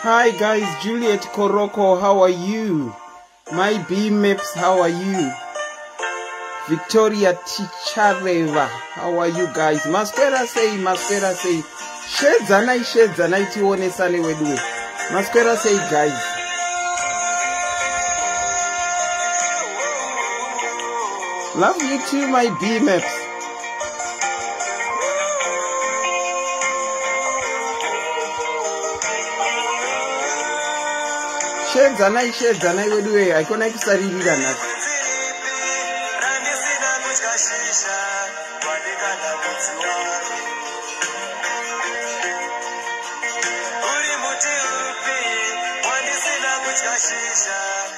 Hi guys, Juliet Koroko, how are you? My B Maps, how are you? Victoria Tichareva, how are you guys? Maswera sei, maswera sei. Shedzanai, shedzanai tionesane weduwe. Maswera sei guys. Love you too, my B Maps. Shedzanai, shedzanai weduwe, haikona kusaririra nhasi.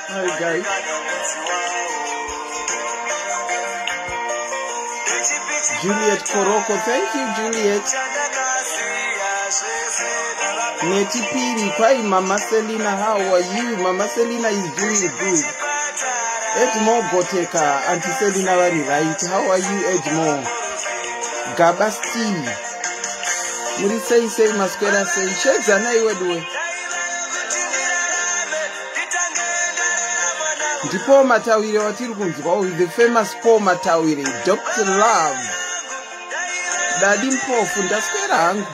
Hi guys. Juliet Koroko, thank you Juliet. Netipiri, kwai Mama Selina, how are you? Mama Selina is doing good. Edmore Goteka, Auntie Selina vari right. How are you Edmore? Gaba Steve. Muri sei sei maswera sei. Shedzanai weduwe. Ndipo Matawire watiri kunzwa, the famous Paul Matawire, Dr. Love. Dadi Mpofu, ndaswera hangu.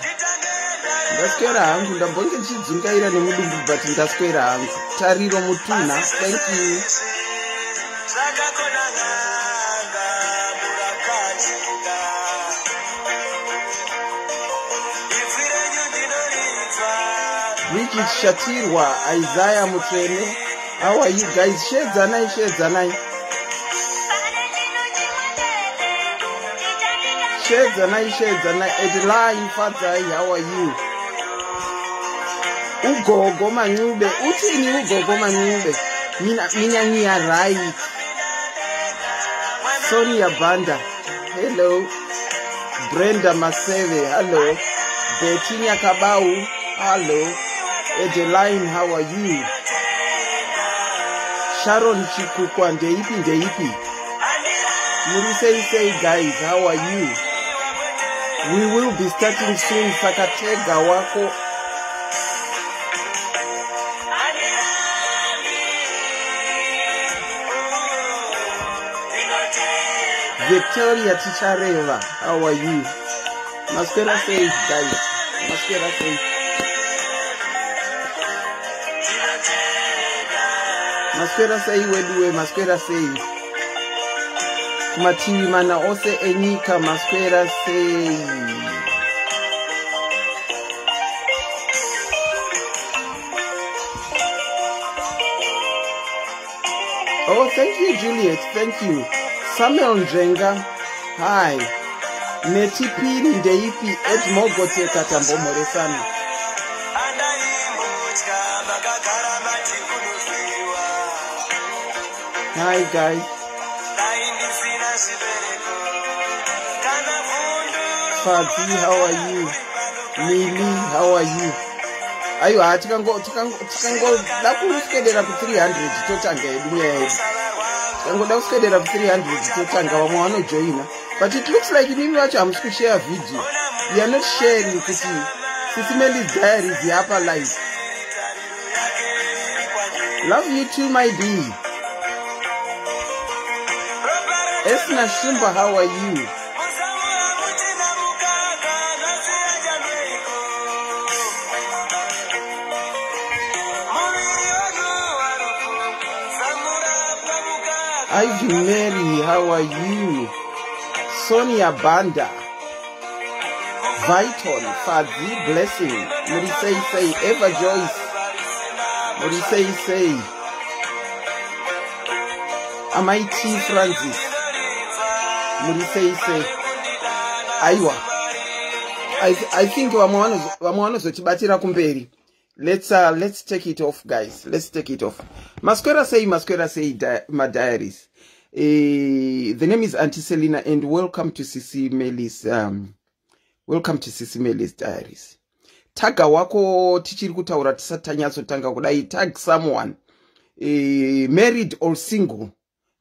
Ndaswera hangu, ndambonge ndichidzungaira nemudumbu but ndaswera hangu. Tariro Mutuna, thank you. Bridget Shatirwa, Isaiah Mutsvene, how are you guys? Shedzanai, shedzanai. Shedzanai, shedzanai. Adeline Fadzai, how are you? Ugogo Manyube, uthini Ugogo Manyube? Mina ngiya right. Sonia Banda, hello. Brenda Maseve, hello. Betty Nyakabau, hello. Adeline, how are you? Sharon Chikukwa, ndeipi ndeipi. Muri sei sei guys, how are you? We will be starting soon. Sakatega wako. Victoria Tichareva, how are you? Maswera sei guys. Maswera sei. Maswera sei weduwe, maswera sei. Kumativi mana ose enyika, maswera sei. Oh, thank you Juliet, thank you. Samuel Njenga, hi. Netipiri ndeipi Edmogoteka tambomhoresana. Hi guys. Fadzi, how are you? Mili, how are you? Aiwa, tikangoda kuswedera ku 300 totanga yedu nyaya yedu. Tikangoda kuswedera ku 300 totanga, vamwe vanojoina. But it looks like imimi vacho hamusi kushare video. You are not sharing kuti Sisi Melly's Diaries yapa live. Love you too, my D. Esna Shumba, how are you? Ivy Mary, how are you? Sonia Banda, Viton, Fadzi, Blessing, Muri sei sei, Eva Joyce, Muri sei sei, Amaiti Francis, Muri sei sei. Aiwa, I think vamwe vanozotibatira kumberi. Let's take it off guys. Let's take it off. Maswera sei, maswera sei, my diaries. The name is Auntie Selina and welcome to Sisi Melly's welcome to Sisi Melly's Diaries. Taga wako tichiri kutaura tisati tanyatsotanga kudai. Tag someone married or single.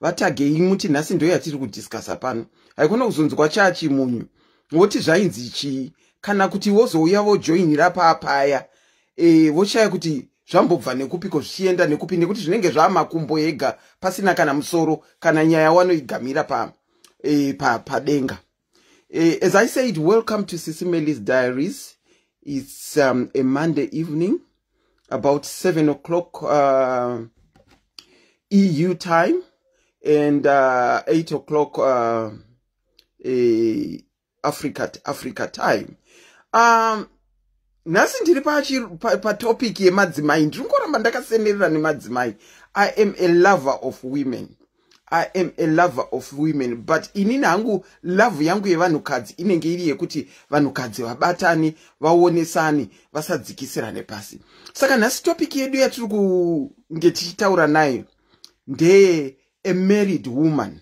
Vatagei muti nhasi ndo yatiri kudiscussa pano. Haikona kuzonzwa chachimunyu woti zvainzi chii, kana kuti wozouya vojoinira paapaya, voshaya kuti zvambobva nekupiko, zvichienda nekupi, nekuti zvinenge zvaamakumbo ega, pasina kana musoro kana nyaya wanoigamira padenga pa. As I said, welcome to Sisi Melly's Diaries. It's a Monday evening, about 7 o'clock EU time and 8 o'clock Africa time. Nhasi ndiri patopic yemadzimai. Ndiri ngoramba ndakasenerera nemadzimai. I am a lover of women. I am a lover of women, but inini hangu love yangu yevanhukadzi inenge iri yekuti vanhukadzi vabatane, vaonesane, vasadzikisirane pasi. Saka nhasi topic yedu yatiri kunge tichitaura nayo ndeye a married woman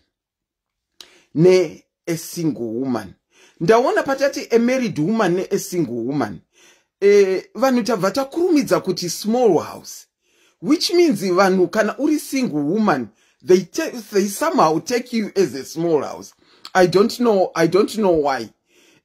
ne a single woman. Ndaona patati a married woman ne a single woman, vanhu tabva takurumidza kuti small house, which means vanhu, kana uri single woman, they somehow take you as a small house. I don't know, I don't know why.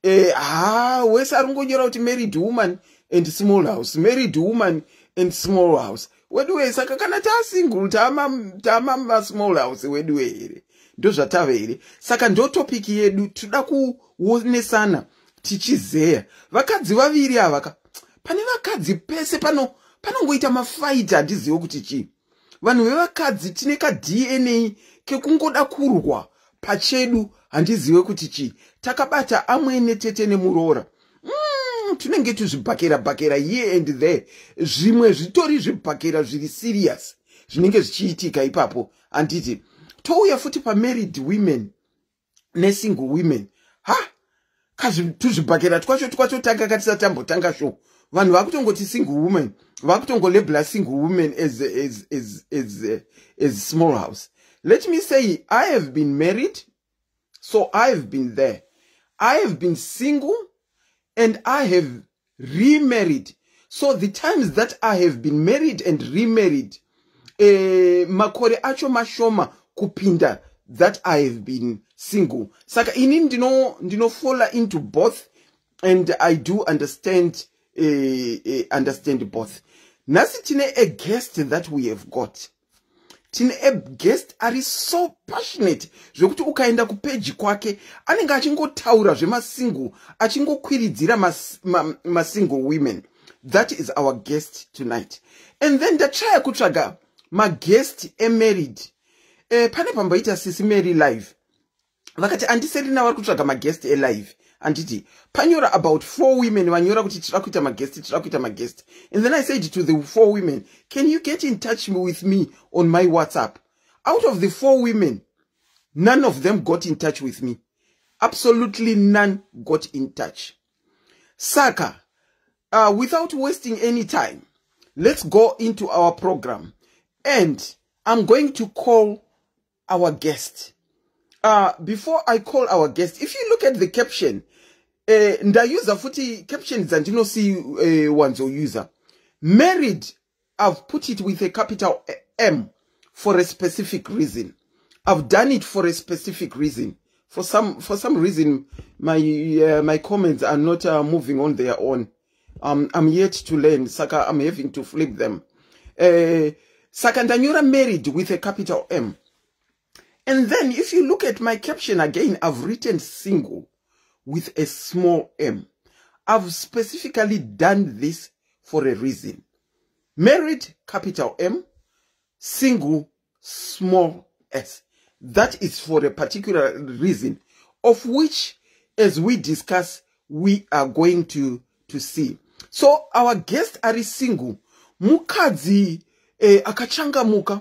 Ha, wese ari ngonyora kuti married woman and small house, married woman and small house. Weduwe, saka kana tasingle, taama masmall house weduwe here? Ndo zvatava here? Saka ndo topic yedu. Toda kuonesana tichizeya vakadzi vaviri ava ka. Pane vakadzi pese pano panongoita mafight. Handizive kuti chii. Vanhu vevakadzi tine kaDNA kekungoda kurwa pachedu. Handizive kuti chii. Takabata amwene, tete nemuroora, tunenge tuzvibhakera bhakera here and there. Zvimwe zvitori zvibhakera zviri serious zvinenge zvichiitika ipapo, handiti? Touya futi pamarried women nesingle women. Ha, tuzvibhakera twacho twatotanga katisati tambotanga show. Vanhu vakutongoti single woman, vakutongolabela single woman as small house. Let me say, I have been married, so I have been there. I have been single and I have remarried. So the times that I have been married and remarried, makore acho mashoma kupinda that I have been single. Saka ini ndinofalla into both and I do understand both. Nhasi tine a guest that we have got. Tine a guest ari so passionate zvekuti ukaenda kupeji kwake anenge achingotaura zvemasingle, achingokwiridzira masingle women. That is our guest tonight. And then ndatraya kutsvaga maguest emarried. Pane pamboita Sisi Mary live, vakati andiserina vari kutsvaga maguest elive, handiti? Panyora about four women vanyora kuti tira kuita maguest, tira kuita maguest. And then I said to the four women, "Can you get in touch with me on my WhatsApp?" Out of the four women, none of them got in touch with me. Absolutely none got in touch. Saka without wasting any time, let's go into our program, and I'm going to call our guest. Before I call our guest, if you look at the caption, ndausa futi caption dzandinosi wanzousa. Married, I've put it with a capital M for a specific reason. I've done it for a specific reason. For some reason, my comments are not moving on their own. I'm yet to learn, saka I'm having to flip them. Saka ndanyora married with a capital M. And then if you look at my caption again, I've written single with a small m. I've specifically done this for a reason. Married, capital M, single, small s. That is for a particular reason, of which, as we discuss, we are going to see. So our guest ari single, mukadzi akachangamuka,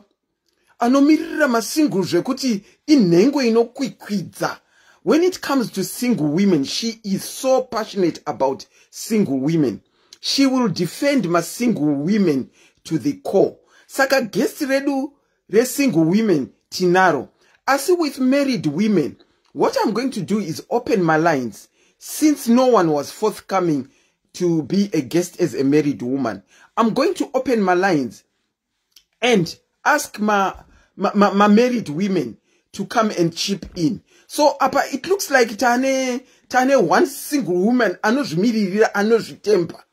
anomiririra masingle zvekuti inhengo inokwikwidza. When it comes to single women, she is so passionate about single women. She will defend masingle women to the core. Saka guest redu resingle women tinaro. Asi with married women, what I'm going to do is open my lines. Since no one was forthcoming to be a guest as a married woman, I'm going to open my lines and ask my married women. to come and chip in. So apa it looks like tane one single woman anozvimiririra, anozvitemba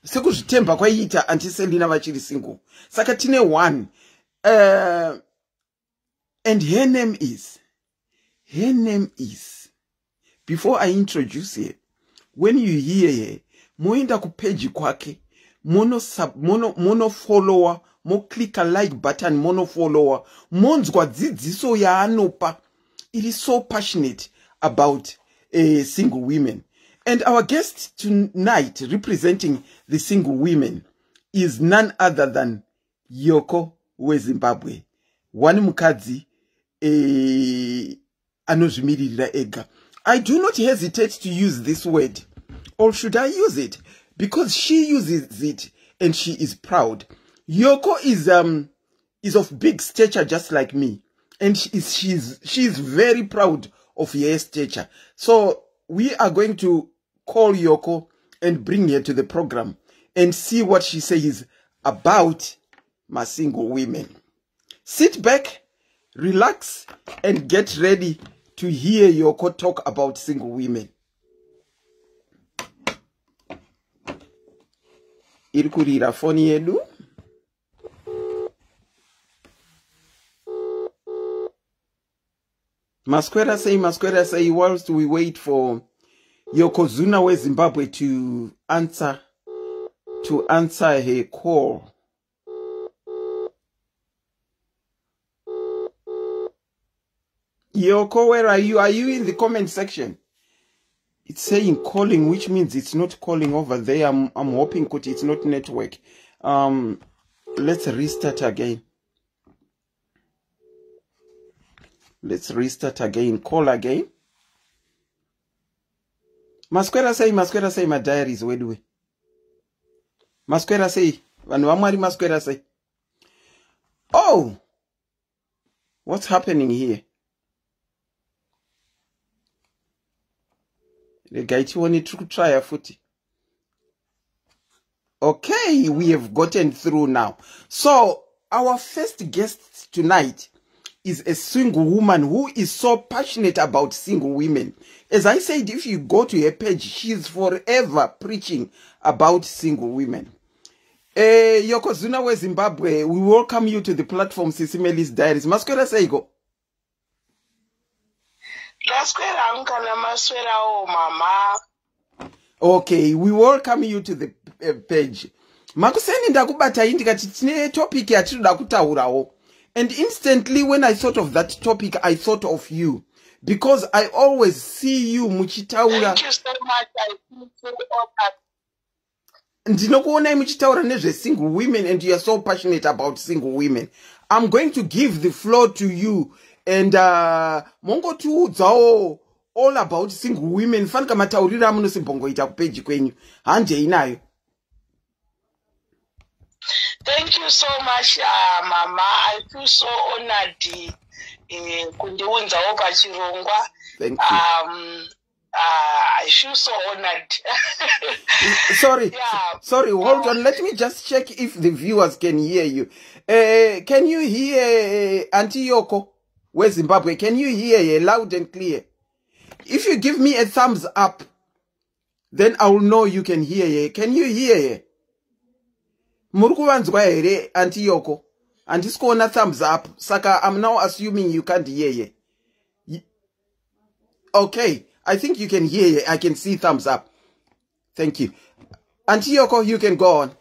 sekuzvitemba kwaiita Auntie Selina vachiri single. Saka tine one, and her name is, before I introduce her, when you hear her, moenda kupage kwake, monofollowa, moclicka like button, monofollowa, monzwa dzidziso yaanopa iri so passionate about single women. And our guest tonight representing the single women is none other than Yoko weZimbabwe, one mukadzi anozvimiririra ega. I do not hesitate to use this word, or should I use it? Because she uses it and she is proud. Yoko is of big stature, just like me, and she is very proud of her stature. So we are going to call Yoko and bring her to the program and see what she says about my single women. Sit back, relax, and get ready to hear Yoko talk about single women. Iri kurira foni yedu. Maswera sei, maswera sei? Whilst we wait for Yokozuna weZimbabwe to answer her call, Yoko, where are you? Are you in the comment section? It's saying calling, which means it's not calling over there. I'm hoping kuti it's not network. Let's restart again. Let's restart again. Call again. Maswera sei, maswera sei, madiaries weduwe? Maswera sei, vanhu vaMwari? Maswera sei? Oh, what's happening here? Regai tione, tiri kutraya futi. Okay, we have gotten through now. So our first guest tonight is a single woman who is so passionate about single women. As I said, if you go to her page, she's forever preaching about single women. Yokozuna weZimbabwe, we welcome you to the platform, Sisi Melis Diaries. Maswera seiko? Ndaswera hangu, kana maswerawo, mama. Okay, we welcome you to the page. Makuseni ndakubatai ndikati tine topic yatinoda kutaurawo, and instantly when I thought of that topic, I thought of you, because I always see you muchitaura. Thank you so much. I feel so honored. Ndinokuonai muchitaura nezvesingle women, and you are so passionate about single women. I'm going to give the floor to you and mongotiudzawo all about single women, fanika matauriro amunosimbongoita kupage kwenyu. Handei nayo. Thank you so much, mama. I feel so honored kundiunzawo pachirongwa. Thank you. I feel so honored. Sorry. Yeah. Sorry, hold on, let me just check if the viewers can hear you. Can you hear Auntie Yoko weZimbabwe? Can you hear her loud and clear? If you give me a thumbs up, then I will know you can hear her. Can you hear her? Muri kuvanzwa here, Auntie Yoko? Handisi kuona thumbs up, saka I'm now assuming you can't hear her. Okay, I think you can hear her. I can see thumbs up. Thank you, Auntie Yoko. You can go on.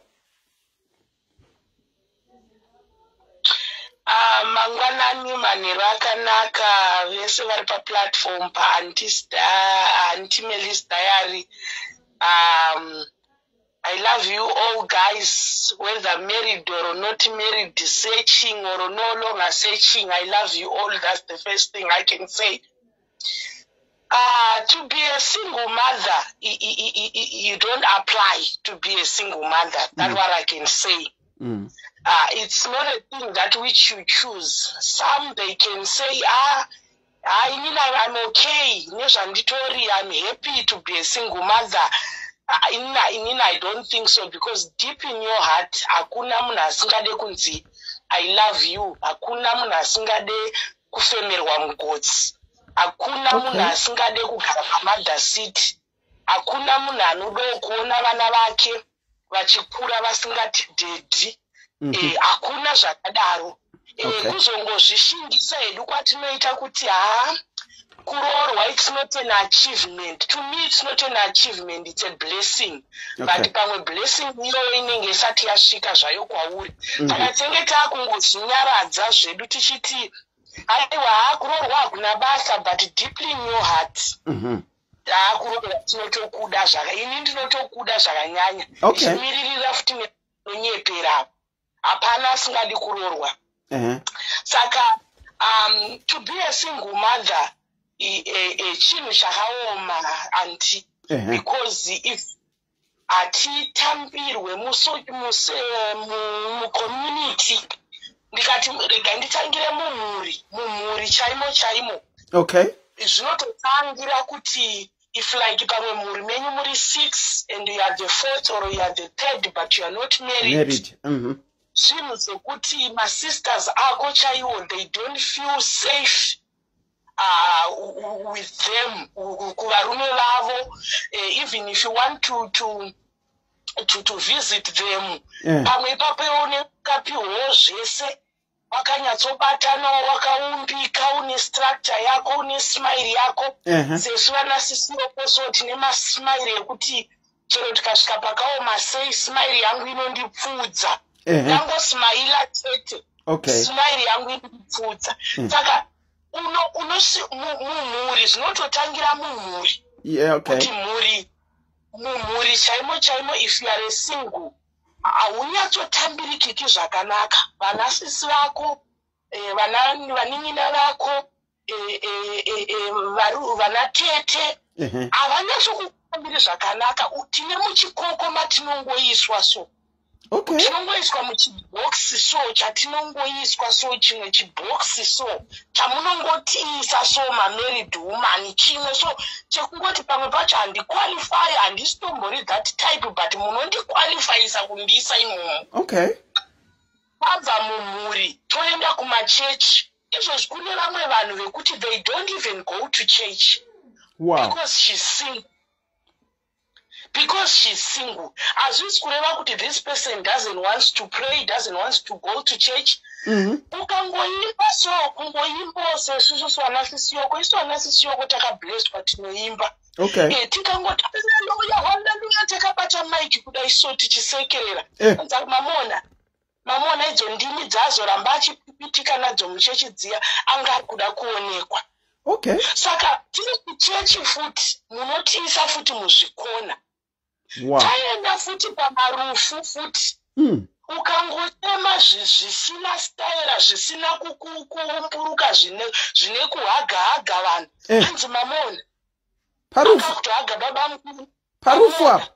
Mangwanani, manheru akanaka vese vari paplatform paAuntie Melis Diary. I love you all guys, whether married or not married, searching or no longer searching. I love you all. That's the first thing I can say. To be a single mother, you don't apply to be a single mother. That's what I can say. It's not a thing that which you choose. Some, they can say, "Ah, I mean, I'm okay. Nezvanditori, I'm happy to be a single mother." Inini I don't think so, because deep in your heart, hakuna munhu asingade kunzi "I love you." Hakuna munhu asingade. Kufemerwa mugotsi. Hakuna munhu asingade kugara pamother seat. Hakuna munhu anodawo kuona vana vake vachikura vasingati daddy. Hakuna zvakadaro. Kuzongozvishingisa hedu kwatinoita kuti haa, kuroorwa, it's not an achievement. To me, it's not an achievement, it's a blessing. But pamwe blessing iyoyo inenge isati yasvika zvayo kwauri. Saka tinenge taakungozvinyaradza zvedu tichiti aiwa, haa, kuroorwa hakuna basa, but deeply in your heart, haa, kuroorwa tinotokuda zvaka, ini ndinotokuda zvakanyanya. Ndichimiririra futi nenonyepera, hapana asingadi kuroorwa. Saka to be a single mother chinhu chakaoma, aunty, because if hatitambirwe mucommunity, ndikati rega nditangire mumhuri, mumhuri chaimo chaimo, zvinototangira kuti if like pamwe mhuri menyu muri six and you are the fourth or you are the third, but you are not married, Married. Zvinhu zvekuti masisters ako chaiwo, they don't feel safe with them kuvarume vavo. Even if you want to visit them, pamwe ipapo une kapihwo zvese, wakanyatsobatanawo, wakaumbika, une structure yako, une smile yako. Sesu vana sisi Yoko so, tine masmile ekuti chero tikasvika pakaoma sei, smile yangu inondipfuudza. Ndangosmaila chete, smile yangu inondipfuudza. Saka mumhuri, zvinototangira mumhuri, kuti mhuri, mumhuri chaimo chaimo, if you are a single, haunyatsotambirikiki zvakanaka. Vana sisi vako, vanin'ina vako, vana tete havanyatsokutambiri zvakanaka. Tine muchikoko matinongoiswa so, tinongoiswa muchibhokisi so, chatinongoiswa so, chimwe chibhokisi so chamunongotiisa so, mamarried woman, chimwe so chekungoti pamwe pacho handiqualify, handisitombori that type, but munondiqualifyisa kundiisa imomo. Tabva mumhuri, toenda kumachechi. Izvozvi kune vamwe vanhu vekuti they don't even go to church because she's single. Because she's single, hazvisi kureva kuti this person doesn't want to pray, doesn't want to go to church. Ukangoimba so, kungoimbawo sesusu vana sisi Yoko, isu vana sisi Yoko takablesswa, tinoimba. Tikangoti haleluya, haleluya, takabata maiki kudai so, tichisekerera. Mamona, mamona idzo ndimi dzazoramba achipipitika nadzo muchechi dziya, anga ari kuda kuonekwa. Saka tiri kuchechi futi, munotiisa futi muzvikona. Taenda futi pamarufu futi, ukangotema zvisina staira, zvisina kuumburuka, zvine kuhaga haga vanhu, hanzi mamona. Parufu. Akakutohaga baba mukuru. Parufu apa.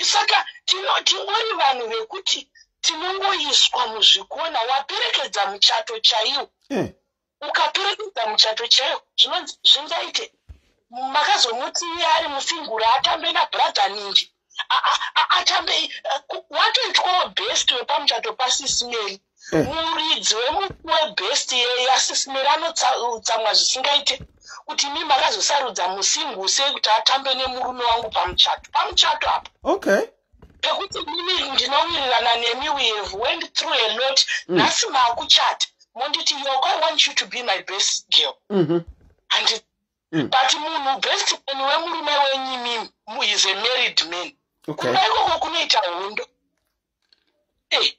Saka tingori vanhu vekuti tinongoiswa muzvikona. Waperekedza muchato chaiwo, ukaperekedza muchato chaiwo, zvinonzi zvingaite makazomuti iye ari musingura atambe nabrother ninji, atambe, watoitwawo best wepamuchato pasisi Mary. Muridzi webest yasisi Mary anotsamwa zvisingaite kuti imi makazosarudza musingle sei kuti atambe nemurume wangu pamuchato, pamuchato apa, pekuti mimi ndinowirirana nemi, we have went through a lot. Nhasi maakuchata, monditi, "Yoko, I want you to be my best girl." And but munhu best man wemurume wenyu imimi is a married man. Kumba ikoko kunoita hondo.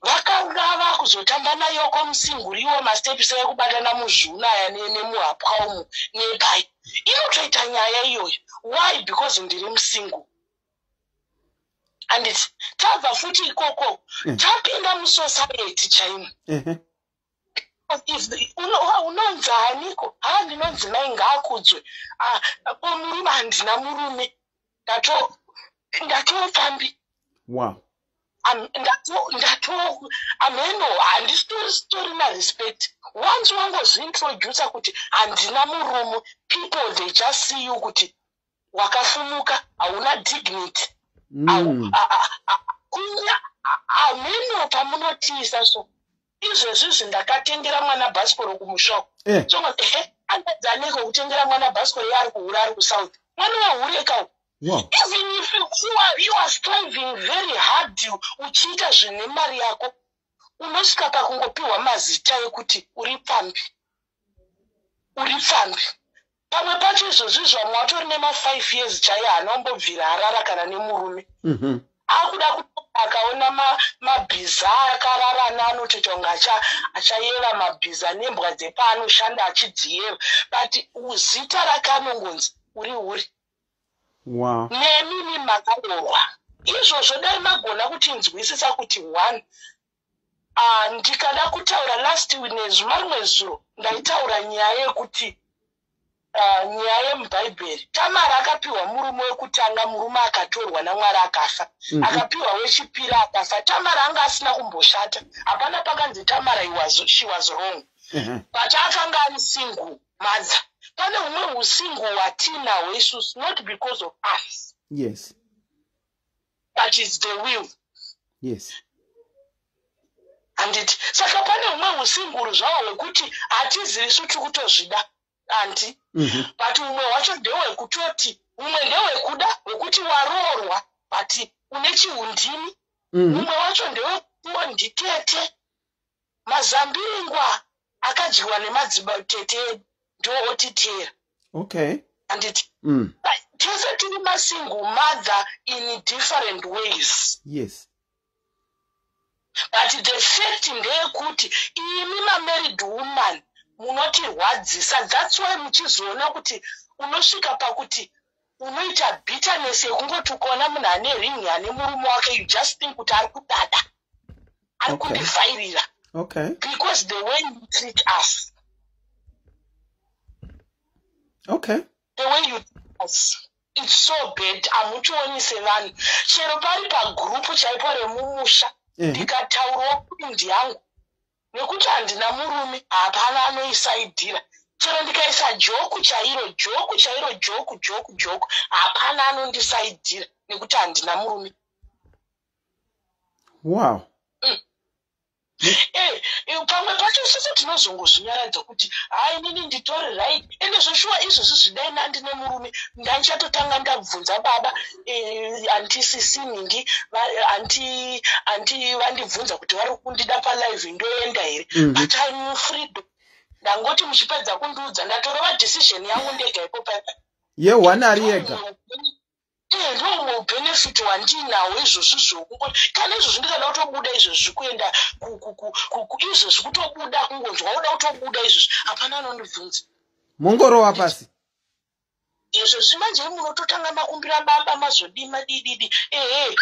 Vakanga vakuzotamba naYoko musinguriwo, mastepisi ekubatana muzviuna aya nemuhapwa umu nepai, inotoita nyaya iyoyo. Why? Because ndiri musingle, anditi? Tabva futi ikoko, tapinda musociety chaimo. Unonzi aniko? Ha, ndinonzi mai ngaakudzwe. Ah, ko murume? Handina murume, ndatopfambi. Ndato ameno, handisitori respect. Once wangozviintroduca kuti handina murume, people, they just see you kuti wakafumuka, hauna dignity. Kunya ameno pamunotiisa so. Izvezvizvi ndakatengera mwana bhasikoro kumusha. So ehe, anadzaneko kutengera mwana bhasikoro yaari kuhura ari kuSouth? Mwana wahurekawo. Even if you are striving very hard, uchiita zvine mari yako, unosvika pakungopiwa mazita ekuti uri pfambi, uri pfambi. Pamwe pacho izvozvi zvamwe watori nema5 years chaiye, haanombobvira arara kana nemurume. Akuda kuti akaona mabhiza akararana, anotoita kunge achayeva mabhiza nembwa dzepaanoshanda achidziyeva, but zita rake anongonzi uri uri. Nemimi makaroorwa izvozvo, dai magona kutinzwisisa kuti one, ndikada kutaura last nezuma rimwe zuro ndaitaura nyaya yekuti nyaya yemubhaibheri. Tamara akapiwa murume wekutanga, murume akatorwa naMwari, akafa. Akapiwa wechipiri, akafa. Tamara anga asina kumboshata, hapana pakanzi Tamara she was wrong, but akanga ari single mother. Pane humwe husingle hwatinahwo isusu, not because of us, but it's the will. Handiti? Saka pane humwe husingle zvahwo hwekuti hatizivi isu tiri kutozvida anti, but humwe hwacho ndehwekutoti, humwe ndehwekuda hwekuti waroorwa but une chihundini. Humwe wacho ndewekuti nditete mazambiringwa akadyiwa nemadzitete edu ndo otiteera. Handiti? Tese tiri masingle mother in different ways. But the fact ndeyekuti imi mamarried woman munotirwadzisa. That's why muchizoona kuti unosvika pakuti unoita bitterness yekungoti ukaona munhu ane ring, ane murume wake, you just think kuti ari kudada, ari kundivhairira, because the way you treat us, the way you treat us, it's so bad. Hamutioni sevanhu. Chero pari pagroup chaipo remumusha, ndikataurawo point yangu, nekuti handina murume, hapana anoisaidhira. Chero ndikaisa joke chairo, joke chairo, joke, joke, joke, hapana anondisaidhira nekuti handina murume. Pamwe pacho isusu tinozongozvinyaradza kuti hai, inini nditori right. Ende zveshuwa izvozvi zvidai nandine murume, ndanichatotanga ndabvunza baba, aunty sisiningi, aunty vandibvunza kuti vari kundida palive, ndoenda here? But I'm freedom. Ndangoti muchipedza kundiudza, ndatorova decision yangu ndega ipo paipa. Ye-one ari yega. Ndo benefit wandinawo izvozvi zvokungoti kana izvozvi ndikada kutobuda izvozvi kuenda izvozvi kutobuda, kungonzwa uda kutobuda izvozvi, hapana anondibvunza. Mungorova pasi. Izvozvi manje munototanga makumbira baba, mazodima dididi, ehe,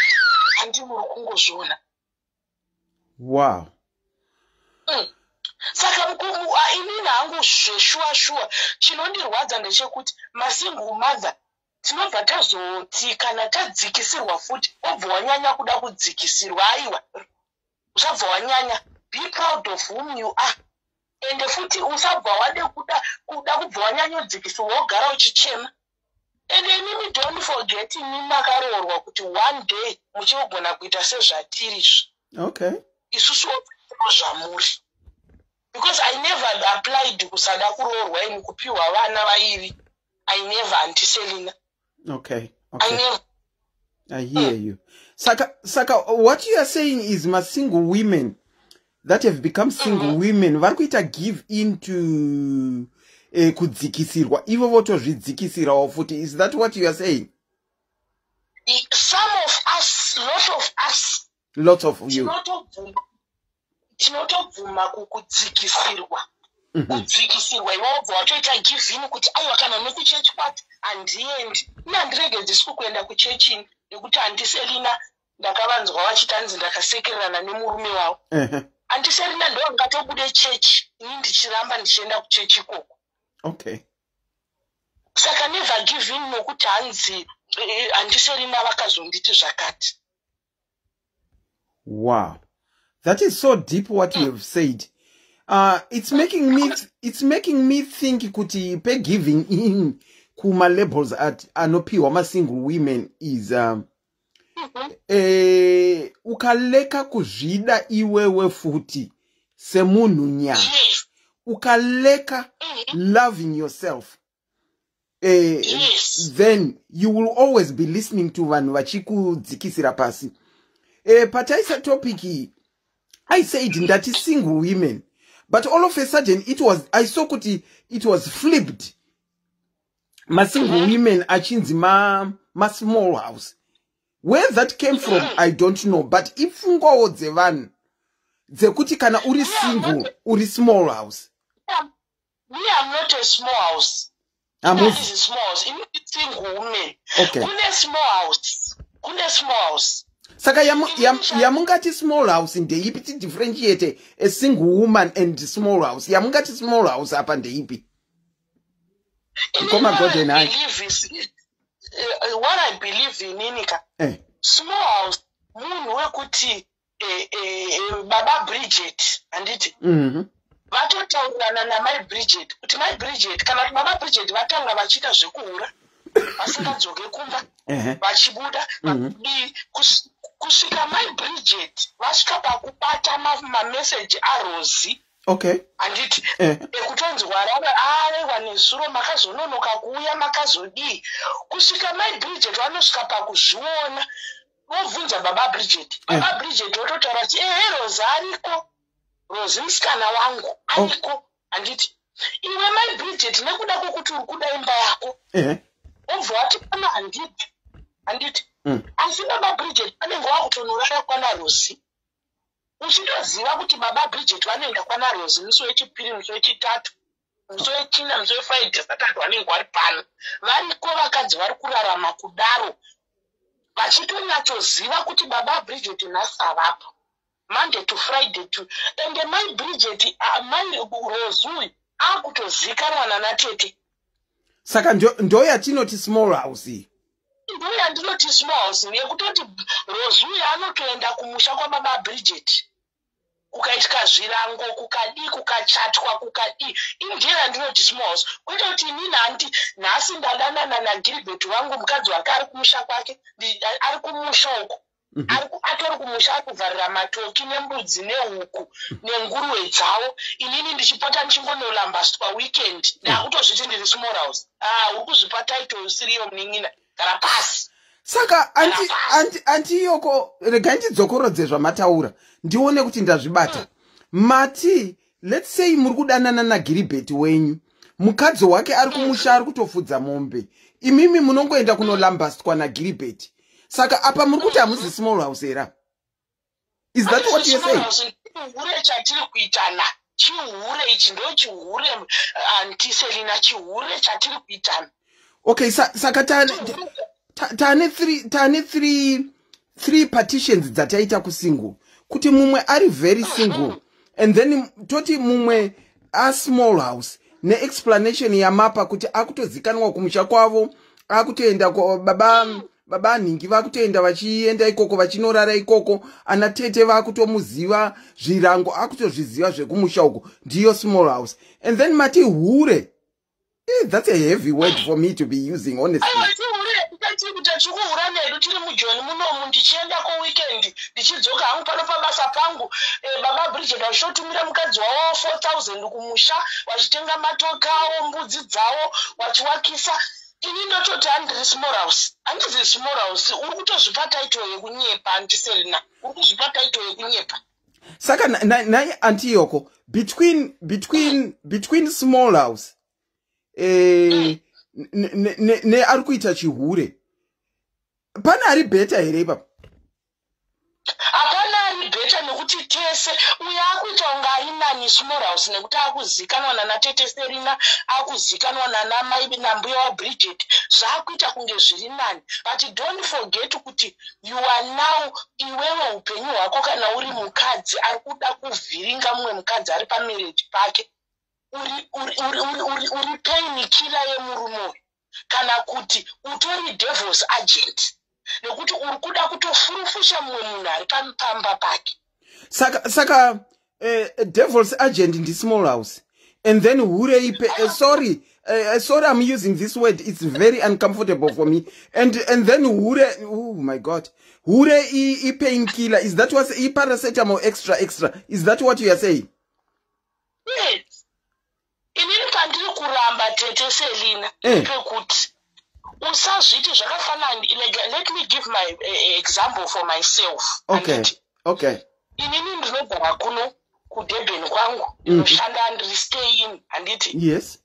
handi muri kungozviona. Saka inini hangu zveshuwa shuwa chinondirwadza ndechekuti masingle mother tinobva tazoti kana tadzikisirwa futi, wobva wanyanya kuda kudzikisirwa. Aiwa, usabva wanyanya. Be proud of whom you are. Ende futi usabva wade kuda kubva wanyanyodzikisirwa, wogara uchichema. Ende inini, don't forget, imi makaroorwa kuti one day muchigona kuita sezvatiri izvi. Isusu zvamuri, because I never applied kusada kuroorwa ini, kupiwa vana vairi. I never, Aunty Selina. I never. I hear you. Saka what you are saying is masingle women that have become single women vari kuita give into kudzikisirwa, ivo votozvidzikisirawo futi. Is that what you are saying? Some of us, lot of us. Lots of you. Tinotobvuma kukudzikisirwa. Kudzikisirwa, iwe wobva watoita give in kuti aiwa, kana nekuchechi kwacho handiendi ine, handiregedziswi kuenda kuchechini nekuti Aunty Selina ndakavanzwa vachitanzi ndakasekererana nemurume wavo. Aunty Selina ndo angatobude chechi, ini ndichiramba ndichienda kuchechi ikoko. Saka never give in nokuti hanzi Aunty Selina vakazonditi zvakati. Wow, that is so deep, what you have said. It's making me think kuti pegiving in kuma-labels anopiwa masingle women is ukaleka kuzvida iwewe futi. Semunhu nya ukaleka loving yourself, then you will always be listening to vanhu vachikudzikisira pasi. Pataisa topic iyi, I said, ndati single women, but all of a sudden it was, I saw kuti it was flipped, masingle women achinzi ma-small house. Where that came from, I don't know, but ipfungwawo dzevanhu dzekuti kana uri single uri small house. Me, I'm not a small house. Hamuzi. Small house ini single woman. Okay. Kune small house, kune small house. Saka yamungati small house ndeipi? Tidifferentiate a single woman and small house. Yamungati small house apa ndeipi? Mukoma Golden, What I hi. believe is, what I believe inini ka, small house munhu wekuti baba Bridget, handiti, vatotaurirana namai Bridget kuti mai Bridget, kana kuti baba Bridget vatanga vachiita zvekuhura, vasingadzoke kumba, vachibuda dii, kusvika mai Bridget vasvika pakubata mameseji aRosi, handiti, ekutonzi warara arewa nezuro, makazononoka kuuya, makazodii, kusvika mai Bridget vanosvika pakuzviona, vobvunza baba Bridget. Baba Bridget vototaura kuti ehe, Rosi ariko, Rosi musikana wangu ariko, handiti. Iwe mai Bridget, nekuda kwokuti uri kuda imba yako, wobva wati pano handiti, handiti. Asi baba Bridget vanenge vakutonorara kwana Rosi, uchitoziva kuti baba Bridget vanoenda kwana Rosi musi wechipiri, musi wechitatu, musi wechina, musi weFriday, Saturday vanenge vari pano. Variko vakadzi vari kurarama kudaro, vachitonyatsoziva kuti baba Bridget nhasi havapo, Monday to Friday to, ende mai Bridget, mai Rosi uyu akutozikanwa nanatete. Saka ndo yatinoti small house iyi. Ndo yandinoti small house, yekutoti Rosi uyu anotoenda kumusha kwababa Bridget, kukaitika zvirango, kukadii, kukachatwa, kukadii. Indiyo yandinoti small house, kwete kuti inini handi nhasi ndadanana naGilbert wangu, mukadzi wake ari kumusha kwake, ari kumusha uko. Atori kumusha, ari kuvharira matoki nembudzi nehuku nenguruwe dzavo, inini ndichipota ndichingonolambaswa weekend, ndakutozviti ndiri small house. Ah, uri kuzvipa title usiriyo, munin'ina, gara pasi. Saka auntie Yoko, regai ndidzokorodze zvamataura, ndione kuti ndazvibata. Mati, let's say muri kudanana naGiribheti wenyu, mukadzi wake ari kumusha, ari kutofudza mombe, imimi munongoenda kunolambastwa naGiribheti. Saka apa muri kuti hamuzi small house here? Is that what you're saying? Chihure chatiri kuitana, chihure ichi, ndo chihure, Auntie Selina, chihure chatiri kuitana. Okay, saka tane three partitions dzataita kusingle, kuti mumwe ari very single, and then toti mumwe asmall house, neexplanation yamapa kuti akutozikanwa kumusha kwavo, akutoenda baba nhingi, vakutoenda, vachienda ikoko, vachinorara ikoko, ana tete vakutomuziva, zvirango akutozviziva zvekumusha uko, ndiyo small house. And then mati hure. That's a heavy word for me to be using, honestly. Aiwa, tachikuhura nedu tiri mujoni munomu, ndichienda kuweekend, ndichidzoka hangu pano pabasa pangu, baba Bridget vachitotumira mukadzi wavo 4000 kumusha, vachitenga matoka avo, mbudzi dzavo, vachiwakisa. Ini ndototi handiri small house, handizi small house. Uri kutozvipa title yekunyepa, Auntie Selina, uri kuzvipa title yekunyepa. Saka nai Auntie Yoko, between small house neari kuita chihure, pane ari better here ipapo? Hapana ari better, nekuti tese uyo akuita kunge ari nani small house, nekuti akuzikanwa nana tete Serina, akuzikanwa nana mai nambuya waBridget, zvaakuita kunge zviri nani. But don't forget kuti you are now, iwewe upenyu hwako, kana uri mukadzi ari kuda kuvhiringa mumwe mukadzi ari pamarriage pake, uri pain killer yemurume uyu, kana kuti utori devil's agent, nekuti uri kuda kutofurufusha mumwe munhu ari pamba pake. Saka devil's agent ndi small house, and then hure ipe, sorry, I'm using this word, it's very uncomfortable for me, and then hure, oh my God, hure i pain killer. Is that what, i paracetamol extra extra? Is that what you are saying? Yes, inini pandiri kuramba, tete Selina, pekuti usazviti zvakafanana. Like, let me give my example for myself. Handiti? Okay. Inini ndinogara kuno kuDurban kwangu, ndinoshanda, ndiri stay in, handiti? Yes.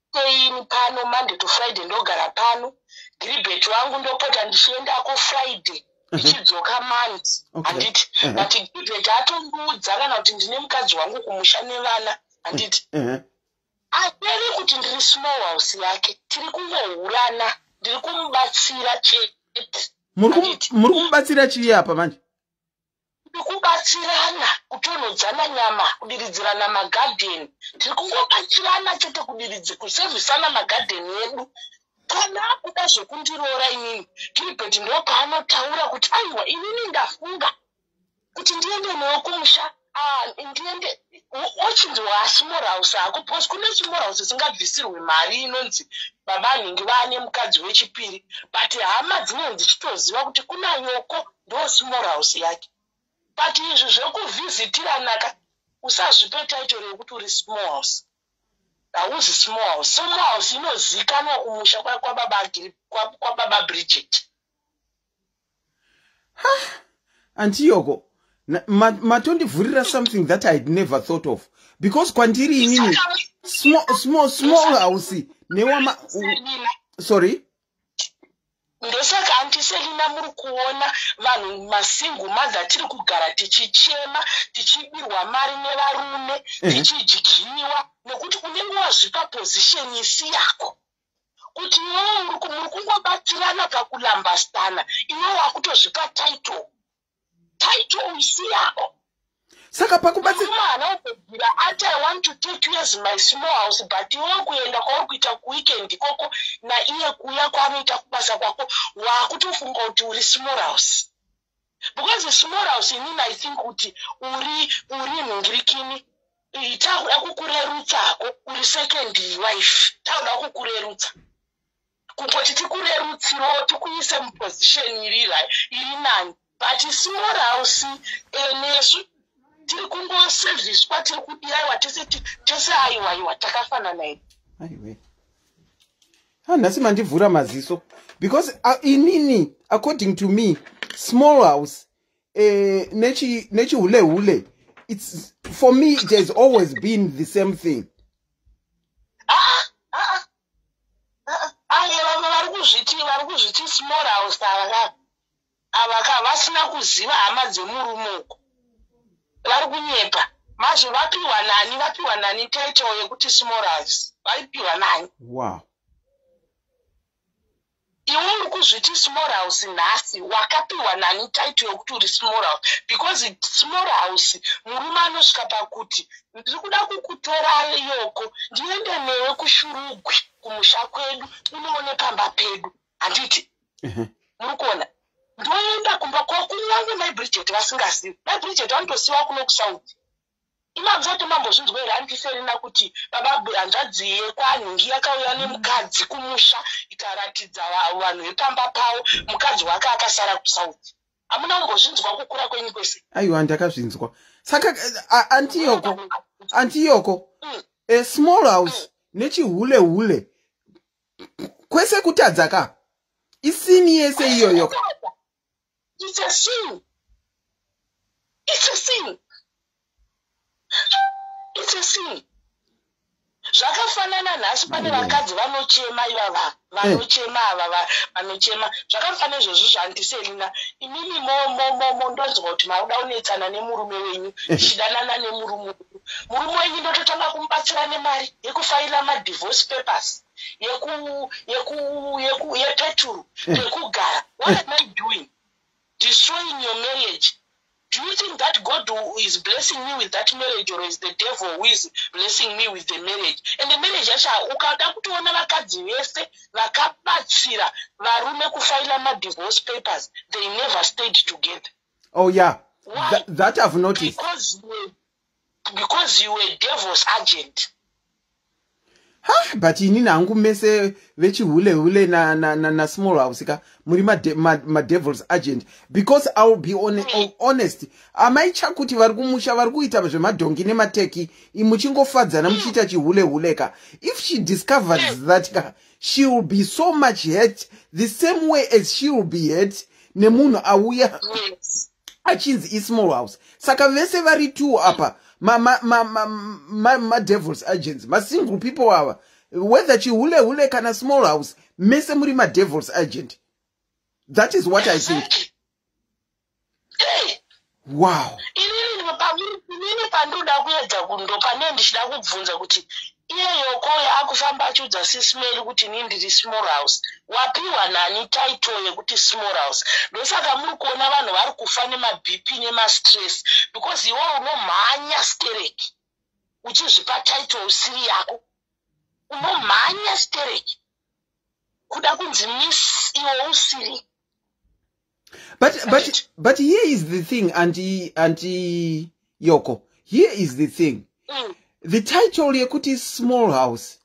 Stay in pano Monday to Friday, ndogara pano. Gilbert wangu ndopota ndichiendako Friday, ndichidzoka Monday, handiti? But Gilbert atondiudza kana kuti ndine mukadzi wangu kumusha nevana, handiti? Ateri kuti ndiri small house yake, tiri kungohurana, ndiri kumubatsira chete. Handiti? Muri kumubatsira chii apa manje? Tiri kubatsirana kutonhodzana nyama, kudiridzirana magadheni. Tiri kungobatsirana chete kudiridzi, kusevhisana magadheni edu. Kana akuda zvekundiroora inini, Gilbert ndopaanotaura kuti, "Aiwa, inini ndafunga kuti ndiende newe kumusha." Ah, ndiende ochinzi wasmall house hako, because kune small house isingabvisirwe mari, inonzi baba nhingi vaane mukadzi wechipiri, but hama dzinenge dzichitoziva kuti kuna Yoko, ndo small house yake. But izvi zvekuvhizitiranaka, usazvipe title yekuti uri small house. Hauzi small house. Small house inozikanwa kumusha kwababa Bridget. Auntie Yoko, matondivhurira something that I had never thought of, because kwandiri inini small house newama Selina. Sorry? Ndosaka, Auntie Selina, muri kuona vanhu masingle mother tiri kugara tichichema, tichibirwa mari nevarume, tichidyiwa, nekuti unenge wazvipa position isi yako, kuti iwewe muri kungobatsirana pakulambastana, iwewe wakutozvipa title isi yako. Saka pakubatsira Murume haana kubvira ati, "I want to take you as my small house," but iwewe kuenda kwauri kuita kuweekend ikoko, naiye kuuya kwaanoita kubasa kwako, waakutofunga kuti uri small house, because small house, inini I think kuti uri nhingirikini, takuda kukurerutsako, uri second wife, takuda kukurerutsa, kungoti tikurerutsirewo, tikuise muposition iri nani. But small house, nesu tiri kungosevhiswa, tiri kudiaiwa tese, tese, aiwaiwa, takafanana here? Aiwe, hanhasi mandivhura maziso, because inini, according to me, small house nechihule hule, it's, for me it has always been the same thing. Ah, ah, ah, ah, vamwe vari kuzviti small house ava ava ka vasina kuziva hama dzemurume uko, vari kunyepa mazvo. Vapiwa nani? Vapiwa nani title yekuti small house? Vaipiwa nani? Iwe uri kuzviti small house nhasi, wakapiwa nani title yekuti uri small house? Because small house, murume anosvika pakuti, "Ndiri kuda kukutora Yoko, ndiende newe kuShurugwi kumusha kwedu, unoone pamba pedu," handiti? Muri kuona, ndoenda kumba kwako, kunyange mai Bridget vasingazivi. Mai Bridget vanotosiwa kuno kuSouth. Imamusati mambozvinzwa here, Auntie Selina, kuti baba hanzvadzi yekwanhingi yakauya nemukadzi kumusha, ikaratidza vanhu vepamba pavo, mukadzi wake akasara kuSouth? Hamuna kumbozvinzwa kukura kwenyu kwese? Aiwa, ndakazvinzwa. Saka Auntie Yoko, Auntie Yoko, a small house nechihule hule kwese kutadza ka? Isin yese iyoyo? It's a sin, it's a sin, it's a sin. Zvakafanana nhasi pane vakadzi vanochema ivava, vanochema ava, vanochema zvakafanana izvozvo zvaAuntie Selina. Imimi mondonzwa kuti mauda kunetsana nemurume wenyu, ndichidanana nemurume wenyu, murume wenyu ndototanga kumubatsira nemari yekufaila madivorce papers, yepeturu, yekugara. What am I doing? Destroying your marriage. Do you think that God is blessing me with that marriage, or is the devil who is blessing me with the marriage? And the marriage yacho, ukada kutoona vakadzi vese vakabatsira varume kufaila madivorce papers, they never stayed together. Oh yeah. Why? That I've noticed. Because you were devil's agent. Ha, but inini hangu, mese vechihule hule na small house ka, muri madevils agent, because I will be honest, amai Chakuti vari kumusha, vari kuita zvemadhongi nemateki, muchingofadzana muchiita chihule hule ka, if she discovers that ka, she will be so much hurt, the same way as she will be hurt nemunhu auya achinzi ismall house. Saka vese vari two apa madevils agents, masingle people ava, whether chihule hule kana small house, mese muri madevils agent. That is what I think. Hey. Wow. Inini pandinoda kuedza kundo pane ndichida kubvunza kuti iye Yokoyo akufamba achiudza Sis Melly kuti inini ndiri small house, wapiwa nani title yekuti small house? Ndosaka muri kuona vanhu vari kufa nemaBP nemastress, because iwe unomhanya stereki uchizvipa title usiri yako. Unomhanya stereki kuda kunzi miss iwe usiri. But here is the thing, Auntie Yoko, here is the thing. The title yekuti small house,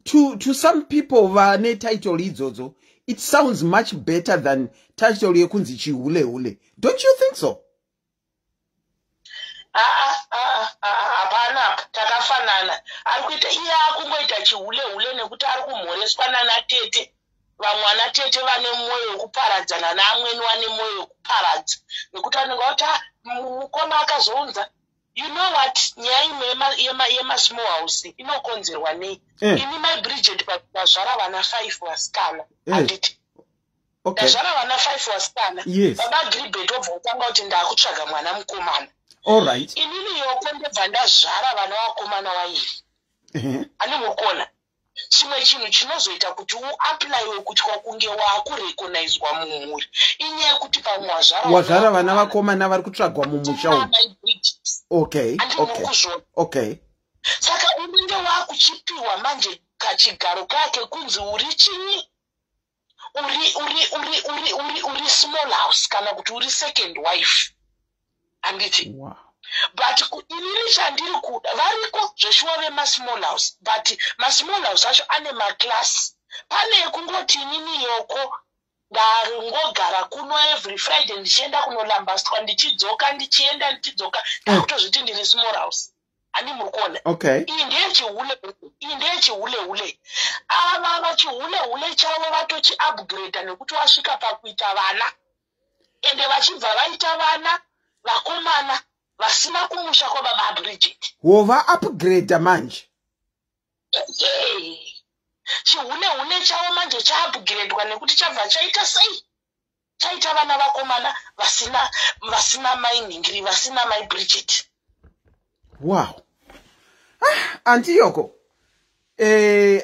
to some people vane title idzodzo, it sounds much better than title yekunzi chihule hule. Don't you think so? Aa, aa, hapana apa, takafanana. Ari kuita iye akungoita chihule hule nekuti ari kumhoreswa nanatete. Vamwe vanatete vane mwoyo wekuparadzana, naamweni vane mwoyo wekuparadza, nekuti vanenge vati, "Ah, mukoma akazounza." You know what, nyaya imwe yemasmall house inokonzerwa nei? Ini mai Bridget, ndazvara vana five vasikana. Handiti? Okay. Ndazvara vana five vasikana. Baba Gribet obva kutanga kuti ndaakutsvaga mwana mukomana. All right. Inini Yoko ndobva ndazvara vana vakomana vairi. Ani muri kuona chimwe chinhu chinozoita kuti uapplyiwe kutya kunge waakurecognizwa mumhuri inyaya yekuti pamwe wazvara Wazvara vana vakomana vari kutsvagwa mumusha umu. Mai Bridget. Okay. Andimuri kuzvona? Okay. Saka unenge waakuchipiwa manje kachigaro kake kunzi uri chinyi, uri small house kana kuti uri second wife, handiti? Wow. But inini chandiri kuda, variko zveshuwa vemasmall house, but masmall house acho ane maclass. Pane ekungoti inini Yoko ndangogara kuno, every Friday ndichienda kunolambastwa, ndichidzoka, ndichienda, ndichidzoka, ndakutozviti ndiri small house. Handi muri kuona? Okay. Iyi ndeyechihule, iyi ndeyechihulehule. Ava vachihulehule chavo vatochiupgrada nekuti wasvika pakuita vana, ende vachibva vaita vana vakomana vasina kumusha kwababa Bridget. Wova upgrade manje. Chihulehule chavo manje chaupgradwa nekuti chabva chaita sei, chaita vana vakomana vasina mai Nhingiri, vasina mai Bridget. Wow. Ah, Auntie Yoko,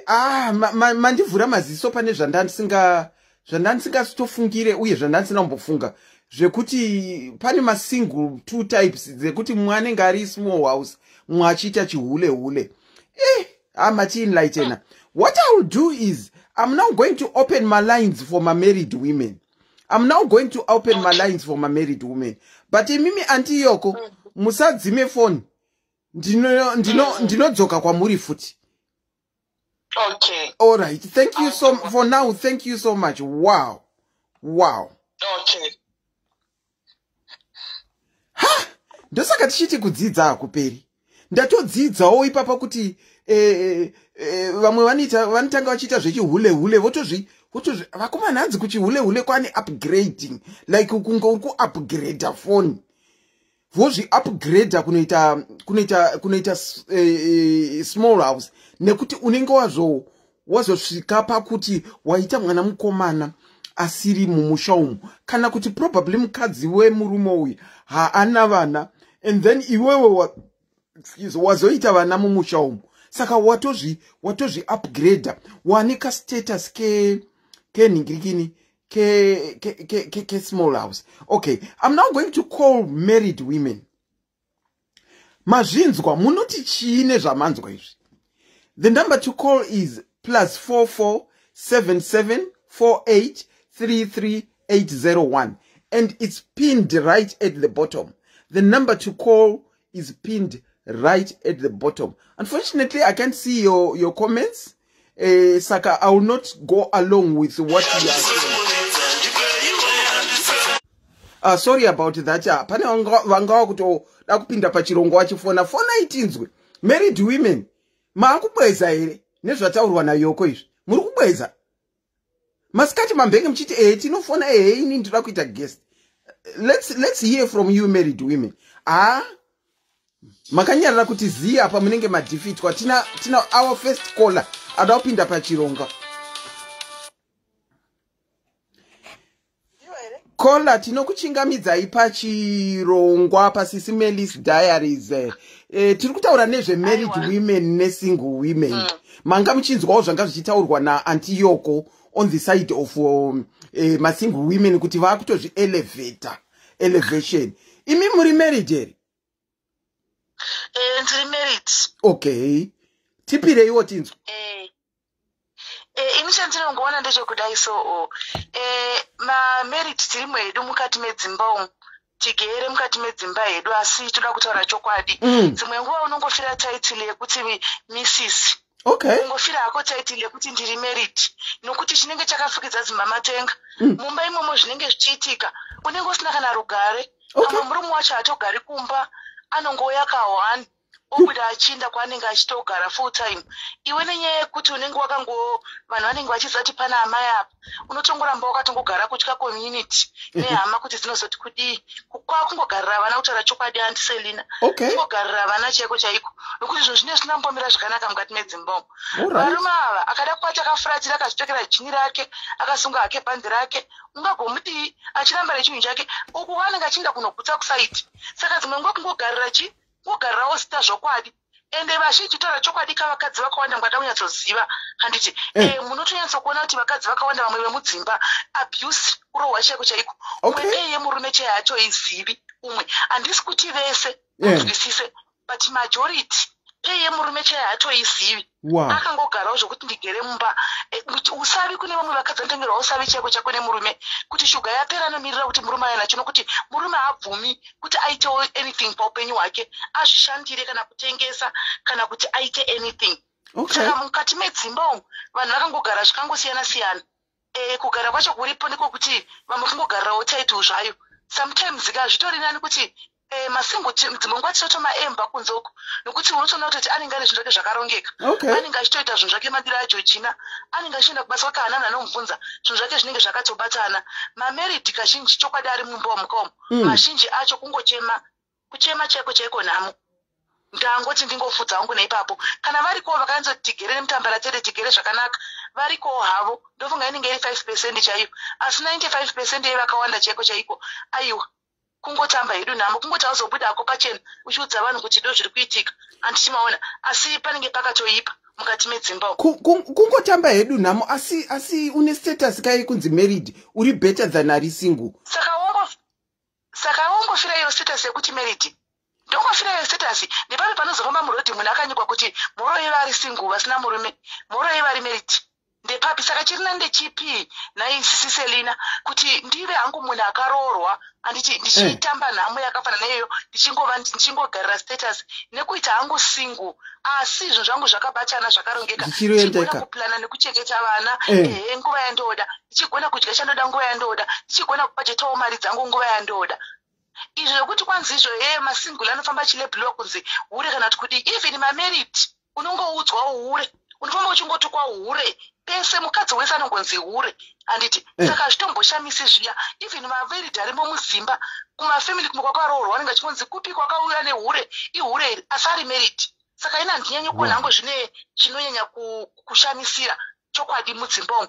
ah, mandivhura maziso pane zvandandisingazitofungire uye zvandandisina kumbofunga, zvekuti pane masingle two types, dzekuti mumwe anenge ari small house, mumwe achiita chihule hule. Ah, matienlightena. What I will do is I'm now going to open my lines for my married women. I'm now going to open my lines for my married women. But imimi, Auntie Yoko, musadzime foni. Ndinodzoka kwamuri futi. Okay. All right, thank you so for now, thank you so much. Wow. Okay. Ha, ndosaka tichiti kudzidza hakuperi. Ndatodzidzawo ipapa kuti vamwe vanoita, vanotanga vachiita zvechihule hule, votozvi vakomana, hanzi kuchihule hule kwane upgrading, like kunge uri kuupgrada foni, vozviupgrada kunoita small house, nekuti unenge wazosvika pakuti waita mwana mukomana asiri mumusha umu, kana kuti probably mukadzi wemurume uyu haana vana, and then iwewe excuse, wazoita vana mumusha umu. Saka watozvi upgrada, wane kastatus kenhingirikini ke small house. Okay, I'm now going to call married women. Mazvinzwa, munoti chii nezvamanzwa izvi? The number to call is +44 77 48 33 801, and it's pinned right at the bottom. The number to call is pinned right at the bottom. Unfortunately, I can't see your comments. Saka, I will not go along with what you are saying. Sorry about that. Pane vanga vakutoda kupinda pachirongwa vachifona. Fona itinzwe. Married women, maakubweza here nezvataurwa naYoko izvi? Muri kubweza? Masikati mambenge muchiti ehe, tinofona, ehe, ini ndoda kuita guest. Let's hear from you, married women. Ah, makanyarara kuti zii apa, munenge madefeatwa. Tina our first caller ada kupinda pachirongwa. Caller, tinokuchingamidzai pachirongwa paSisi Melis Diaries. Tiri kutaura nezvemarried women nesingle women. Manga muchinzwawo zvanga zvichitaurwa naAuntie Yoko on the side of masingle women, kuti vaakutozvielevata, elevation. Imi muri married here? Ndiri married. Okay, tipireiwo tinzwa. Ini chandinongoona ndechekudai, so mamarried tiri mwedu mukati medzimba umu, tigere mukati medzimba hedu, asi toda kutaura chokwadi, dzimwe nguva unongofira title yekuti Mrs. Ungofira hako title yekuti ndiri married, nokuti chinenge chakafukidza dzimba matenga. Mumba imomo zvinenge zvichiitika, unenge usina kana rugare. Pamwe murume wacho hatogari kumba, anongouya ka1, obuda achiinda kwaanenge achitogara full time. Iwe nenyaya yekuti unenge wakango, vanhu vanenge vachiziva kuti pana amai apa, unotongoramba wakatongogara, kutya community nehama kuti dzinozoti kudii. Kwakungogarira vana, kutaura chokwadi, Auntie Selina, kungogarira vana chaiko chaiko, nokuti zvinhu zvine zvinambomira zvakanaka mukati medzimba umu. Varume ava, akada kubata akafuratira, akazvipfekera jini rake, akasunga hake bhandi rake, ungagomudii achiramba nechinhu chake uku kwaanenge achienda kunogutsa kuside. Saka dzimwe nguva kungogarira chi kungogarirawo zita zvokwadi. Ende vazhinji, taura chokwadi kavakadzi vakawanda, mungada kunyatsoziva, handiti? Munotonyatsokuona kuti vakadzi vakawanda vamwe vemudzimba, abuse, kurohwa chaiko chaiko. Umwe pay yemurume chaiyo haatoizivi umwe. Handisi kuti vese, munzwisise, but majority, pay yemurume chaiyo haatoizivi. Akangogarawo zvokuti ndigere mumba. Kuti usavi, kune vamwe vakadzi vanotengerwa usavi chaiko chako nemurume, kuti shuga yapera, anomirira kuti murume aya nacho, nokuti murume haabvumi kuti aitewo anything paupenyu hwake, azvishandire kana kutengesa kana kuti aite anything. Saka mukati medzimba umu vanhu vakangogara zvikangosiyana siyana. Kugara kwacho kuripo ndikokuti vamwe kungogarirawo title zvayo. Sometimes ka zvitori nani kuti masingle, dzimwe nguva tinotomaemba kunze uko, nokuti unotoona kutoti anenge ane zvinhu zvake zvakarongeka. Anenge achitoita zvinhu zvake madiro aJojina, anenge achienda kubasa kwake, hana munhu anomubvunza, zvinhu zvake zvinenge zvakatobatana. Mamarried kazhinji, chokwadi, ari mumba wamuka umu, mazhinji acho kungochema, kuchema chaiko chaiko nhamo. Ndangoti ndingofudza hangu neipapo. Kana varikowo vakanzoti tigere nemutambara tede, tigere zvakanaka, varikowo havo, ndofunga inenge iri 5% chaiyo, asi 95% yevakawanda chaiko chaiko, aiwa, kungotamba hedu nhamo, kungoti auzobudako pachena uchiudza vanhu kuti ndo zviri kuitika, handichimaona, asi panenge pakatoipa mukati medzimba umu. Kungotamba hedu nhamo, asi une status kai kunzi married, uri better than ari single. Saka wongofira iyo status yekuti married, ndongofira iyo status. Nepapi panozofamba murodhi munhu akanyikwa kuti mhoro vari single vasina murume, mhoro vari married, ndepapi? Saka chiri nani ndechipi nhai, Sisi Selina, kuti ndive hangu munhu akaroorwa, handiti, ndichitamba nhamo yakafanana neiyoyo, ndichingova ndichingogarira status, nekuita hangu single, asi zvinhu zvangu zvakabatana, zvakarongeka, Zvichiroendeka. ndichigona kuplana nekuchengeta vana, ehe, nguva yandoda, ndichigona kudya chandoda nguva yandoda, ndichigona kubhajetawo mari dzangu nguva yandoda? Izvo zvekuti kwanzi izvo, he, masingle anofamba achilabeliwa kunzi hure kana kuti kudii. Even mamarried unongoudzwa hure, unofamba uchingotukwa hure pese, mukadzi wese anongonzi hure, handiti? Saka hazvitomboshamisi zviya. Even mamarried arimo muzimba, kumafamily kumwe kwakaroorwa, vanenge achingonzi kupi kwakauya nehure, ihure iri, asi ari married. Saka ina handinyanyi kuona hangu zvine chinonyanya kushamisira chokwadi mudzimba umu.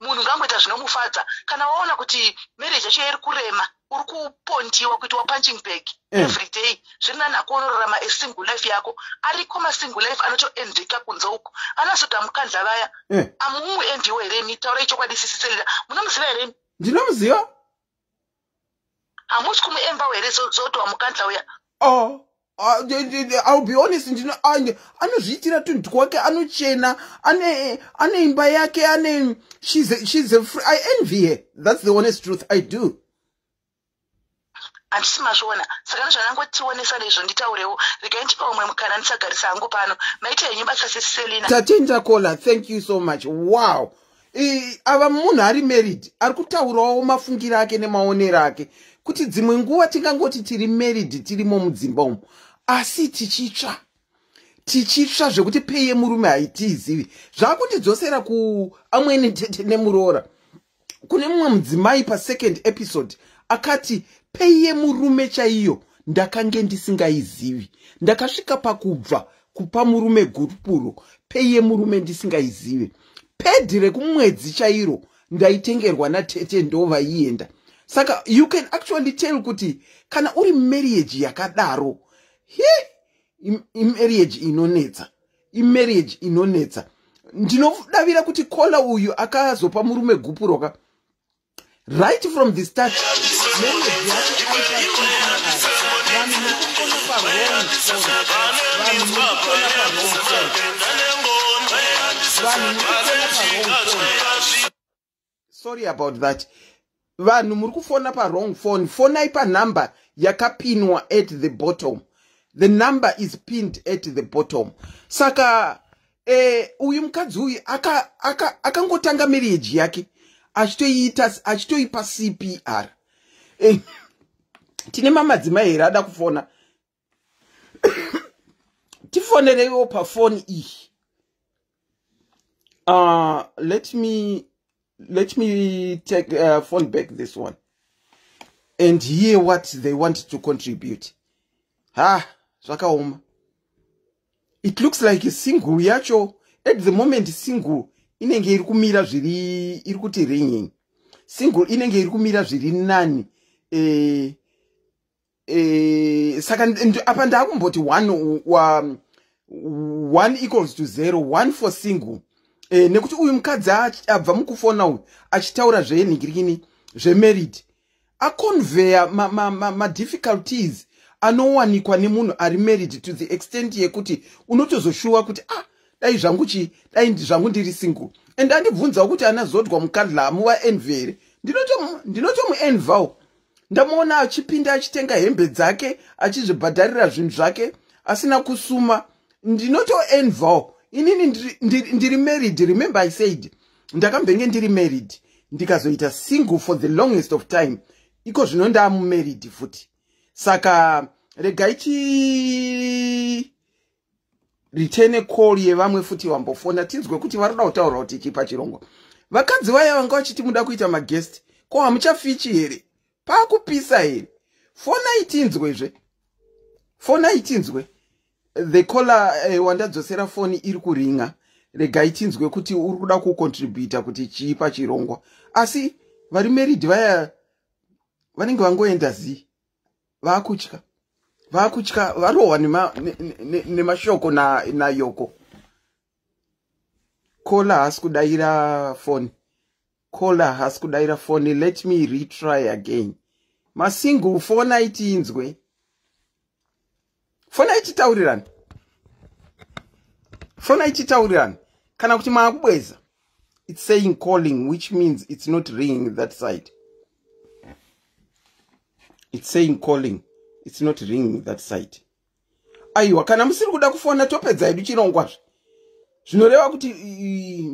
Munhu ngangoita zvinomufadza. Kana waona kuti marriage yacho iri kurema, uri kupondiwa, kuitiwa punching bag every day, zviri nani akuonorarama asingle life yako. Ariko masingle life anotoendeka kunze uko, anasoda mukandla vaya. Amumuendiwo here imi? Taurai chokwadi, Sisi Selina, munomuziva here imi? Ndinomuziva. Hamusi kumuembawo here Zodwa Mukandla uya? Oh. I'll be honest, ndino anozviitira tunhu twake, anochena, ane imba yake, ane she's a, she's a, I envy her. That's the honest truth, I do. Handisi mazviona? Saka ndozvanangotionesa nezvo. Nditaurewo, regai ndipe umwe mukana, ndisagarisa hangu pano. Maita henyu basa, sesiselina. Tatenda, caller, thank you so much. Wow, ava munhu ari married ari kutaurawo mafungiro ake nemaonero ake, kuti dzimwe nguva tingangoti tiri married, tirimo mudzimba umu, asi tichitsva, tichitsva zvekuti pay yemurume haitiizivi. Zvakundidzosera kuamweni tete nemuroora. Kune mumwe mudzimai pasecond episode akati, "Pay yemurume chaiyo ndakange ndisingaizivi. Ndakasvika pakubva kupa murume gupuro, pay yemurume ndisingaizivi. Pad rekumwedzi chairo ndaitengerwa natete, ndo vaienda." Saka you can actually tell kuti kana uri marriage yakadaro, he, imarriage inonetsa, imarriage inonetsa. Ndinodavira kuti caller uyu akazopa murume gupuro ka, right from the start marriage yacho aita. Vanhu muri kufona pawrong phone. Vanhu muri kufona pawrong phone. Vanhu muri kufona pawrong phone. Sorry about that. Vanhu muri kufona pawrong phone. Fonai panhamba yakapinwa at the bottom. The number is pinned at the bottom. Saka uyu mukadzi uyu akangotanga marriage yake achitoiita, achitoipa CPR. Tine mamadzimai here ada kufona? Tifonereiwo pafoni iyi. Let me take phone back this one and hear what they want to contribute. Ha, zvakaoma. It looks like single yacho at the moment, single inenge iri kumira zviri, iri kuti ringing. Single inenge iri kumira zviri nani. Saka apa ndaakumboti one equals to zero, one for single, nekuti uyu mukadzi abva mukufona uyu achitaura zvenhingirikini zvemarried, aconveya madifficulties ma, ma anowanikwa nemunhu ari married, to the extent yekuti unotozoshuwa kuti, "Ah, dai zvangu chi, dai zvangu ndiri single." And andibvunzawo kuti ana Zodwa Mukadla muva envy here? Ndinotomuenvawo. Ndamuona achipinda achitenga hembe dzake, achizvibhadharira zvinhu zvake asina kusuma. Ndinotoenvawo. Inini ndiri married. Remember I said ndakambenge ndiri married, ndikazoita single for the longest of time. Iko zvino ndaamumarried futi. Saka regai ti return call yevamwe futi vambofona, tinzwe kuti vari kuda kutaura kuti chipa chirongwa. Vakadzi vaya vanga vachiti muda kuita maguest, ko hamuchafichi here? Paakupisa here? Fonai tinzwezve, fonai tinzwe. The caller wandadzosera foni iri kuringa. Regai tinzwe kuti uri kuda kucontributa kuti chii pachirongwa. Asi vari married vaya vanenge vangoenda zii, vaakutya, vaakutya, varohwa nemashoko nayoko. Caller haasi kudayira foni. Caller haasi kudayira foni. Let me retry again. Masingle, fonai tinzwe. Fonai titaurirani. Fonai titaurirani. Kana kuti maakubweza. It's saying calling, which means it's not ringing that side. It's saying calling, it's not ringing that side. Aiwa, kana musiri kuda kufona, topedza hedu chirongwazve. Zvinoreva kuti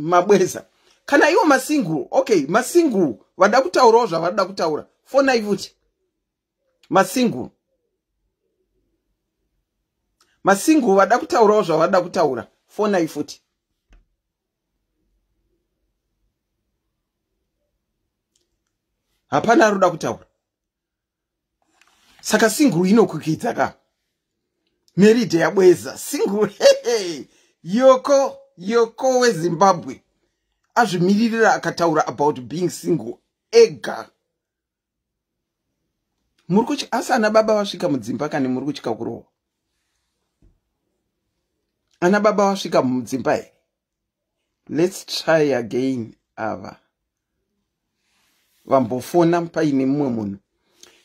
mabweza. Kana iwo masingle, okay, masingle vada kutaurawo zvavada kutaura, fonai futi. Masingle, masingle vada kutaurawo zvavada kutaura, fonai futi. Hapana aroda kutaura. Saka single inokwikidza ka, married yabweza. Single yoko yoko weZimbabwe azvimiririra akataura about being single ega. Muri kuchi asi ana baba vasvika mudzimba kani? Muri kutya kurohwa? Ana baba vasvika mudzimba here? Let's try again. Ava vambofona paine mumwe munhu.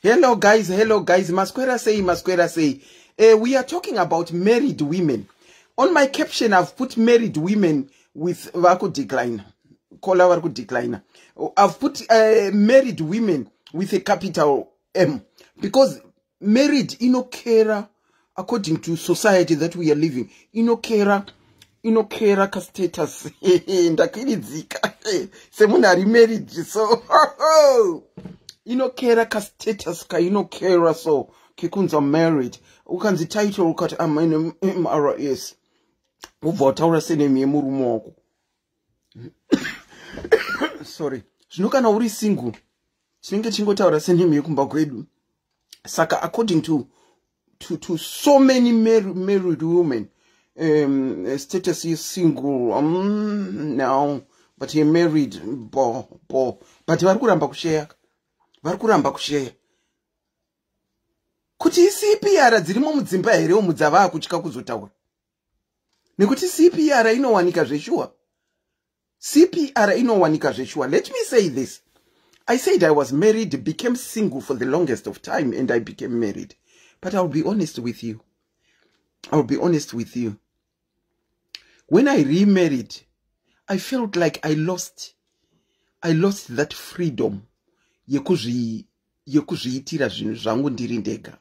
Hello guys, hello guys, maswera sei? Maswera sei? We are talking about married women. On my caption I've put married women with, vakudecline, caller vari kudecline. I've put married women with a capital am, because married inokera, according to society that we are living, inokera kastatus. Ndakwiridzika semunhu ari married, so inokera kastatus kainokera, so kekunzi married, ukanzi title, ukati am MRS, ubva wataura surname yemurume wako. Sorry. Zvino kana uri single, tinenge tichingotaura surname yekumba kwedu. Saka according to so many married women, status is single, no, but he married bo bo, but vari kuramba kusheya, vari kuramba kusheya kuti iCPR dzirimo mudzimba here umu dzavaa kutya kuzotaura, nekuti CPR inowanika zveshuwa, CPR inowanika zveshuwa. Let me say this: I said I was married, became single for the longest of time, and I became married. But I'll be honest with you, I'll be honest with you, when I remarried, I felt like I lost that freedom yekuzviitira zvinhu zvangu ndiri ndega.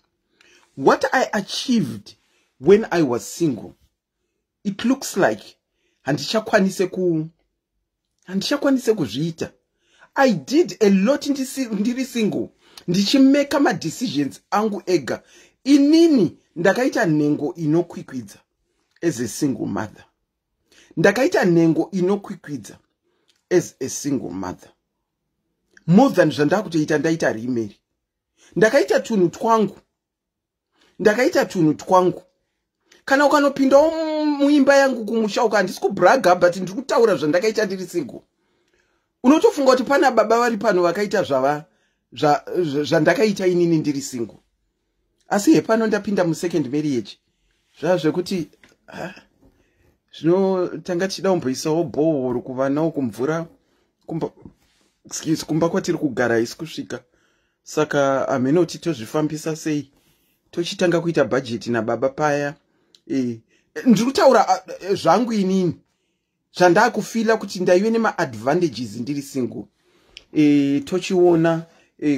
What I achieved when I was single, it looks like handichakwanise kuzviita. I did a lot ndiri single, ndichimeka madecisions angu ega. Inini ndakaita nhengo inokwikwidza as a single mother, ndakaita nhengo inokwikwidza as a single mother more than zvandakutoita ndaita remarry. Ndakaita tunhu twangu, ndakaita tunhu twangu. Kana ukanopindawo muimba yangu kumusha uko, handisi kubraga, but ndiri kutaura zvandakaita ndiri single, unotofunga kuti pana baba vari pano vakaita zvava zvandakaita inini ndiri single. Asi hepano ndapinda musecond marriage, zvava zvekuti zvino tanga tichida kumboisawo borehole kuvanawo kumvura kumba, excuse, kumba kwatiri kugara isi kusvika. Saka haminoti tozvifambisa sei, tochitanga kuita bhajeti nababa paya. Ndiri kutaura zvangu inini zvandakufila kuti ndaive nemaadvantages ndiri single. Tochiona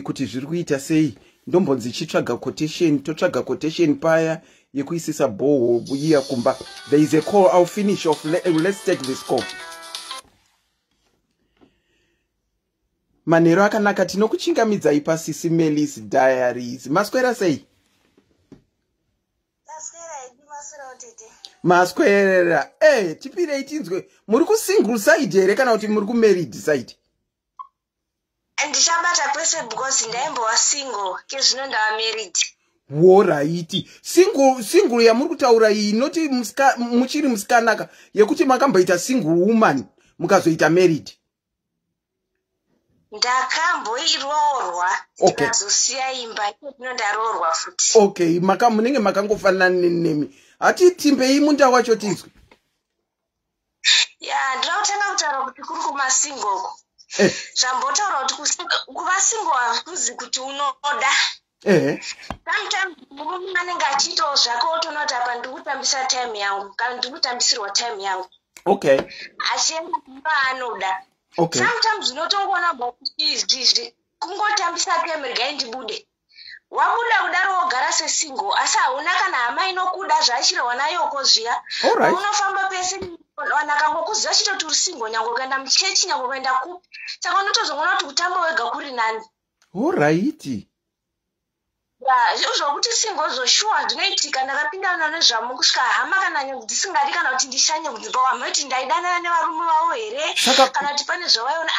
kuti zviri kuita sei. Ndombonzi chitsvaga quotation, totsvaga quotation paya yekuisisa borehole iya kumba. There is a call. I'll finish off. Let's take this call. Manhero akanaka, tinokuchingamidzai paSisi Melis Diaries. Maswera sei? Maswera. Tipirei tinzwe, muri kusingle side here kana kuti muri kumarried side? Ndichabata kwese because ndaimbova single, kezvino ndava married. Alright, single yamuri kutaura iyi, noti muchiri musikanaka, yekuti makamboita single woman mukazoita married? Ndakamboiroorwa, ndikazosiya imba, ino ndaroorwa futi. Okay, munenge makangofanana nemi. Hatitimbei munda wacho tinzwe. Ya, ndinoda kutanga kutaura kuti kuri kumasingoko, zvambotaura kuti kuva single hakuzi kuti unoda. Sometimes murume anenge achiitawo zvake, otoona kuti apa ndiri kutambisa time yangu kana ndiri kutambisirwa time yangu, achienda kumba anoda. Sometimes unotongoona izvi kungotambisa time, regai ndibude. Wabuda kudaro, wogara sesingle, asi hauna kana hama inokuda zvachirehwa nayoko zviya. Unofamba pese, vanhu akangokuziva chitoti uri single, nyange ukaenda muchechi, nyange ukaenda kupi. Saka unotozongoona kuti kutamba wega kuri nani. Ya, zvokuti single zvoshuwa zvinoitika. Ndakapindana nezvamo kusvika hama kana dzisingadi kana kuti ndishanye kudzimba kwamwe, kuti ndaidanana nevarume vavo here kana kuti pane zvavaiona.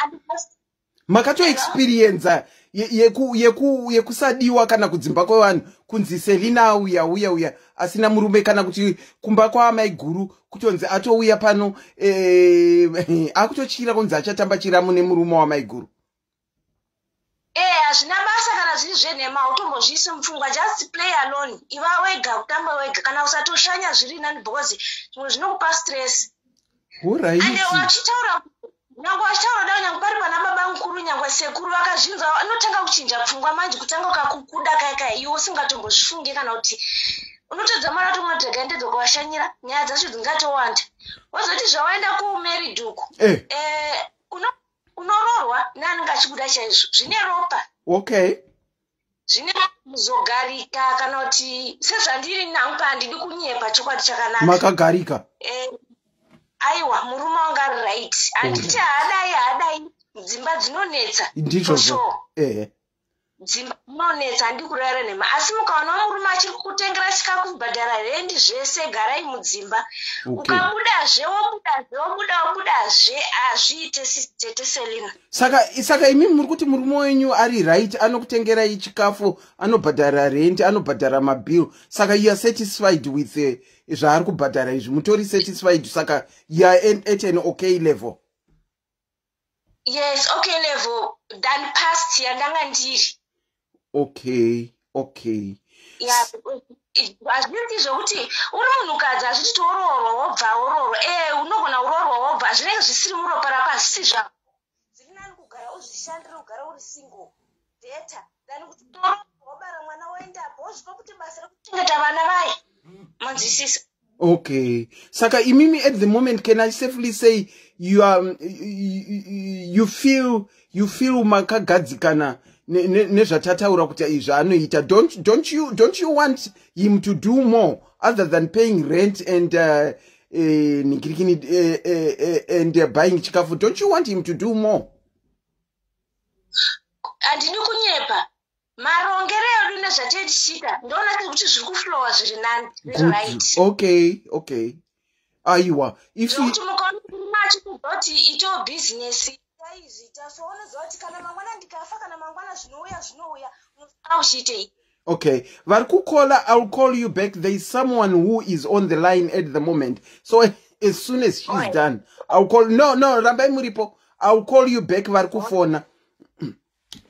Makatoexperienza yekusadiwa kana kudzimba kwevanhu, kunzi Selina auya, uya uya asina murume, kana kuti kumba kwaamai guru kutonzi atouya pano, akutotyira kunzi achatamba chiramu nemurume wamai guru? Hazvina basa kana zviri zvenhema, hautombozviisi mupfungwa. Just play alone, iva wega, kutamba wega kana usatoshanya zviri nani, because zvimwe zvinokupa stress. Ande wachitaura, nyange wachitaura dai, nyange pari pana baba mukuru, nyange sekuru vakazvinzwa, anotanga kuchinja pfungwa manje, kutanga ukakukuda kai kai iwe usingatombozvifungi, kana kuti unotodza mara tomati regai ndedzokuvashanyira, nyaya dzacho dzingatowanda. Wozoti zvawaenda kumarried uku, unoroorwa neanenge achikuda chaizvo zvine ropa. Zvine kuzogarika kana kuti sezvandiri nangu, handidi kunyepa, chokwadi chakanaka. Makagarika. Aiwa, murume wanga ari right. Handiti haadai, haadai, dzimba dzinonetsa. Ndizvozvo, ehe. Dzimba dzinonetsa, handi kurara nhema, asi mukaona murume achiri kukutengera chikafu, kubhadhara rendi, zvese, garai mudzimba. Ukabudazve, wobudazve, wobuda, wobudazve, hazviite, tete Selina. Saka imi muri kuti murume wenyu ari right, anokutengerai chikafu, anobhadhara rent, anobhadhara mabill, saka you are satisfied with zvaari kubhadhara izvi? Mutori satisfied? Saka you are at an okay level? Yes, okay level than past yandanga ndiri. Hazviti zvokuti uri munhukadzi, hazviti tioroorwa wobva woroorwa. E, unogona kuroorwa wobva, zvinenge zvisiri muropa rako, hazvisi zvako. Zviri nani kugara uzvishandire, kugara uri single better than kuti toroorwa, wobara mwana, woendapo, wozvipa kuti basa rekuchengeta vana vaya, manzwisisa? Okay, saka imimi at the moment, can I safely say you are you feel makagadzikana nezvatataura kuti izvi anoita? Don't you want him to do more other than paying rent and ningirikini and buying chikafu? Don't you want him to do more? Handidi kunyepa, marongero edu nezvatee tichiita, ndoona sekuti zviri kuflowa zviri nani, zviri right. Okay, aiwa, if you, Zvokuti mukaona murume achikubva kuti itewo bhizinesi, aizviita, so unoziva kuti kana mangwana ndikafa, kana mangwana zvinouya, zvinouya, unofanira uchiitei? Okay, vari kucaller, I'll call you back. There is someone who is on the line at the moment, so as soon as she's done, I'll call. No, rambai muripo, I'll call you back. Vari kufona.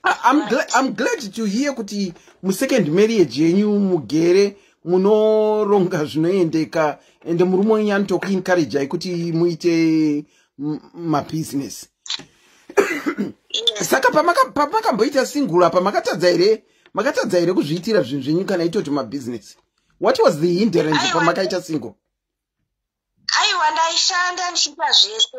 I'm glad to hear kuti musecond marriage yenyu mugere munoronga zvinoendeka, ende murume wenyu anotokuencouragei kuti muite mabusiness. Saka pamakamboita single apa, makatadza here kuzviitira zvinhu zvenyu, kana itoti mabusiness? What was the hindrance pamakaita single? Aiwa, ndaishanda ndichiita zvese.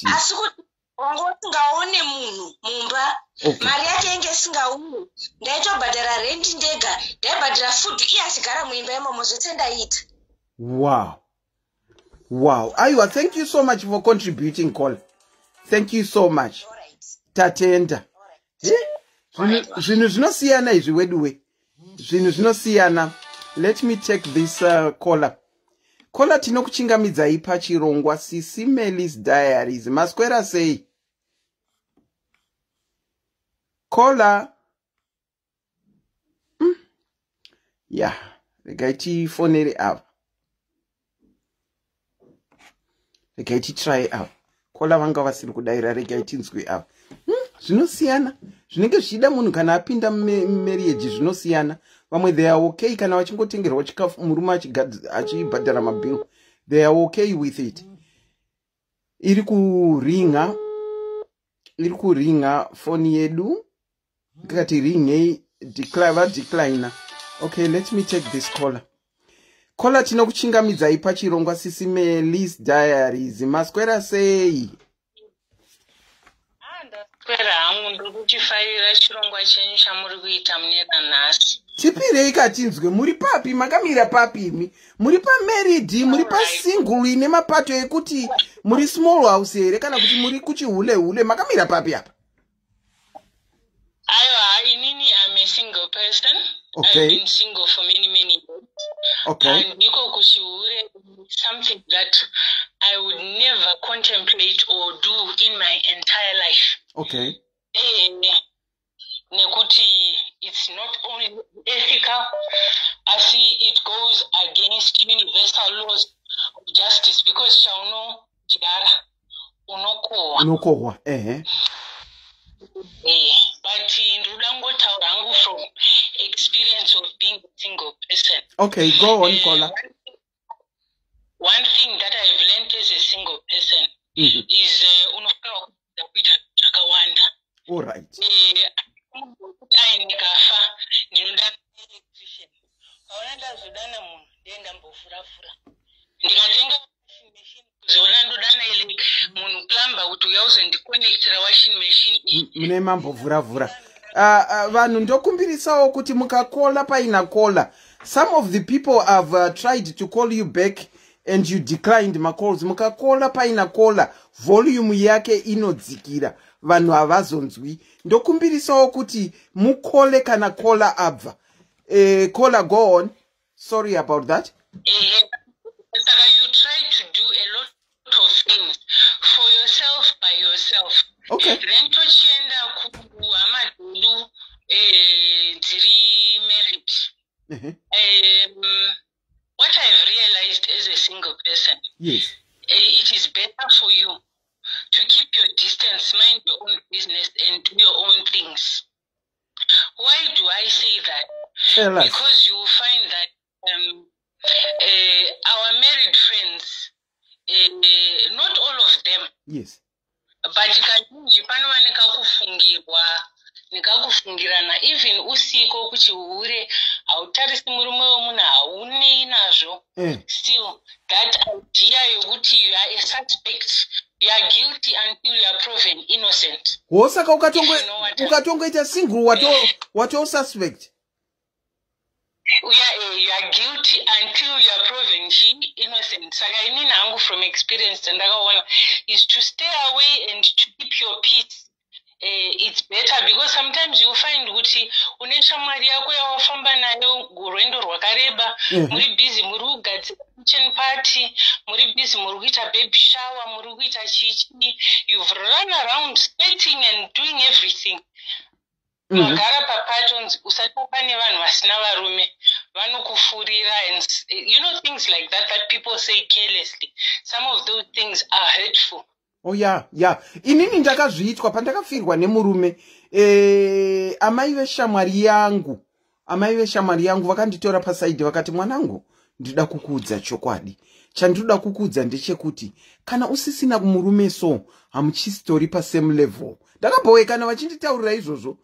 Asi kuti wanga usingaone munhu mumba. Mari yake inge isingauyi, ndaitobhadhara rendi ndega, ndaibhadhara food, iye achigara muimba imomo, zvese ndaiita. Wow. Aiwa, thank you so much for contributing, call. Thank you so much. Tatenda. Zvinhu zvinosiyana izvi weduwe, zvinhu zvinosiyana. Let me take this caller. Caller, tinokuchingamidzai pachirongwa Sisi Melis Diaries. Maswera sei, caller? Ya, regai tifonere ava, regai titry ava. Caller vanga vasiri kudayira, regai tinzwe ava. Zvinosiyana, zvinenge zvichida munhu kana apinda mumarriage, zvinosiyana. Vamwe they are okay kana vachingotengerwa chikafu, murume achibhadhara mabill, they are okay with it. Iri kuringa, iri kuringa foni yedu, ikati ringei, vadeclina. Okay, let me take this caller. Caller, tinokuchingamidzai pachirongwa Sisi Melis Diaries. Maswera sei? Ndaswera hangu, ndiri kuchifarira chirongwa chenyu chamuri kuita mune ranhasi. Tipirei katinzwe, muri papi? Makamira papi imi? Muri pamarried, muri pasingle ine mapato ekuti muri small house here, kana kuti muri kuchihule hule? Makamira papi apa? Aiwa, inini I'm a single person. I've been single for many, many years. And ndiko kuchihure, something that I would never contemplate or do in my entire life. Nekuti it's not only ethical, asi it goes against universal laws of justice, because chaunodyara unokohwa. Unokohwa, ehe. But ndinoda kungotaura hangu from experience of being a single person. Okay, go on, caller. One thing that I've learned as a single person is unofanira kudzidza kuita zvakawanda. All right. Ai, ndikafa ndinoda electrician, paona ndazodana munhu, ndiye ndambovhuravhura, ndikatenga washing machine, kuzoona ndodana munhu plumber kuti uya uzondiconnectira washing machine iyi. Mune mambovhuravhura. Vanhu ndokumbirisawo kuti mukakola paina caller. Some of the people have tried to call you back and you declined macalls. Mukakola paina caller, volume yake inodzikira, vanhu havazonzwi. Ndokumbirisawo kuti mukole kana caller abva. Caller, go on. Sorry about that. Ehe. Saka you try to do a lot of things for yourself, by yourself. Then tochienda kuhama dzedu dziri married. What I've realized as a single person, it is better for you to keep your distance, mind your own business and do your own things. Why do I say that? Tell us. Because you will find that our married friends, not all of them, but kazhinji panova nekakufungirwa, nekakufungirana, even usiko kuchihure, hautarisi murume wemunhu, haunei nazvo. Still that idea yokuti you are a suspect, you are guilty until you are proven innocent. Wo, saka If you know what I- ukatongoita single, wato suspect. You are guilty until you are proven chi innocent. Saka inini hangu, from experience dzandakaona, is to stay away and to keep your peace. It's better because sometimes you find kuti une shamwari yako yawafamba nayo rwendo rwakareba, muri busy, muri kugadzira kitchen party, muri busy, muri kuita baby shower, muri kuita chichi, you've run around sweating and doing everything. Magara paparty, onzi usatamba nevanhu vasina varume, vanokufurira, and things like that that people say carelessly. Some of those things are hurtful. Oh yeah, inini ndakazviitwa pandakafirwa nemurume. Amai veshamwari yangu vakanditora paside, vakati, "Mwanangu, ndinoda kukuudza chokwadi. Chandinoda kukuudza ndechekuti kana usisina murume, so hamuchisitori pasame level." Ndakabhowekana vachinditaurira izvozvo,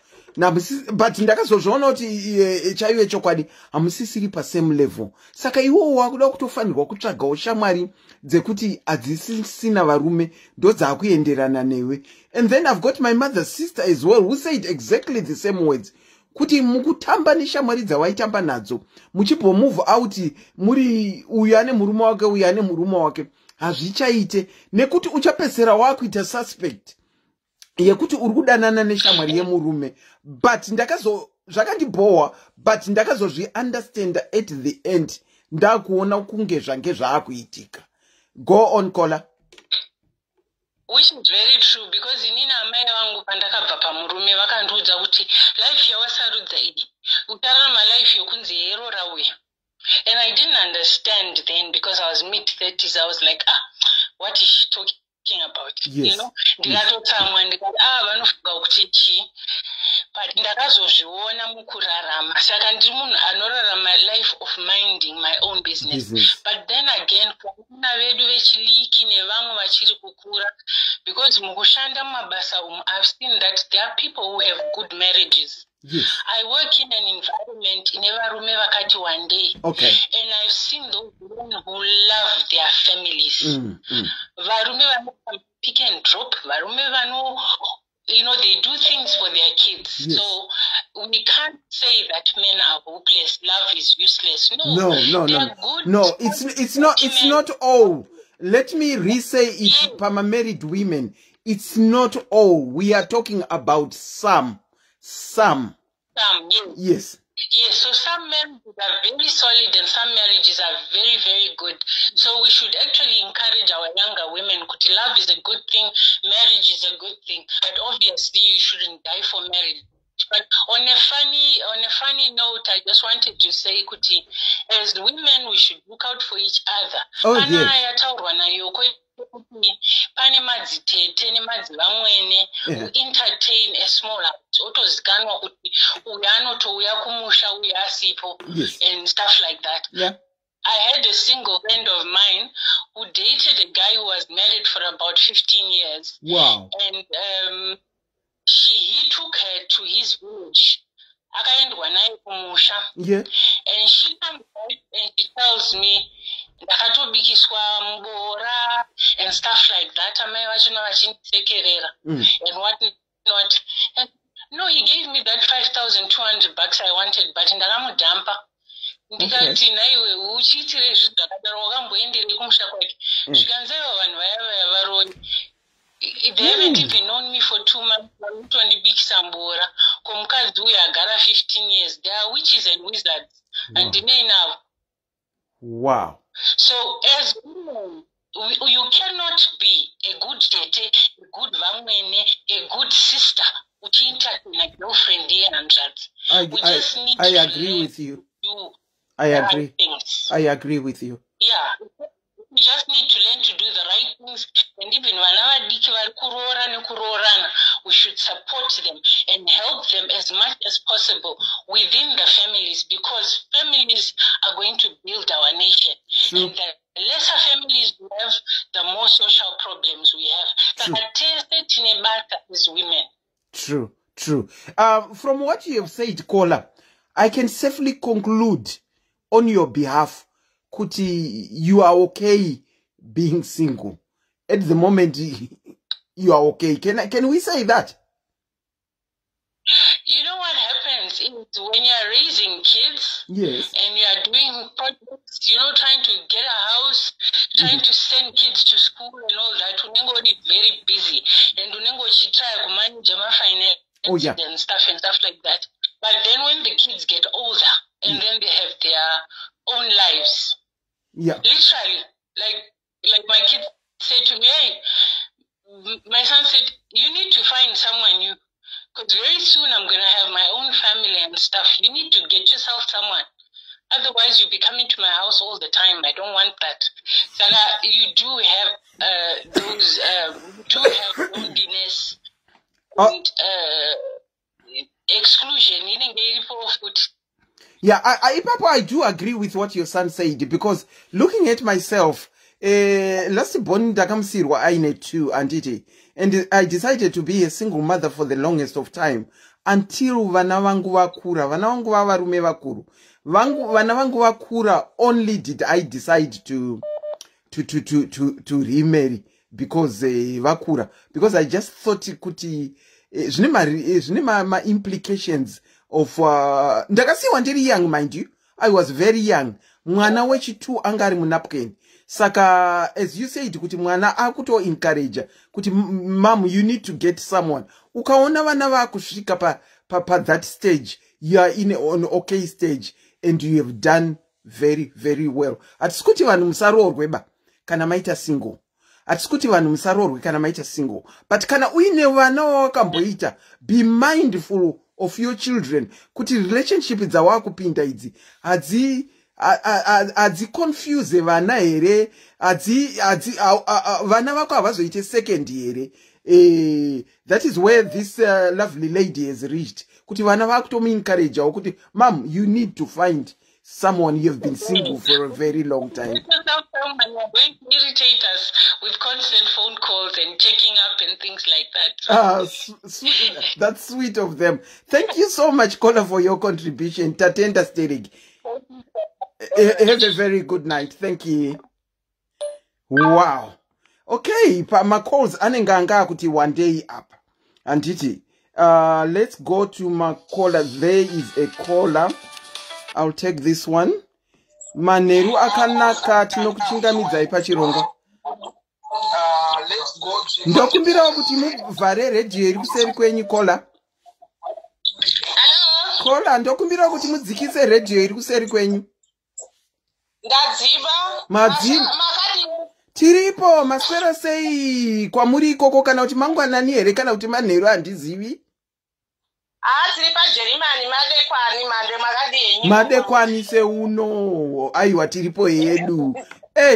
but ndakazozviona kuti chaive chokwadi. Hamusisiri pasame level, saka iwowo wakuda kutofanirwa kutsvagawo shamwari dzekuti hadzisisina varume, ndodzaakuenderana newe. And then I've got my mother's sister as well, who said exactly the same words, kuti mukutamba neshamwari dzawaitamba nadzo, muchimbomove out, muri uyu ane murume wake, uyu ane murume wake, hazvichaite, nekuti uchapedzisira waakuita suspect yekuti uri kudanana neshamwari yemurume. But ndakazo, zvakandibhohwa, but ndakazozviunderstanda at the end, ndakuona kunge zvange zvaakuitika. Go on, caller. Which is very true, because inini amai vangu, pandakabva pamurume, vakandiudza kuti life yawasarudza iyi, uchararama life yokunzi yerora uya. And I didn't understand then because I was mid 30s. I was like, "Ah, what is she talking about?" Ndikatotsamwa, ndikati, "Ah, vanofunga kuti chii?" But ndakazozviona mukurarama. Saka ndiri munhu anorarama life of minding my own business. Business. But then again, vana vedu vechidiki nevamwe vachiri kukura, because mukushanda mumabasa umu, I've seen that there are people who have good marriages. I work in an environment ine varume vakati one day, and I've seen those men who love their families. Varume vano pick and drop, varume vano, they do things for their kids. So we can't say that men are hopeless, love is useless. No. No. They No. are good. No, it's men. not all. Let me re-say it. Pama married women, it's not all. We are talking about some. Some, yes. Yes, so some marriages are very solid and some marriages are very, very good. So we should actually encourage our younger women kuti love is a good thing, marriage is a good thing, but obviously you shouldn't die for marriage. But on a funny note, I just wanted to say kuti as women we should look out for each other. Pana yataurwa naYoko kuti pane madzitete nemadzivamwene who entertain a small house, otozikanwa kuti uyu anotouya kumusha uyu asipo and stuff like that. I had a single friend of mine who dated a guy who was married for about 15 years. And he took her to his village. Akaendwa naye kumusha. And she comes back and she tells me, "Ndakatobikiswa muboora and stuff like that. Amai vachona vachindisekerera and what not." And No, he gave me that $5200 I wanted, but ndakamudhampa. Ndikati, "Naiwe, uchiitire zvinhu zvakadaro? Wakamboenderei kumusha kwake?" Zvikanzi, "Aiwa, vanhu vaya vaya varoi. They haven't even known me for 2 months, vanotondibikisa mbora. Ko mukadzi uyu agara 15 years? They are witches and wizards, handinei navo." So as women, you cannot be a good tete, a good vamwene, a good sister uchientertaina girlfriend yehanzvadzi. We just need I to agree learn with you. to do I the agree. right things. I agree with you. Yeah, we just need to learn to do the right things. And even vana vadiki vari kuroora nekuroorana, we should support them and help them as much as possible within the families, because families are going to build our nation. True. And the lesser families we have, the more social problems we have. True. Saka tese tine basa as women. True. From what you have said, caller, I can safely conclude on your behalf kuti you are okay being single. At the moment, you are okay. Can we say that? You know what happens is when you are raising kids and you are doing projects, trying to get a house, trying to send kids to school and all that, unenge uri very busy and unenge uchitry kumanage mafinance and stuff like that. But then when the kids get older and then they have their own lives, literally, like my kids said to me, "Hey," my son said, "You need to find someone new, because very soon I'm going to have my own family and stuff. You need to get yourself someone. Otherwise, you'll be coming to my house all the time. I don't want that." Saka, you do have those, you do have loneliness and exclusion. Inenge iripo futi. Yeah, ipapo I do agree with what your son said, because looking at myself, last born ndakamusirwa aine 2, anditi, and I decided to be a single mother for the longest of time until vana vangu vakura, vana vangu vavarume vakuru, vangu vana vangu vakura, only did I decide to remarry because vakura, because I just thought kuti zvine ma-implications of ndakasiyiwa ndiri young. Mind you, I was very young. Mwana wechi2 anga ari munapkin. Saka as you said kuti mwana akutoencouragea kuti, "Mum, you need to get someone." Ukaona vana vakusvika pa that stage, you are in an okay stage and you have done very, very well. Hatisi kuti vanhu musaroorwe ba kana maita single. Hatisi kuti vanhu musaroorwe kana maita single, but kana uine vana wawakamboita, be mindful of your children, kuti relationship dzawakupinda idzi hadziconfuse vana here, vana vako havazoite second here. That is where this lovely lady has reached, kuti vana vakutomuencourageawo kuti, "Mum, you need to find someone. You have been single for a very long time." Get yourself someone. You're going to irritate us with constant phone calls and checking up and things like that. Ah, sweet, that's sweet of them. Thank you so much, caller, for your contribution. Tatenda sterek. Have a very good night. Thank you. Wow. Okay, pamacalls anenge anga akuti one day up. Anditi. Let's go to my caller. There is a caller. I'll take this one. Manheru akanaka, tinokuchingamidzai pachirongwa. Ndokumbirawo kuti muvhare redhiyo iri kuseri kwenyu, caller. Hello? Caller, ndokumbirawo kuti mudzikise redhiyo iri kuseri kwenyu. Ndadziva. Makadini? Tiripo. Maswera sei kwamuri ikoko? Kana kuti mangwanani here, kana kuti manheru, handizivi. Ah, tiri paJerimani, madekwani mande. Makadini? Madekwani seuno. Aiwa, tiripo hedu.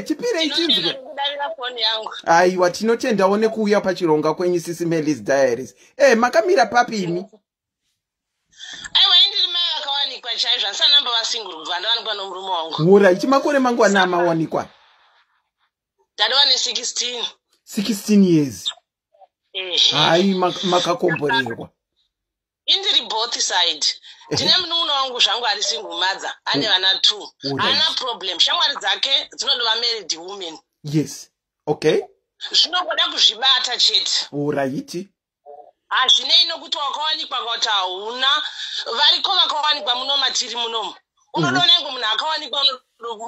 Tipirei tinzwe. Kudavira foni yangu. Aiwa, tinotendawo nekuuya pachirongwa kwenyu, Sisi Melis Diaries. Makamira papi imi? Aiwa, indiri mai vakawanikwa chaizvo. Handisati vasingle kubva ndawanikwa nomurume wangu. Hura, ichi makore mangwana amawanikwa? Ndatova ne16. 16 years? Ehe. Hai, makakomborerwa. Indiri both side. Ndine munun'una wangu zvangu ari single mother, ane vana two. Haana problem, shamwari dzake dzinodova married women. Zvinongoda kuzvibata chete. Alright. Hazvinei nokuti wakawanikwa kuti hauna. Variko vakawanikwa muno matiri munomu. Unodoona ingo munhu akawanikwa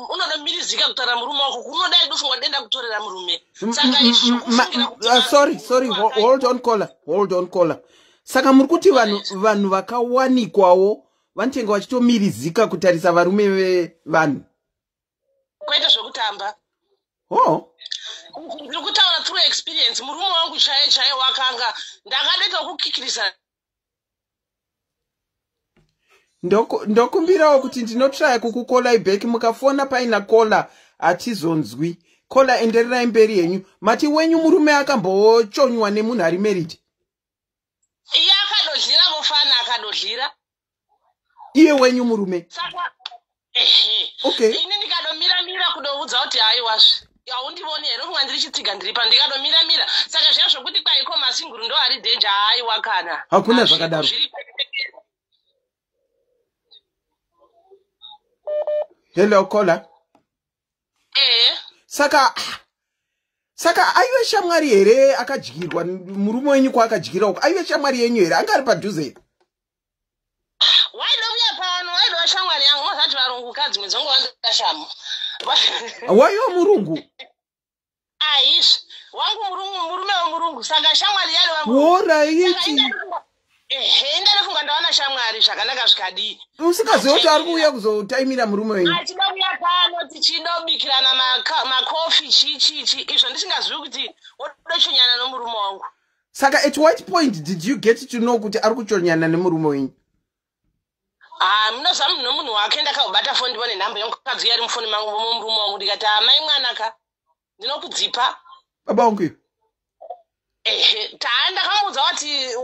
unodomirizika kutaura murume wako, kunodai dofunga denda kutorera murume. Saka izvi zvokufungira kuti Sorry, hold on, caller, hold on, caller. Saka muri kuti vanhu vakawanikwawo vanotenge vachitomirizika kutarisa varume vevanhu? Kwete zvekutamba. Oh. Ndiri kutaura through experience. Murume wangu chaiye chaiye wakanga ndakadoita kukikirisa. Ndokumbirawo kuti ndinotraya kukucallai back. Mukafona paina caller hatizonzwi. Caller, endererai mberi henyu. Mati wenyu murume akambochonywa nemunhu ari married? Iye akadodlira vofana, akadodlira. Iye wenyu murume? Saka ehe. Ini ndikadomira-mira kudoudza kuti haiwazve, haundivoni here kunga ndiri chitsiga ndiri pa ndikadomira-mira. Saka zviya zvokuti kwaiko masinguru ndo ari danger, haiwa kana. Hakuna zvakadaro. Zviri. Hello, caller. Ehe. Saka aive shamwari here akadyirwa murume wenyu kwaakadyira uko? Aive shamwari yenyu here? Anga ari padhuze here? Waidouya pano, waidova shamwari yangu. Mozati varungu kadzimwe dzongowandashamo. Waiva murungu? Aizvi wangu murungu, murume wemurungu, saka shamwari yaidova murungu. Alright. Ehe, ndanofunga ndawana shamwari zvakanaka zvikadii. Usingazivi kuti ari kuuya kuzotaimira murume wenyu? Achida kuuya pano, tichidobikirana makofi, chii chii chii, izvo ndisingazivi kuti wodochonyana nomurume wangu. Saka at what point did you get to know kuti ari kuchonyana nemurume wenyu? Ah, munoziva munhu nomunhu wake. Ndakabata foni, ndivone nhamba yomukadzi yari mufoni mangu momurume wangu, ndikati, "Amai mwanaka, ndinokudzipa." Baba wangu iyo. Ehe, taa ndakamuudza kuti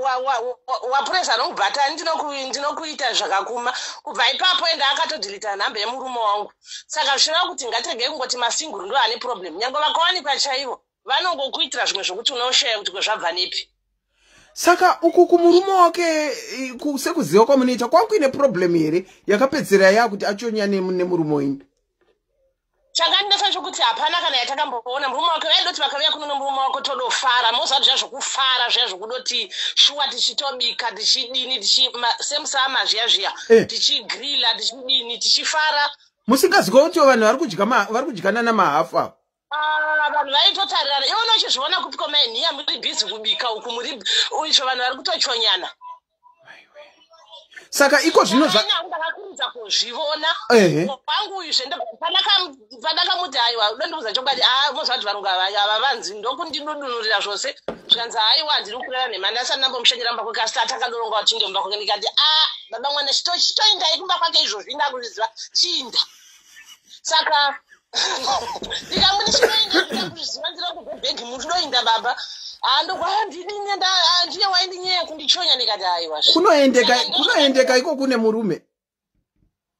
wapuresa anongubhata, ndinokuita zvakakuma. Kubva ipapo ende akatodhilita nhamba yemurume wangu. Saka zvichireva kuti ngatiregei kungoti masinguru ndo ane problem. Nyange vakawanikwa chaivo vanongokuitira zvimwe zvokuti unoshaya kuti kwezvabva nepi. Saka uku kumurume wake, sekuziva kwamunoita, kwakuine problem here yakapedzera yakuti achonya nemurume wenyu? Chakandinetsa chokuti hapana kana yatakamboona murume wake. Vaidoti vakauya kuno nomurume wako todofara, mozati zviya zvokufara, zviya zvokudoti shuwa, tichitobika, tichidini, semusama zviya zviya, tichigrila, tichidini, tichifara. Musingaziva kuti vanhu vari kudyanana mahafu ava? Ah, vanhu vaitotarirana. Iwe unochizviona kupi komainhiya muri busy kubika uku, muri izvo vanhu vari kutochonyana. Saka iko zvino Ndakakurudza kuzvivona. Wangu uyu zvende pandakamuti aiwa, udondiudza chokwadi. A, moziva kuti varungu ava vanzi ndokundidudunurira zvose, zvikanzi haiwa, ndiri kurera nhema, ndasati ndambomushanyira mumba kwake, asi takadoronga kuti tiinde mumba kwake. Ndikati, "A, baba mwana, chitoindai kumba kwake izvozvi, ndakuzviziva, chiinda." Saka ndikamuti chinoinda, ndakuzviziva, ndiri kubhebhegi muchidoinda baba. Handidini, ndiye waindinyeya kundichonya. Ndikati aiwa. Kunoendeka iko kune murume?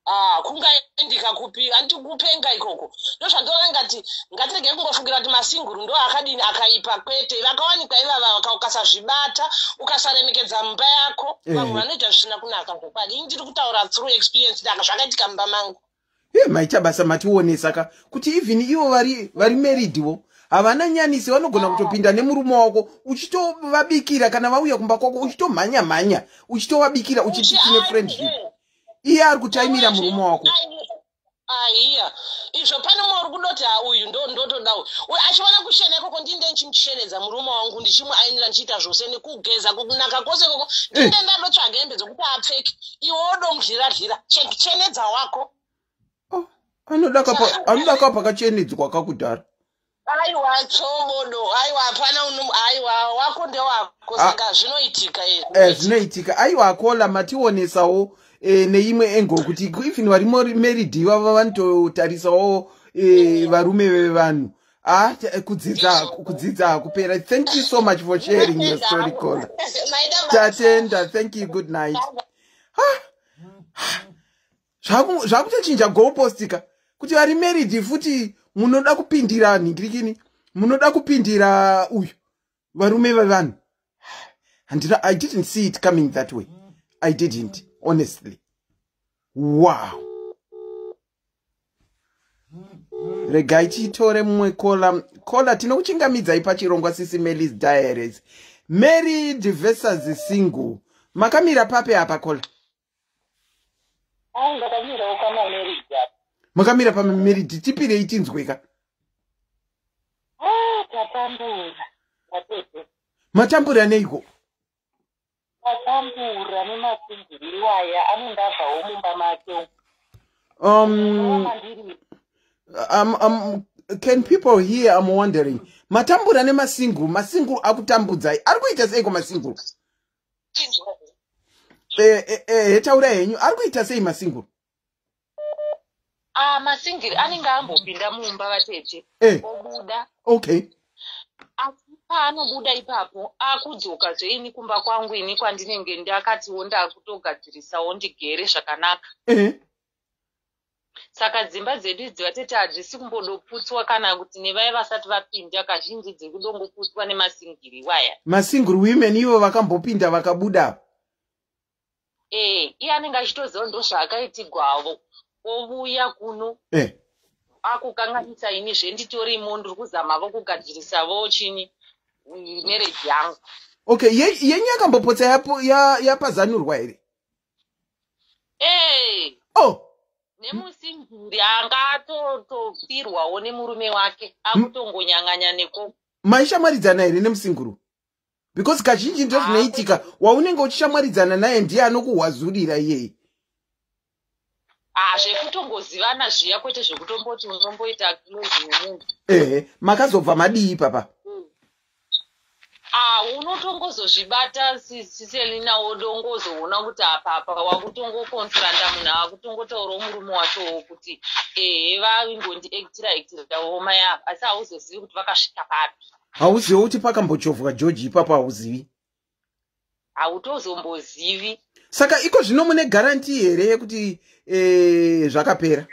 Ah, kungaendika kupi? Handiti kupenga ikoko? Ndozvandiona ngati ngatiregei kungofungira kuti masinguru ndo akadini, akaipa. Kwete, vakawanikwa ivava, ukasazvibata, ukasaremekedza mumba yako, vamwe vanoita zvisina kunaka zvokwadi. Ini ndiri kutaura through experience, ndaka zvakaitika mumba mangu. Ye, maita basa mationesa ka kuti even ivo vari marriedwo havana nyanisi, vanogona kutopinda nemurume wako uchitovabikira kana vauya kumba kwako, uchitomhanya mhanya uchitovabikira, uchiti tine friendship, iye ari kutaimira murume wako. Aiya, izvo pane mumwe uri kudoti, "Ha, uyu ndotoda uyu." Uyu achiona kuchena ikoko, ndinde ndichimuchenedza murume wangu, ndichimuainira, ndichiita zvose nekugeza, kunaka kwose ikoko, ndinde ndadotsvaga hembe dzokuti apfeke. Iwe wodomudhlira-dhlira, chenedza wako. Oh, anoda ka pakachenedzwa kakudhara. Aiwa, tsobodo, aiwa, hapana, aiwa, wako ndewako. Saka zvinoitika. Zvinoitika. Aiwa, caller, mationesawo neimwe angle kuti even vari married ivava vanototarisawo varume vevanhu. Ah, kudzidza hakupera. Thank you so much for sharing your story, caller. Tatenda, thank you, good night. Ah, zvakutochinja goalpost ka kuti vari married futi munoda kupindira nhingirikini, munoda kupindira uyu varume vevanhu. Handina, I didn't see it coming that way. I didn't, honestly. Wow. Regai titore mumwe caller. Caller, tinokuchingamidzai pachirongwa Sisi Melis Diaries. Married versus single. Makamira papi apa, caller? Ai, ndakamirawo pamamarried apa. Makamira pamamarried, tipirei tinzweka. Ah, tatambura, vatete. Matambura neiko? Tatambura nemasingiri iwaya, anondabvawo mumba make. Mandiri. Can people hear? I'm wondering, matambura nemasingle, masingle akutambudzai, ari kuita seiko masingle? Taura henyu, ari kuita sei masingle? Ah, masingiri anenge ambopinda mumba, vatete, obuda. Asi paanobuda ipapo, akudzoka zveini kumba kwangu ini kwandinenge ndakatiwo ndakutogadzirisawo, ndigere zvakanaka. Saka dzimba dzedu idzi, vatete, hadzisi kumbodoputswa kana kuti nevaya vasati vapinda. Kazhinji dziri kudongoputswa nemasingiri iwaya. Masingle women ivo vakambopinda vakabuda. Ee, iye anenge achitoziva ndo zvaakaitigwavo, ovuya kuno akukanganisa. Ini zvenditorimo, ndiri kuzamavo kugadzirisavo chini, marriage yangu. Okay, yenyu yakambopotsa yapazanurwa here? Ee. Oh. Nemusingiri anga atotopirwawo nemurume wake, akutongonyang'anya neko. Maishamwaridzana here nemusinguru? Because kazhinji ndo zvinoitika, waunenge uchishamwaridzana naye ndiye anokuhwazurira iyeye. Ah, zvekutongozivana zviya, kwete zvekutomboti unomboita close nemunhu. Ehe, makazobva madii ipapa? Ah, unotongozozvibata, siselina, wodongozoona kuti apapa wakutongoconfronta munhu, akutongotaurawo murume wachowo kuti ehe, vaingondiactira actirawo mai ava, asi hauzozivi kuti vakasvika papi. Hauzivi kuti pakambochovhwa George ipapo, hauzivi. Hautozombozivi. Saka iko zvino mune guarantee here yekuti zvakapera?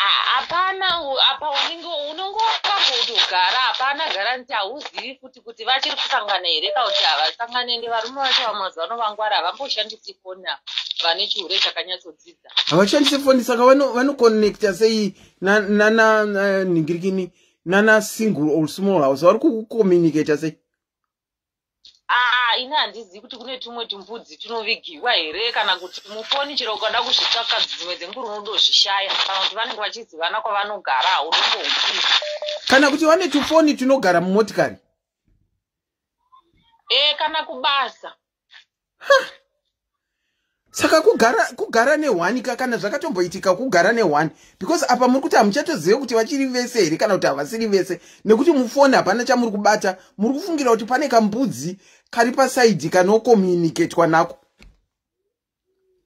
Ah, hapana apa, unenge wakambotogara, hapana guarantee. Hauzivi futi kuti vachiri kusangana here kana kuti havasangani. Ende varume vacho vamazuva ano vangwara, havamboshandisi foni ava, vane chihure chakanyatsodzidza. Havashandisi foni, saka vanoconnecta sei nana ningirikini, nana single or small house? Vari kucommunicata sei? Aa, ini handizivi kuti kune tumwe tumbudzi tunovigiwa here kana kuti mufoni chero ukada kuzvitsvaka dzimwe dzenguri unodozvishaya, kana kuti vanenge vachizivana kwavanogara, haunomboukiri. Kana kuti vane tufoni tunogara mumotikari. E, kana kubasa. Saka kugara nehwani ka, kana zvakatomboitika kugara nehwani, because apa muri kuti hamuchatozive kuti vachiri vese here kana kuti havasiri vese, nekuti mufoni hapana chamuri kubata. Muri kufungira kuti pane kambudzi kari paside kanocommunicatwa nako.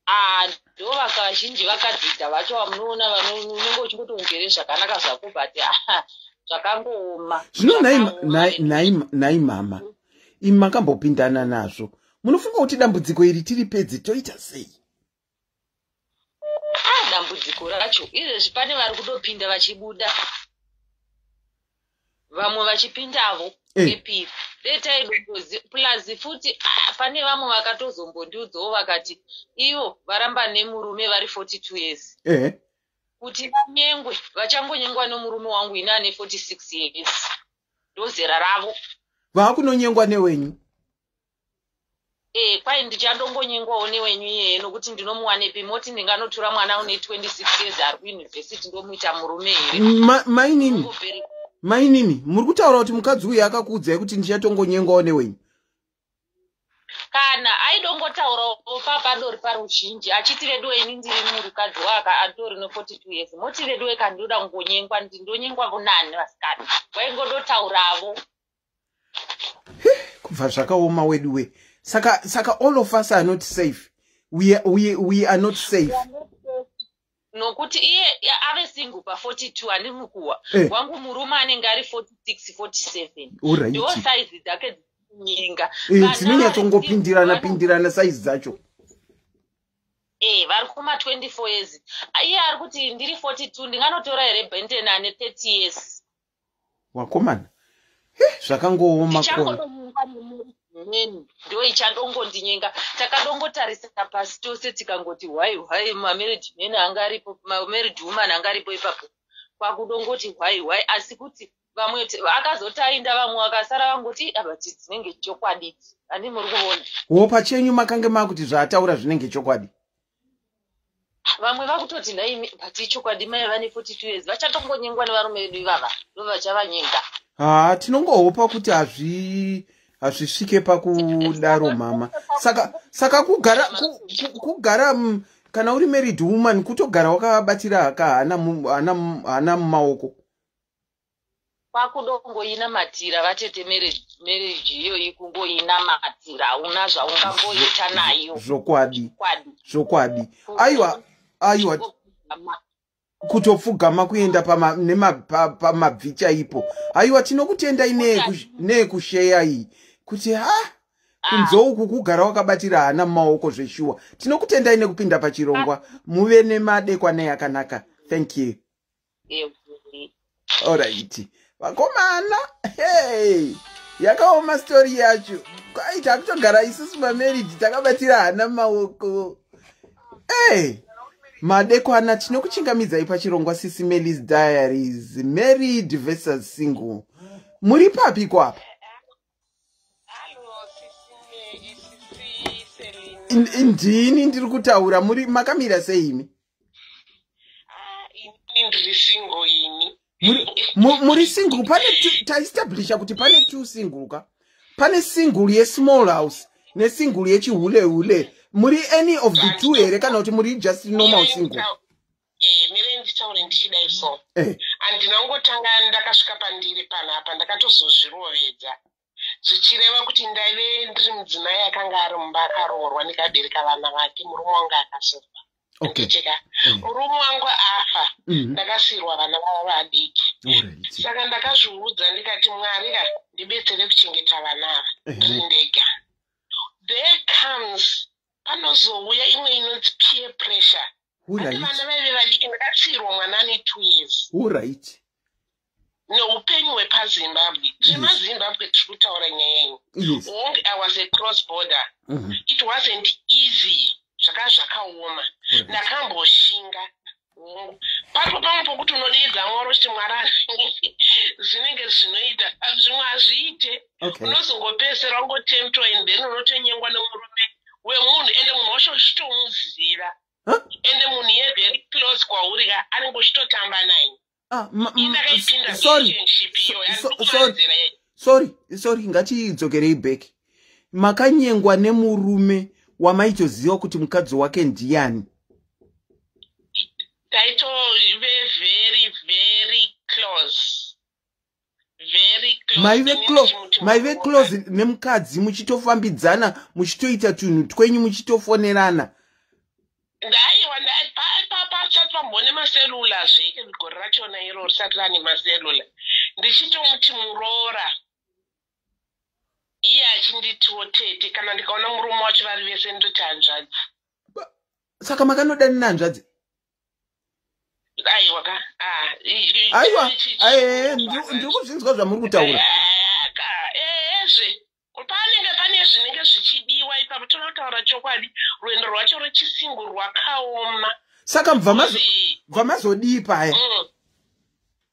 Ah, ndo vakazhinji vakadzidza vacho vamunoona, unenge uchingoti ugere zvakanaka zvako, but ah, zvakangooma. Zvino nhai mama, imi makambopindana nazvo, munofunga kuti dambudziko iri tiri pedzi toita sei? Ah, dambudziko racho izvezvi pane vari kudopinda vachibuda, vamwe vachipindavo epiri detaidongozi plus futi. Ah, pane vamwe vakatozombondiudzawo vakati ivo varamba nemurume vari 42 years, kuti vanyengwe, vachangonyengwa nemurume wangu ini ane 46 years, ndozera ravo. Vaakunonyengwa newenyu? E, kwai ndichandongonyengwawo newenyu iyeye, nokuti ndinomuwanepi? Moti ndinganotora mwana une 26 years ari kuyunivhesiti ndomuita murume here? Mainini, Ungoperi- mainini, muri kutaura kuti mukadzi uyu akakuudzai kuti ndichatongonyengwawo newenyu? Kana aidongotaurawo papadori paruzhinji achiti, "Veduwe, ini ndiri murukadzi waka atori ne42 years, moti veduwe, kandoda kungonyengwa, ndindonyengwa kunani vasikana?" Waingodotauravo. Kubva zvakaoma weduwe. Saka all of us are not safe. We are not safe. Nokuti iye ave single pa42, handimukuwa wangu murume anenge ari 46, 47, ndo saizi dzake dzinyenga. Dzinonyatsongopindirana pindirana saizi dzacho. E, vari kuma24 years, iye ari kuti ndiri 42, ndinganotora here Benten ane 30 years? Wakomana, zvakangooma. Ndichangodonyengwa nemweni, ndo ichandongondinyenga. Takadongotarisa pasi tose tikangoti hwai hwai, mamarried men anga aripo, mamarried woman anga aripo ipapo, kwakudongoti hwai hwai, asi kuti Vamwe akazotainda, vamwe vakasara vangoti, "Apa dzinenge chokwadi idzi." Handi muri kuona? Wo pachenyu makange makuti zvaataura zvinenge chokwadi. Vamwe vakutoti, "Nhaimi, but ichokwadi, mai vane 42 years vachatongonyengwa nevarume vedu ivava, ndo vachavanyenga." Ha, tinongohopa kuti hazvisvike pakudaro, mama. Saka kugara, kana uri married woman, kutogara wakabatira kahana hana mumaoko. Kwakudongoinamatira, vatete. Marriage iyoyi kungoinamatira, hauna zvaungangoita nayo. Zvokwadi. Kwadi. Zvokwadi, aiwa, aiwa, kutopfugama kuenda pamabvi chaipo. Aiwa, tinokutendai neyekusheya iyi kuti ha, kunze uku kugara wakabatira hana mumaoko zveshuwa. Tinokutendai nekupinda pachirongwa. Muve nemadekwana yakanaka. Thank you. Alright, vakomana, hey, yakaoma story yacho. Kwai takutogara isusu mamarriage takabatira hana mumaoko. Hey, madekwana, tinokuchingamidzai pachirongwa Sisi Melis Diaries, married versus single. Muri papi kwapa? Hallo, sisi Selina. Ndini ndiri kutaura. Muri makamira seimi? Ah, ini ndiri single ini. Muri single. Pane taestablisha kuti pane two single ka. Pane single yesmall house nesingle yechihulehule. Muri any of the two here, kana kuti muri just normal single? Mire nditaure ndichidai so. Handina kungotanga ndakasvika pandiri panapa, ndakatozozvirovedza, zvichireva kuti ndaive ndiri mudzimai akanga ari mumba, akaroorwa, ndikabereka vana vake, murume wangu akasofa. Ndicheka murume wangu afa, ndakasiyirwa vana vava vadiki. Saka ndakazviudza ndikati, "Mwari ka, ndibetsere kuchengeta vana ava ndiri ndega." There comes, panozouya imwe inonzi peer pressure. Ati vana vaive vadiki, ndakasiyirwa mwana ane 2 years. Neupenyu hwepaZimbabwe, zvemaZimbabwe tiri kutaura nyaya iyi. Hongu, I was a cross border. It wasn't easy, zvaka zvakaoma. Ndakamboshinga, hongu, paripo pamwe pokuti unodeedza Mwari uchiti, "Mwari," zvinenge zvinoita, zvimwe hazviite. Unozongopedzisira wangotemptwa and then unotonyengwa nemurume wemunhu, ende munhu wacho uchitomuziva. Huh? Ende munhu iye very close kwauri ka, anenge uchitotamba naye. Ah, Indakaipinda sorry. relationship iyoyo. Sorry. Sorry, sorry, ngatidzokerei back. Makanyengwa nemurume wamaitoziva kuti mukadzi wake ndiani? Taitove very very close, very close. Maive Inini close? ndichimuti Maive muroora. close nemukadzi, muchitofambidzana, muchitoita tunhu twenyu, muchitofonerana? Ndaiwa pasati pambone maselula zve, gore rachona iro risati rane maselula, ndichitomuti muroora, iye achinditiwo tete. Kana ndikaona murume wacho vari vese, ndoti hanzvadzi. Saka makanodanina hanzvadzi? Aiwa ka. Ah, Aiwa, ndiri kuzvinzwa zvamuri kutaura. Ezve panenge pane zvinenge zvichidiwa ipapo, toda kutaura chokwadi, rwendo rwacho rwechisingle rwakaoma. Saka mubva mazodii paya?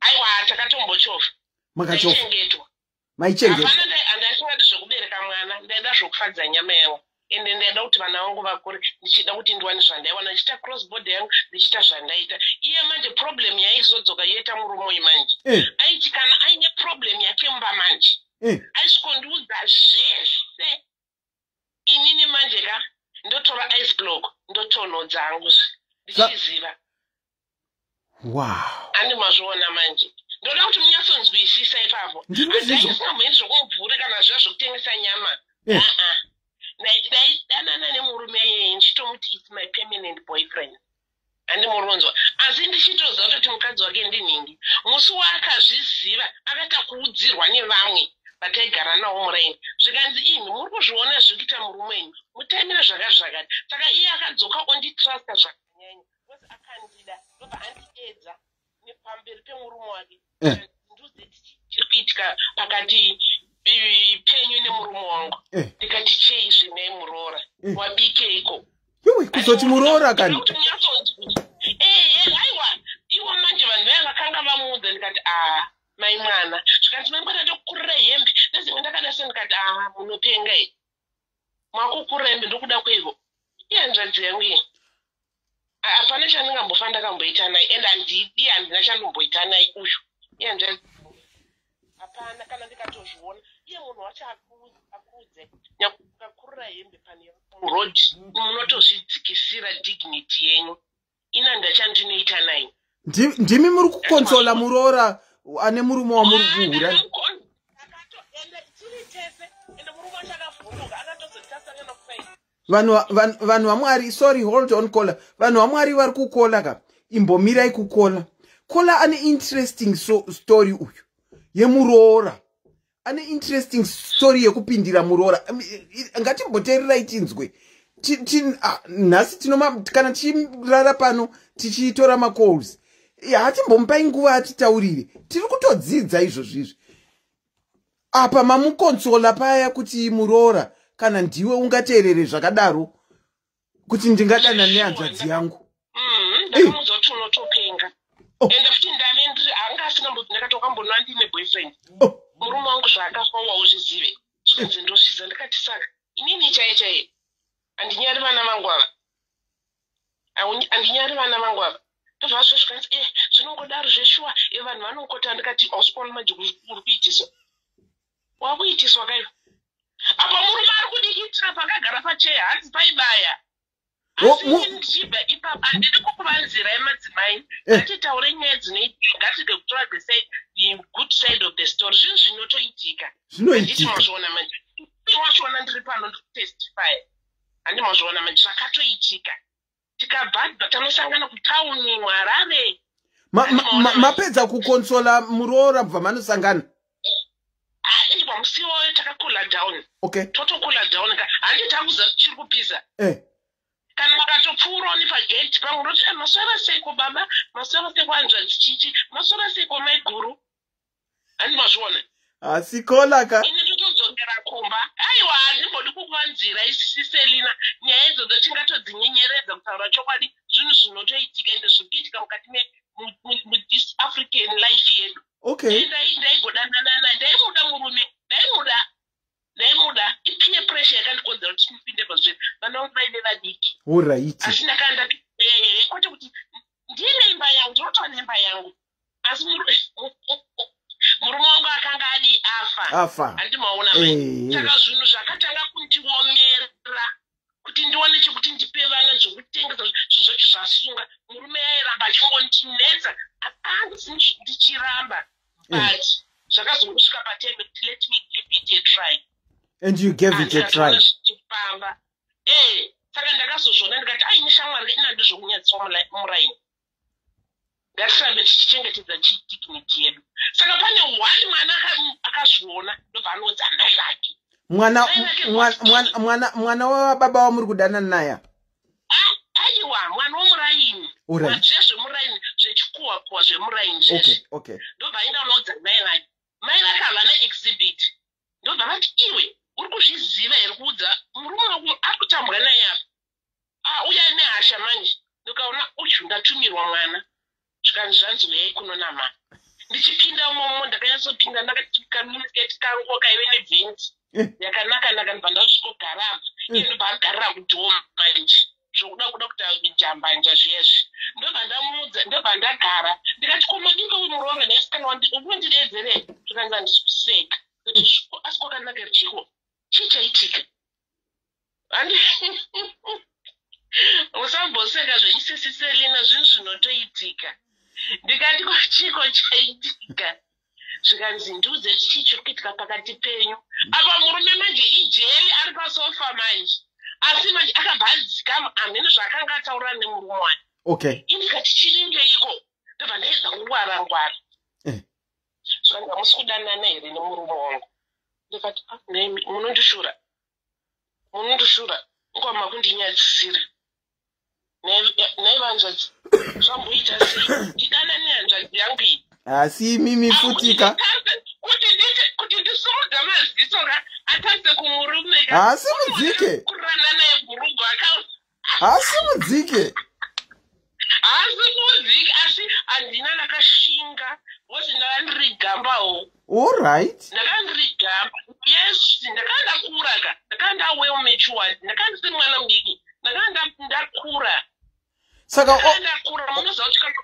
Aiwa, takatombochovha. Makachovha? Ndaichengetwa. Maichengetwa? Hapana, handaisingadi zvekubereka mwana, ndaida zvokufadza nyama yangu, ende ndaida kuti vana vangu vakure, ndichida kuti ndiwane zvandaiwana, ndichiita cross border yangu, ndichiita zvandaita. Iye manje problem yaizodzoka yoita murume uyu manje, aiti kana aine problem yake mumba manje, aisvikondiudza zvese. Inini manje ka, ndotora ice block, ndotonhodza hangu, ndichiziva. Andi mazviona manje, ndoda kuti munyatsonzwisisa ipapo. Ndiri kuzvinzwa. Handaisingamboendi zvokumubvuri kana zviya zvokutengesa nyama. Aa, ndaidanana nemurume iyeye ndichitomuti, "It's my permanent boyfriend." Handimurunzwa, asi ndichitoziva kutoti mukadzi wake ndinhingi. Musi waakazviziva, akaita kuudzirwa nevamwe vataigara navo muraini, zvikanzi, "Imi muri kuzviona zviri kuita murume wenyu, mutaimire zvakati zvakati." Saka iye akadzoka onditrusta zvakanyanya because akandida, ndobva andiedza nepamberi pemurume wake. "Ndiudze chiri kuitika pakati penyu nemurume wangu." Ndikati, "Chei zvinei, muroora?" "Wabikeiko?" Iwe, kuzoti muroora kani? Kuti munyatsonzwa. Ehe, aiwa, iwo manje vanhu vaya vakanga vamuudza, ndikati, "A, Mai mwana, zvikanzi, "Mai mwana, ndokukurira hembe nezimwe." Ndakada se ndikati, "A, munopenga i, makukurira hembe ndokuda kweivo?" Ihanzvadzi yangu iyi, hapana chandingambofa ndakamboita naye, and handidi, handina chandomboita naye uyu. Ihanzvadzi, hapana kana ndikatozviona iye munhu wacho akuudze nyakukurira hembe pane road, munotozvidzikisira dignity yenyu. Ina ndachandinoita naye. Ndimi muri kuconsola muroora ane murume wamuri kuhura? Tiri tese, ende murume wacho akavhunduka, akatozotasangana kusai. Vanhu vaMwari, sorry, hold on, caller. Vanhu vaMwari vari kucaller ka, imbomirai kucaller. Caller ane interesting story uyu yemuroora, ane interesting story yekupindira muroora. Ngatimboteererai tinzwe. Nhasi kana tichirara pano tichitora macalls, hatimbomupai nguva atitaurire. Tiri kutodzidza izvozvizvi. Apa mamuconsola paya kuti muroora, kana ndiwe ungateerere zvakadaro kuti ndingadana nehanzvadzi yangu? Ndakamuudza kuti unotopenga. Ende futi ndave ndiri anga asina mbodzi, ndakatokambonwa ndine boyfriend. Murume wangu zvaakafa wauzvizive. Zvikanzi, "Ndozviziva." Ndikati, "Saka inini chaiye chaiye handinyari vana vangu ava? Handinyari vana vangu ava?" Ndobva zvo zvikanzi, "E, zvinongodaro zveshuwa, e, vanhu vanongota." Ndikati, "Hausi kuona manje uri kuitiswa, wakuitiswa kaivo." Apa murume ari kudikitira pakagara pacheya, hanzi paibaya. Asi ndichibva ipapo, handidi kukuvanzirai madzimai. Ngatitaure nyaya dzinoitika, ngatirege kutora the good side of the story. Zvinhu zvinotoitika. Handiti Zvinoitika. mazviona manje? Wazviona, ndiri pano ndikutestify. Handi mazviona manje zvakatoitika? Tikabva tanosangana kutauni muHarare. Mapedza kuconsola muroora, bva manosangana? Indi pamusi iwoyo takacoola down. Totocoola down ka, handi takuziva kuti chiri kupisa. Kana makatopfuurawo nepagedhi pangu, ndoti, "Ah, maswera seiko baba? Maswera seiko hanzvadzi chichi? Maswera seiko maiguru?" Handi mazviona? Asi caller ka. Ini totodzokera kumba. Aiwa, handimbodi kukuvanzira isiselina nyaya idzodzo, tingatodzinyenyeredza. Kutaura chokwadi, zvinhu zvinotoitika, ende zviri kuitika mukati muthis African life yedu. Ndaigodanana naye, ndaimuda murume, ndaimuda, ndaimuda. Ipeer pressure yakandikonzera kuti ndipinde pazvinhu. Vana vangu vaive vadiki. Asi ndakanga kwete kuti ndine imba yangu, ndinotova neimba yangu, asi murume wangu akanga adi afa. Afa. Handimaona? Saka zvinhu zvakatanga kundiomera kuti ndiwane chekuti ndipe vana, zvokutengesa, zvinhu zvacho zvasunga. Murume airamba achingondinetsa, andisi ndichiramba, but zvakazongosvika patime kuti let me give it a try. And you gave it a try. Ndikatoona zvichifamba. Saka ndakazozviona, ndikati, "Aini shamwari, ina ndizvokunyadziswa muraini, ngatirambe tichichengetedza dignity yedu." Saka pane one mwana akazviona, ndobva anoudza mai vake. Mwana Mai vake. Mwana wababa wamuri kudanana naye? Ah, aiwa, mwana womuraini. Zviya zvemuraini, zvechikuwa kuwa zvemuraini zvezvi. Ndobva aenda unoudza mai vake. Mai vake havana exhibit. Ndobva vati, "Iwe uri kuzviziva here kuudza murume wako ari kutambwa naye apa?" Ah, uya nehasha manje. Ndikaona uyu ndatumirwa mwana, zvikanzi, "Zvanzi uyai kuno namama." Ndichipinda umomo, ndakanyatsopinda ndakati kanguva kaive nevhendi yakanaka naka. Ndobva ndasvikogara apa. Iye ndobva agarira kudoor manje, zvokuda kuda kuita jambanja zviyezvi. Ndobva ndamuudza, ndobva ndagara, ndikati, "Ko madinga muroora nesikana unondidedzerei?" Zvikanzi, "Handisi kuseka." Ndikati, "Asi kwakanaka here? Chiko chii chaitika?" Musamboseka zvenyisisiselina, zvinhu zvinotoitika. Ndikati, "Ko chiko chaitika?" Zvikanzi, "Ndiudze chii chiri kuitika pakati penyu apa." Murume manje ijeli, ari pasofa manje, asi manje akabva adzikama, hamene zvaakanga ataura nemurume wake. Indikati, "Chiringeiko?" Ndobva ndaedza kungwara ngwara. Zvikanzi, "Hamusi kudanana here nemurume wangu?" Ndikati, "Ah, nemi munondishura, munondishura, ngwama kundinyadzisira nai vanzvadzi, zvamboita sei ndidana nehanzvadzi yangu iyi?" Asi imimi futika. Kuti ndisimudza maziso ka, atarise kumurume ka. Haasimudzike. Kurana naye bhurugwa aka. Haasimudzike. Haasimudzike. Hazvizivi, asi handina, ndakashinga because ndanga ndiri gambawo. Allright. Ndakanga ndiri gamba, yes. Ndakanga ndakura ka, ndakanga nda well matured, ndakanga ndisiri mwana mudiki, ndakanga ndakura. Saka Ndakanga ndakura, munoziva kuti kana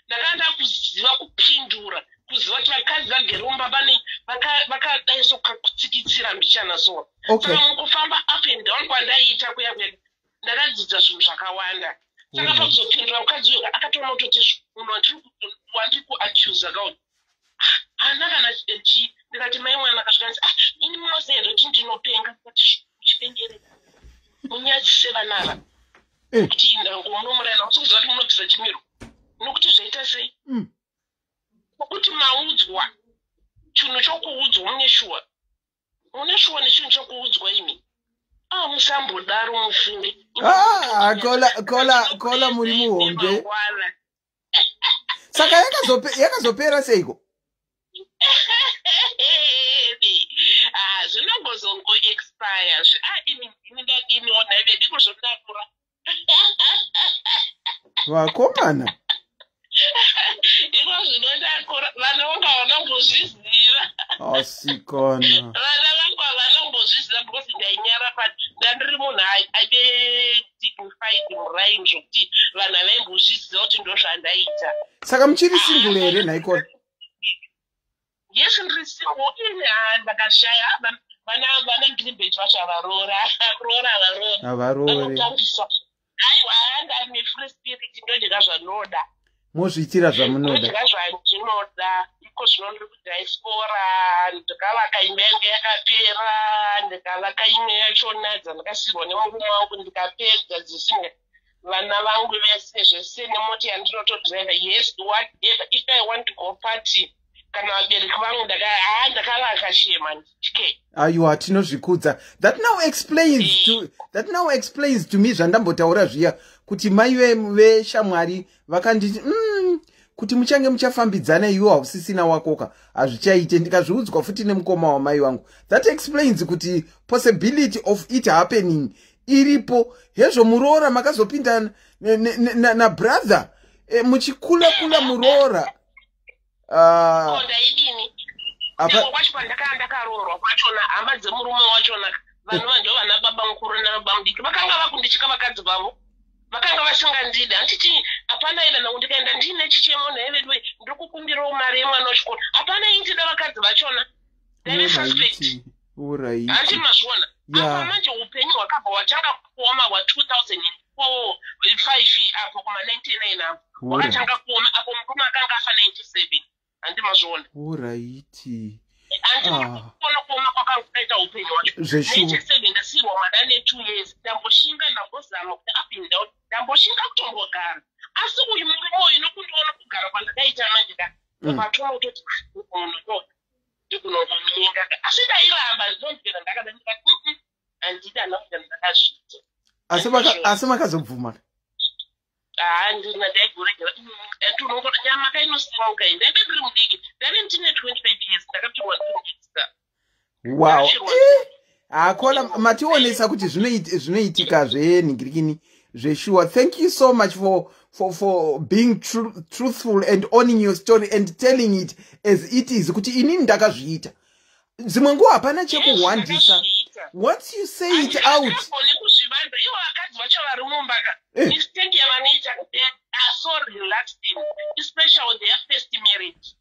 ndakanga ndakuziva kupindura, kuziva kuti vakadzi vagere mumba vane vakadai so kakutsikitsira mbichana so. Saka mukufamba up and down kwandaiita kuya kuya, ndakadzidza zvinhu zvakawanda. Saka pakuzopindura mukadzi uyu, akatoona kutoti munhu wandiri kuaccusa kauyu haana kana chi. Ndikati, "Mai mwana," akasvika nditi, "Ah, ini munoziva here kuti ndinopenga?" Ndikati, "Muchipengere munyadzise vana ava kuti ndango munomurayira, usi kuziva kuti munobvisa chimiro nokuti zvaita sei?" Nokuti maudzwa chinhu chokuudzwa, mune shuwa, mune shuwa nechinhu chokuudzwa imi? Ah, musambodaro, mufunge. Ah, Kola, Kola, Kola, muri muhombe. Mangwana. Saka yakazopera seiko? Ah, zvinongozongo expire. Ah, ini ndadiniwo nhaive ndiko zvondakura. Vakomana. Iko zvinondakura, vana vanga vanongozviziva. Asikana. Vana vangu havanombozviziva because ndainyara, but ndandiri munhu aive dignified muraini zvokuti vanhu havaimbozviziva kuti ndo zvandaita. Saka muchiri single here nhaikona? Yes, ndiri single ini. Ah, ndakashaya vana Gilbert vacho havaroora, kuroora havaroora. Havaroore. Vanotambisa. Aiwa, ndane free spirit, ndodya zvanoda. Mozviitira zvamunoda. Ndodya zvandinoda. Iko zvino ndiri kudiaspora, ndikavaka imba yange yakapera, ndikavaka imwe yachona dzandakasirwa nemurume wangu, ndikapedza dzisinga vana vangu vese zvese nemota yandinotodhiraivha. Yes, whatever, if I want to go party kana vabereki vangu, ha, ndakavaka shema nditye. Aiwa, tinozvikudza. That now explains to me zvandambotaura zviya kuti mai veshamwari vakanditi, kuti muchange muchafambidzana, iwe hausisina wakoka, hazvichaite." Ndikazviudzwa futi nemukoma wamai vangu. That explains kuti possibility of it happening iripo. Hezvo muroora makazopinda nabrother muchikula kula muroora. Ko ndaidini? Iko kwacho pandakanga ndakaroorwa kwachona, hama dzemurume wachona, vanova ndo vana baba mukuru nababa mudiki, vakanga vakunditya. Vakadzi vavo vakanga vasingandidi. Handiti hapana ida nangu ndikaenda ndiine chichemo, "Nhai vedu, ndiri kukumbirawo mari yemwana wechikoro," hapana indida. Vakadzi vachona ndaive suspect. Handi mazviona? Apa manje upenyu hwakabva hwatanga kuoma hwa2004 5 apo, kuma99 apo hwakatanga kuoma apo murume akanga afa 97. Handi mazviona? Alright. Handi kuona kuoma kwakanga kukaita upenyu hwacho? Zveshuwa. 97 ndasiyirwa mwana ne2 years. Ndamboshinga, ndambozama kuti up and down, ndamboshinga kutombogara, asi uyu murume uyu nokundiona kugara kwandakaita manje ka, patoma kutoti, "Ah, munhu to ndikunomunyenga." Asi ndairamba, ndinondibvira ndakada, ndikati, handidi, hana kuita, ndakazviita." Asi makazobvuma? Handina, ndaiguregera. Unongoda nyama kainosimuka. Ndaive ndiri mudiki, ndaive ndine 25 years, ndakapiwa ndinodikisa. Wow. Hakola, mationesa kuti zvinoitika zvenhingirikini zveshuwa. Thank you so much for being truthful and owning your story and telling it as it is, kuti inini ndakazviita. Dzimwe nguva hapana chekuhwandisa once you say it out. Handingagoni kuzvivanza. Ivo vakadzi vacho vari mumba ka, mistake yavanoita, they are so relaxed, especially on their first marriage.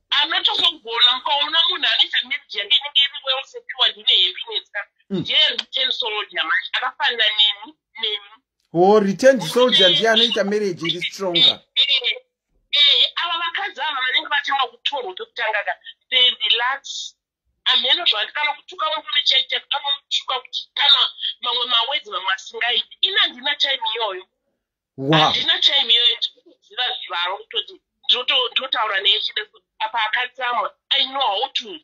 Anotozogona mukaona munhu anoita marriage yake inenge iri well secured, ine happiness ka, ndiye return soldier manje, akafanana neni. O, returned soldier ndiye anoita marriage iri stronger. Ava vakadzi ava vanenge vatanga kutorwa pekutanga ka, they relax. Hameno zvavati kana kutuka murume chaicho, anomutuka kuti kana mamwe mawedzi mamwe asingaiti. Ini handina time iyoyo. Handina time iyoyo, ndinoziva zvangu kutoti ndotaura naye chide apa akatsamwa, I know how to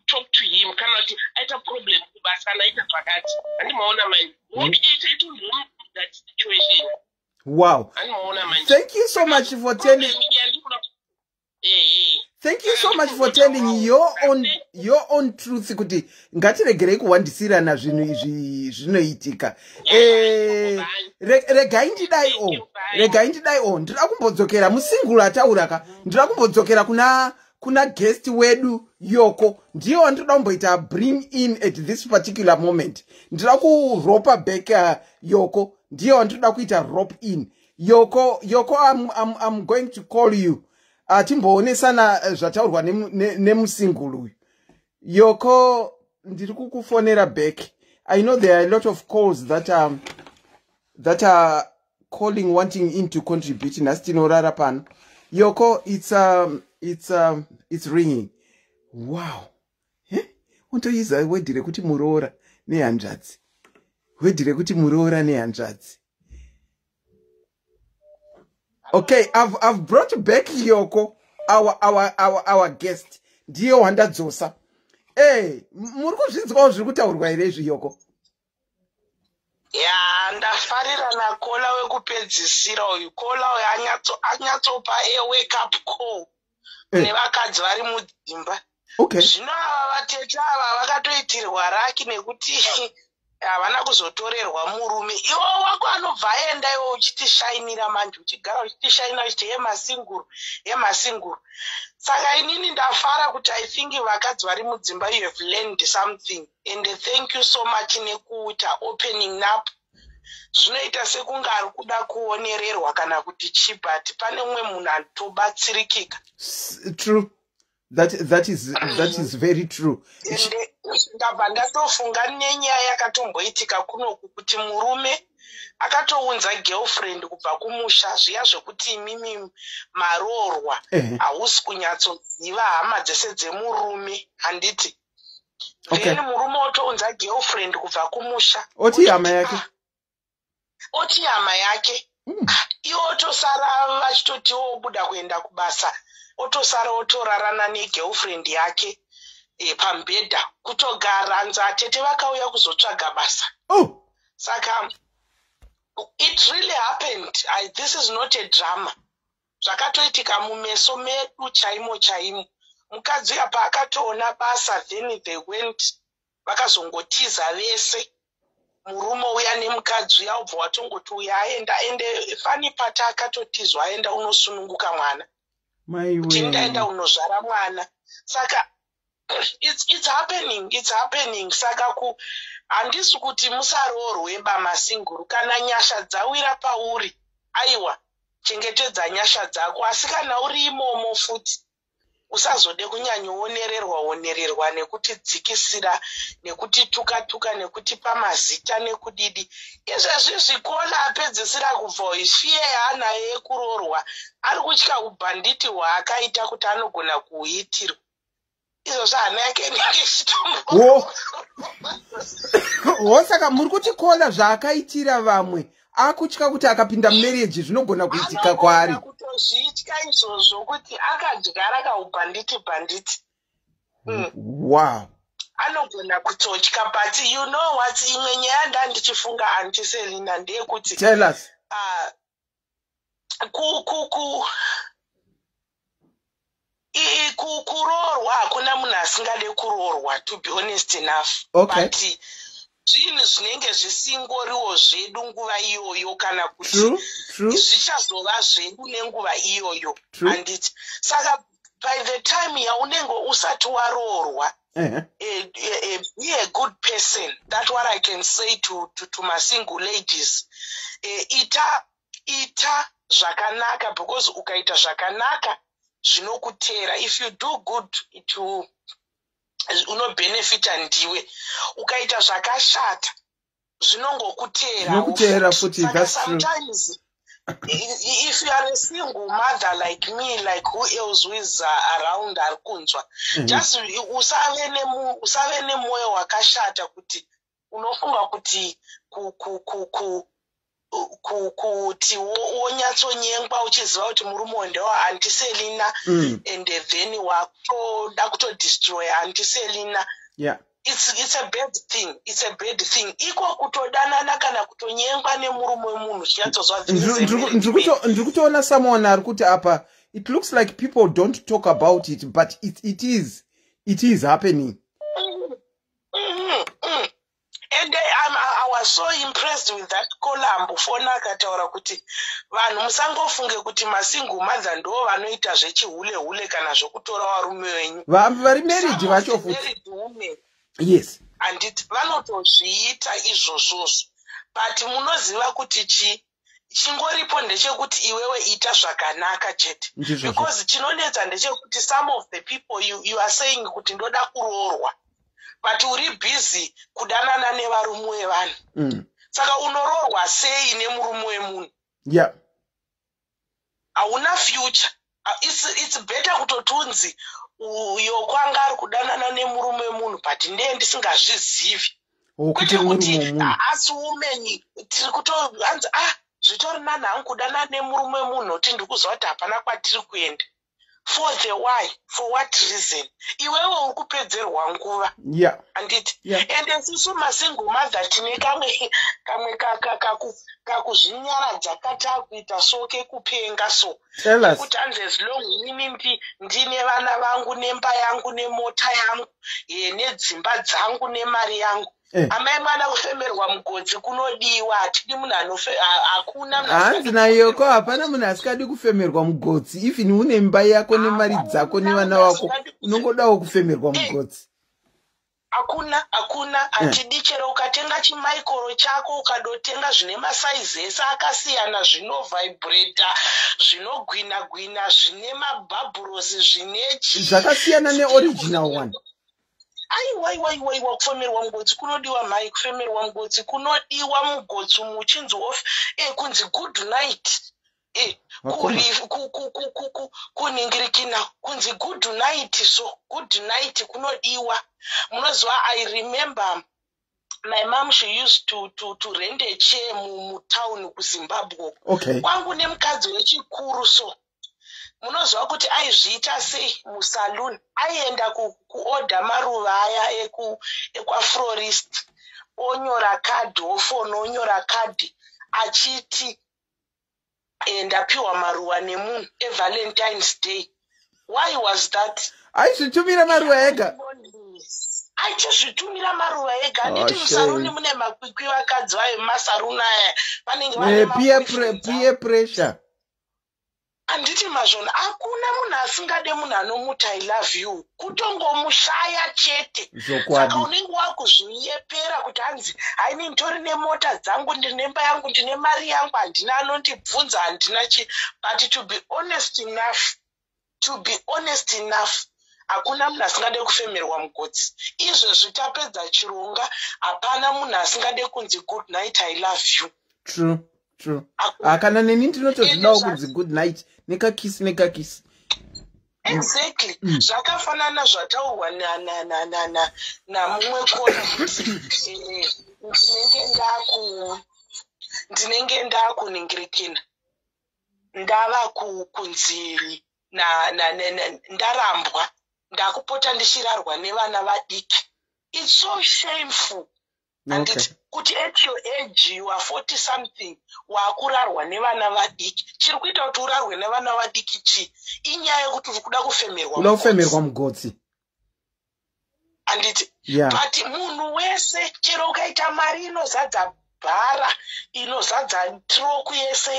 talk to him. Kana kuti aita problem kubasa, kana aita zvakati, handimaona manje, wokuita that situation. Handimaona manje? Thank you so much for telling Problem yandikuda, ehe. Thank you so much for telling your own truth, kuti ngatiregerei kuwandisirana zvinhu izvi zvinoitika. Regai ndidai o, regai ndidai o, ndinoda kumbodzokera musingle ataura ka. Ndinoda kumbodzokera kuna guest wedu Yoko. Ndiyo wandinoda kumboita bring in at this particular moment. Ndinoda kuropa back Yoko. Ndiyo wandinoda kuita rope in. Yoko, Yoko, I'm going to call you. Timboonesana zvataurwa nemusingle uyu. Yoko, ndiri kukufonera back. I know there are a lot of calls that are calling, wanting in to contribute. Nhasi tinorara pano. Yoko, it's ringing. Wow. Eh? Untoiza word rekuti muroora nehanzvadzi, word rekuti muroora nehanzvadzi. Okay, I've brought back Yoko, our guest. Ndiye wandadzosa. Muri kuzvinzwawo zviri kutaurwa here izvi, Yoko? Ya, ndafarira nacaller wekupedzisira uyu. Caller uyu anyatsopa a wake up call nevakadzi vari mudzimba. Zvino ava vatete ava vakatoitirwa lucky nekuti havana kuzotorerwa murume. Iwo wako anobva aenda, iwo uchitishainira manje, uchigara uchitishainira uchiti yemasinguru, yemasinguru. Saka inini ndafara kuti, I think, vakadzi vari mudzimba, you have learned something, and thank you so much nekuita opening up. Zvinoita sekunge ari kuda kuonererwa kana kuti chii, but pane umwe munhu anotobatsirikika. True, that is very true. Ende ndabva ndatofunga nenyaya yakatomboitika kunoku, kuti murume akatounza girlfriend kubva kumusha, zviya zvekuti imimi maroorwa, hausi kunyatsoziva hama dzese dzemurume, handiti? Okay. Then murume otounza girlfriend kubva kumusha. Oti hama yake. Ah, oti hama yake. Iwo otosara vachitoti obuda kuenda kubasa, otosara otorarana negirlfriend yake pamubhedha, kutogara nzi atete vakauya kuzotsvaga basa. Saka it really happened. This is not a drama. Zvakatoitika mumeso medu chaimo chaimo. Mukadzi apa akatoona basa, then they went, vakazongotiza vese, murume uya nemukadzi uya. Ubva watongoti uya aenda. Ende funny part, akatotizwa aenda unosununguka mwana, kuti ndaenda Maiwe. unozvara mwana. Saka it's happening, it's happening. Saka ku handisi kuti musaroorwe bamasinguru. Kana nyasha dzawira pauri, aiwa, chengetedza nyasha dzako. Asi kana uri imomo futi, usazode kunyanyoonererwa onererwa nekutidzikisira, nekutituka tuka, nekutipa mazita, nekudidi. Izvezvi zvikona apedzisira kubva fear yaanayo yekuroorwa, ari kutya ubhanditi hwaakaita kuti anogona kuhuitirwa. Izvozvo hana yake inenge ichitombo. Wo, saka muri kuti caller zvaakaitira vamwe, akutya kuti akapinda mumarriage zvinogona kuitika kwaari? Anogona kutozvitya izvozvo, kuti akadyara kaubhanditi bhanditi. Anogona kutotya. But you know what, imwe nyaya ndandichifunga, Auntie Selina, ndeyekuti Tell us. Ku ku ku kuroorwa, hakuna munhu asingade kuroorwa, to be honest enough. But zvinhu zvinenge zvisingoriwo zvedu nguva iyoyo, kana kuti true true zvichazova zvedu nenguva iyoyo, True. handiti? Saka by the time yaunenge usati waroorwa, be a good person. That's what I can say to my single ladies. Ita zvakanaka, because ukaita zvakanaka zvinokutera. If you do good, it will, unobenefita ndiwe. Ukaita zvakashata, zvinongokutera. Zvinokutera futi, Saka that's true. sometimes if you are a single mother like me, like who else who is around ari kunzwa, just usave nemwoyo wakashata kuti unofunga kuti kuti wonyatsonyengwa uchiziva kuti murume uyu ndewa Auntie Selina, and then wakutoda kutodestroya Auntie Selina. It's a bad thing, it's a bad thing. Iko kutodanana kana kutonyengwa nemurume wemunhu, chinyatsozwa. Ndiri kutoona someone ari kuti apa It looks like people don't talk about it, but it is happening. And I was so impressed with that caller fona akataura kuti vanhu musangofunge kuti masingle mother ndo vanoita zvechihule hule kana zvokutora varume venyu. Vari married vacho futi. Yes. Handiti vanotozviita izvozvozvo, but munoziva kuti chi chingoripo ndechekuti iwewe ita zvakanaka chete, because chinonetsa ndechekuti some of the people, you are saying kuti ndoda kuroorwa, but uri busy kudanana nevarume vevanhu. Saka unoroorwa sei nemurume wemunhu? Hauna future. It's better kutoti unzi uyo kwanga ari kudanana nemurume wemunhu, but ndee ndisingazvizivi. Kwete kuti asi women tiri kutohanzi, ah, zvitori nani hangu kudanana nemurume wemunhu, nokuti ndiri kuziva kuti hapana kwatiri kuenda. For the why? For what reason? Iwewe uri kupedzerwa nguva. Handiti? Ende isusu masingle mother tine kamwe kakuzvinyaradza katakuita so, kekupenga so, kuti hanzi as long inini ndine vana vangu, nemba yangu, nemota yangu, nedzimba dzangu, nemari yangu. Amai mwana, kufemerwa mugotsi kunodiwa. Hatidi munhu hakuna. Hanzi naYoko, hapana munhu asikadi kufemerwa mugotsi. Even une imba yako nemari dzako nevana vako, unongodawo kufemerwa mugotsi. Hakuna, hakuna. Hatidi. Chero ukatenga chimaikoro chako, ukadotenga zvine masaizi ese akasiyana, zvinovhaibhureta, zvinogwina gwina, zvine mabhabhurosi, zvine chi Zvakasiyana neoriginal one. Aiwa, iwa, iwa, iwa, kufemerwa mugotsi kunodiwa, mhai. Kufemerwa mugotsi kunodiwa. Mugotsi muchinzi off, kunzi good night, kuningirikina kunzi good night. So good night kunodiwa. Munoziva, I remember my mom, she used to rent a chair mutown kuZimbabwe. Kwangu nemukadzi wechikuru. So munoziva kuti aizviita sei musaluni? Aienda kuodha maruva aya ekwaflorist, onyora kadhi, ofona, onyora kadhi achiti, "Ndapiwa maruva nemunhu eValentine's Day." Why was that? Aizvitumira maruva ega? Aitozvitumira maruva ega. Handiti musaruni mune makwikwi? Vakadzi vayo mumasaruni aya vanenge Peer pressure. Handiti mazvona? Hakuna munhu asingade munhu anomuti "I love you". Kutongomushaya chete. Saka unenge wakuzvinyepera kuti hanzi, "Haini, nditori nemota dzangu, ndine mba yangu, ndine mari yangu, handina anondibvunza, handina chi." But to be honest enough, to be honest enough, hakuna munhu asingade kufemerwa mugotsi. Izvezvi tapedza chirunga, hapana munhu asingade kunzi "Good night, I love you." True. Ah, kana neni ndinotozvidawo kunzi good night, nekakisi, nekakisi. Exactly. Zvakafanana zvataurwa namumwe kona kuti ndinenge ndakuningirikina, ndava kunzi ndarambwa, ndakupota ndichirarwa nevana vadiki. It's so shameful, handiti, kuti at your age, you are 40 something, waakurarwa nevana vadiki. Chiri kuita kuti urarwe nevana vadiki chii? Inyaya yekuti uri kuda kufemerwa. Kuda kufemerwa mugotsi. Handiti? But munhu wese, chero ukaita mari inozadza bhara, inozadza truck yese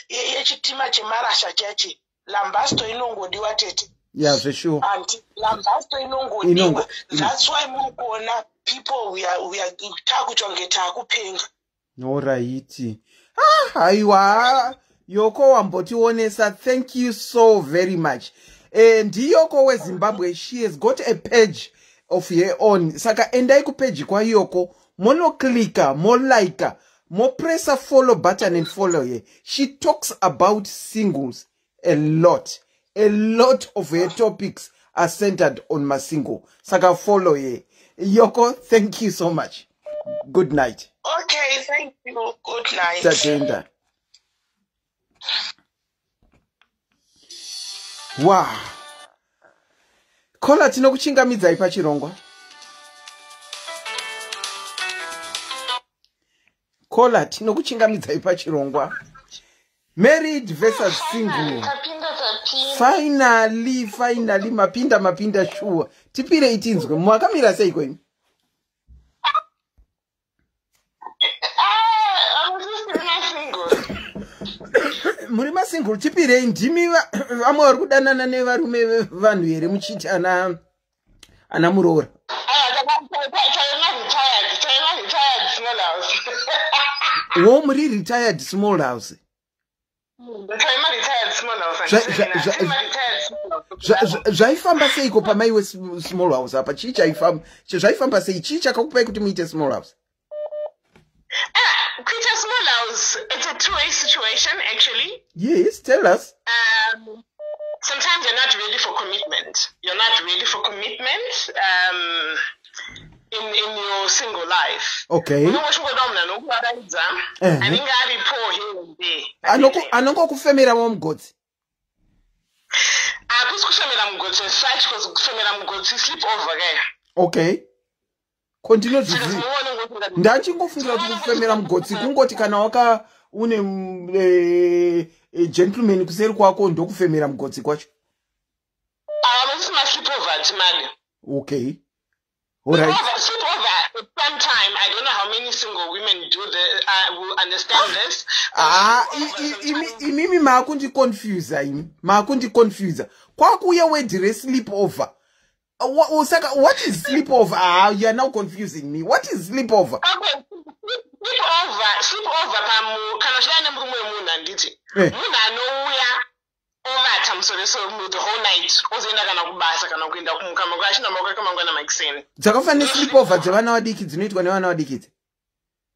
yechitima chemarasha chachi, lambasto inongodiwa, tete. Ya, zvesure. Anti lambasto inongodiwa. That's why muri kuona people, we are taakuitwa kunge taakupenga. Alright. Ah, haiwa, Yoko wambotionesa. Thank you so very much. NdiYoko weZimbabwe. She has got a page of her own, saka endai kupeji kwaYoko, monoclicka, molika, mopressa follow button and follow her. She talks about singles a lot. A lot of her topics are centered on masingle, saka follow her. Yoko, thank you so much. Good night. Okay, thank you. Good night. Tatenda. Wow. Caller, tinokuchingamidzai pachirongwa. Caller, tinokuchingamidzai pachirongwa. Married versus single. Finally, finally mapinda, mapinda shuwa. Tipire itinzwe, mwakamira seiko imi? Muri masingle, tipirei. Ndimi vamwe vari kudanana nevarume vanhu here, muchiti ana muroora? Wo muri retired small house. Zvaifamba seiko pamaiwe small house apa? Chii chaifamba? Zvaifamba sei? Chii chakakupai kuti muite small house? Kuita small house, it's a two-way situation, actually. Yes, tell us. Sometimes you're not ready for commitment. You're not ready for commitment in your single life. Unongoshingoda munhu anokuvaradza, anenge aripo here and there. Anongokufemera mugodzi. Hakusi kufemera mugodzi as such, because kufemera mugotsi sleep over ke. Okay, ko ndinozviziva, ndachingofungira kuti kufemera mugotsi kungoti kana waka une gentleman kuseri kwako, ndokufemera mugotsi kwacho. Havasisi masleepover timadi. Okay, alright. Sleep over at some time. I don't know how many single women do the will understand this. Ah, imimi maakundiconfusa, imi maakundiconfusa. Kwakuuya word resleep over. Saka what is sleep over? Ah, you are now confusing me. What is sleep over? Okay, sleep over pamu kana uchidana nemurume wemunhu, handiti? Munhu anouya ovata musoro the whole night, ozoenda kana kubasa kana kuenda kumukama achinamba kwake makuseni. Dzakafanana nesleep over dzevana vadiki, dzinoitwa nevana vadiki idzi.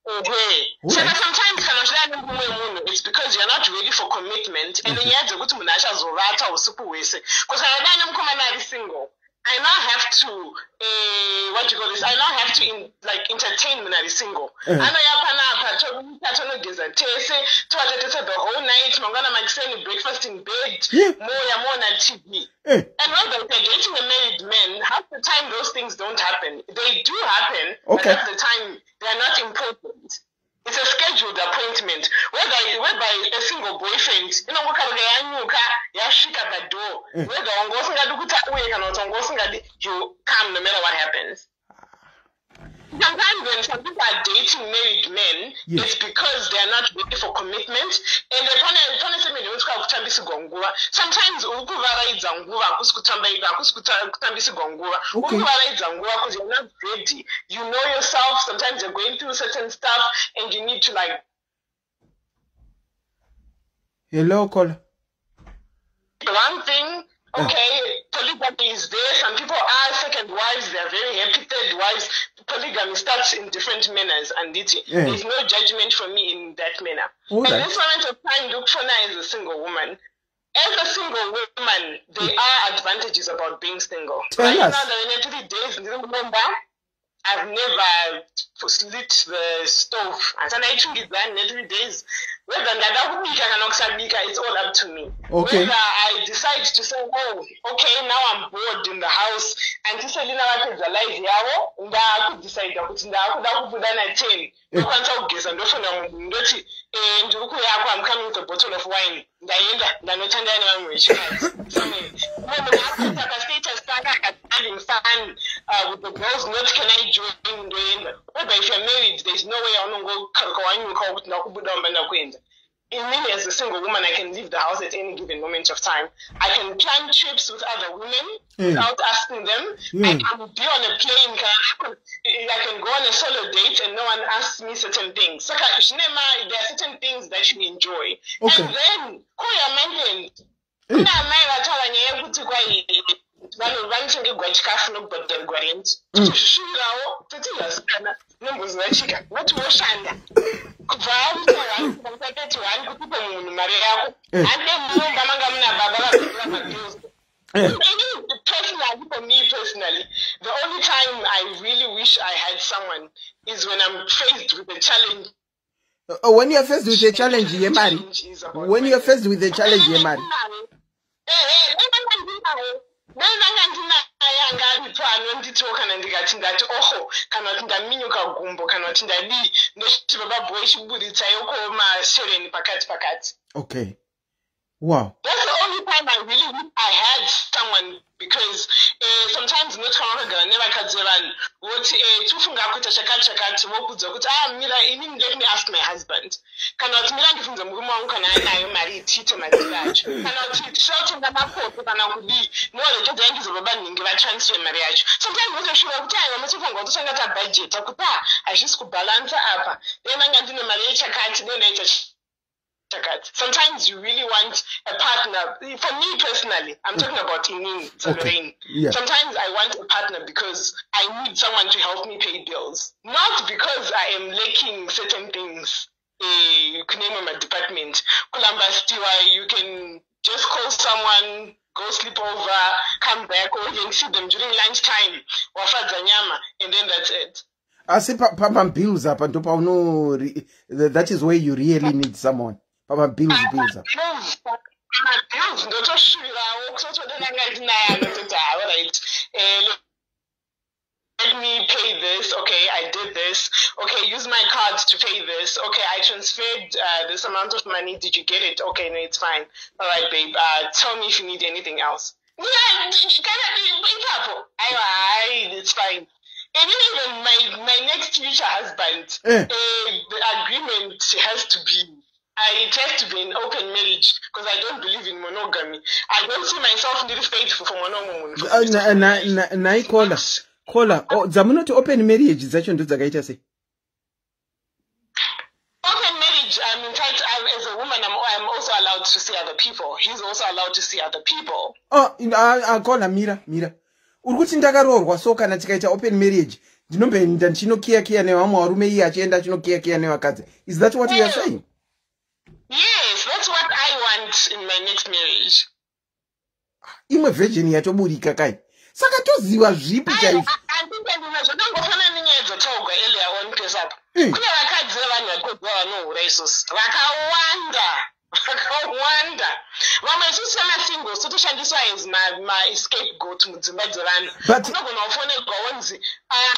Ehe. Saka sometimes kana uchidana nemurume wemunhu, it's because you're not ready for commitment, and nyaya dzekuti munhu achazovata usiku hwese, because kana udana nemukomana ari single, I now have to, what do you call this? I now have to like entertain munhu ari single. Anoya panapa, toita, tonogeza tese, tovata tese the whole night, mangwana makuseni breakfast in bed, moya moona TV. And whether you're dating a married man, half the time those things don't happen. They do happen, but half the time they are not important. It's a scheduled appointment. Whereby a single boyfriend, inongokaruka yanyuka, yasvika padoor. Whether wanga usingadi kuti auye kana kuti wanga usingadi, you come no matter what happens. Sometimes when some people are dating married men, it's because they are not ready for commitment. And pane statement yekuti kutambisigwa nguva. Sometimes uri kuvaraidza nguva, hakusi hakusi kutambisigwa nguva. Uri kuvaraidza nguva because you're not ready. You know yourself, sometimes you're going through certain stuff and you need to like Hello, caller. One thing, okay, polygamy is there. Some people are second wives, they are very happy third wives. Polygamy starts in different manners, and there's no judgment for me in that manner. All At right. this moment of time, look for now as a single woman. As a single woman, there are advantages about being single. Tell Right us. now, the 3 days, remember, I've never lit the stove. Handaichungidza 3 days. Whether ndada kubika kana kusabika, it's all up to me. Whether I decide to say, "Oh, okay, now I'm bored in the house." Auntie Selina vapedza live yavo, ndakudecida kuti ndakuda kubuda na10. Ndokwanisa kugeza, ndofona munhu, ndoti, "Ndiri kuuyako, I'm coming with a bottle of wine." Ndaenda, ndanotandaya nevamwe vechikadzi. Mumwe munhu akuita pastatus pake akati having fun with the girls, not "Can I join?" Ndoenda. Whether if you're married, there's no way yaunongokaruka wanyuka kuti ndakubuda wamba ndakuenda. Me as a single woman, I can leave the house at any given moment of time. I can plan trips with other women without asking them. I can be on a plane, I can go on a solo date and no one asks me certain things. Saka zvinema, there are certain things that you enjoy. And then, kuya manje, kuna amai vataura nyaya yekuti kwai vanhu vanochengerwa chikafu nokubhadharigwa rent. Tozvisvirawo toti vasikana nomboziva chika voti woshanda kubva 31 kutipe munhu mari yako, hande mumba manga muna baba vabhadhara mabills. Personally, for me personally, the only time I really wish I had someone is when I'm faced with a challenge. When you are faced with a challenge yemari, when you are faced with a challenge yemari. Dai ndanga ndinaye. Anga aripo anonditiwo kana ndikati ndati oho, kana kuti ndaminyuka gumbo, kana kuti ndadii, ndochiti, "Baba boy, chiburitsaiwo mashereni pakati pakati." Okay, wow. That's the only time I really wish I had someone, because sometimes unoti kana wakagara nevakadzi vevanhu, voti tofunga kuita chakati chakati, vokudza kuti, "Ah, mira inini, let me ask my husband," kana kuti, "Mira ndibvunze murume wangu kana anayo mari, tiite madhiri acho," kana kuti, "Tichida kutenga mapoto," kana kudii, noregedzai ndizobaba nhingi vatransfer mari yacho. Sometimes unotoshuva kuti aiwa, motofunga kutotanga tabhajeta kuti a hazvisi kubhalansa apa, dai ndanga ndine mari yechakati, dai ndaita chakati. Sometimes you really want a partner. For me personally, I'm talking about inini, Lorraine. Sometimes I want a partner because I need someone to help me pay bills, not because I am lacking certain things. Kune imwe madepartment kulambastiwa, you can just call someone, go sleep over, come back, or even see them during lunch time, wafadza nyama, and then that's it. Asi pamabills apa ndopauno, that is where you really need someone, pamabills, bills apa. Mabills ndotoshuvirawo kutotoda ndanga ndinaye anototi, "Alright, let me pay this. Okay, I did this. Okay, use my card to pay this. Okay, I transferred this amount of money. Did you get it? Okay, no, it's fine. All right, babe, tell me if you need anything else." Yeah, ipapo aiwa, hai, it's fine. And even my next future husband, the agreement has to be, it has to be an open marriage, because I don't believe in monogamy. I don't see myself ndiri faithful for mwana umwe munhu. Nhai Kola, Kola, oh, dzamunoti open marriage dzacho ndo dzakaita sei? Open marriage, in fact, as a woman, I'm also allowed to see other people. He's also allowed to see other people. Oh, Kola, mira, mira. Uri kuti ndakaroorwa, so kana tikaita open marriage ndinomboenda ndichinokiyakiya nevamwe varume, iye achienda achinokiyakiya nevakadzi? Is that what you are saying? Yes, that's what I want in my next marriage. Imwe virgin yatoburika kai, saka toziva zvipi chaizvo? Andipendina, zvakangofanana nenyaya dzataurwa earlier on pesapa. Kune vakadzi vevanhu vatoziva vanohura isusu vakawanda, vakawanda. Vamwe isusu semasingles totoshandiswa as mascapegoat mudzimba dzevanhu. Unogona kufonerwa wonzi,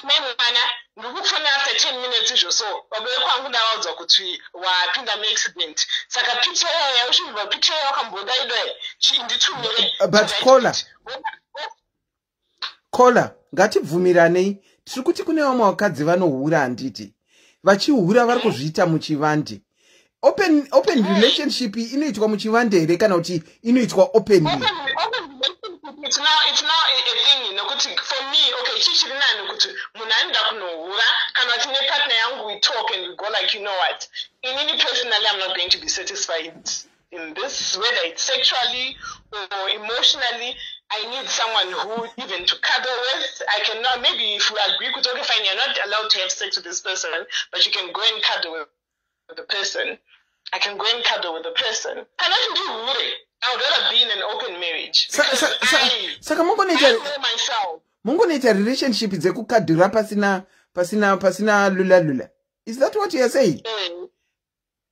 "Mai mwana, ndiri kukufonera after 10 minutes izvo, so baba vekwangu ndavaudza kuti wapinda muaccident, saka picture yayo yauchibva, picture yawakambodaidai, nditumire." But Kola, Kola, ngatibvumiranei. Tiri kuti kune vamwe vakadzi vanohura, handiti? Vachihura vari kuzviita muchivande. Open relationship inoitwa muchivande here, kana kuti inoitwa openly? It's now a thing, nokuti for me, okay, chichiri nani kuti munhu anoda kunohura, kana kuti nepartner yangu we talk and we go like, "You know what, inini personally, I'm not going to be satisfied in this, whether it's sexually or emotionally. I need someone who even to cuddle with. I cannot, maybe if we agree kuti, okay, fine, you're not allowed to have sex with this person, but you can go and cuddle with the person. I can go and cuddle with the person." Kana kuti ndihure, I would rather be in an open marriage. Saka mungonoita relationship dzekukadhura pasina lula lula? Is that what you are saying?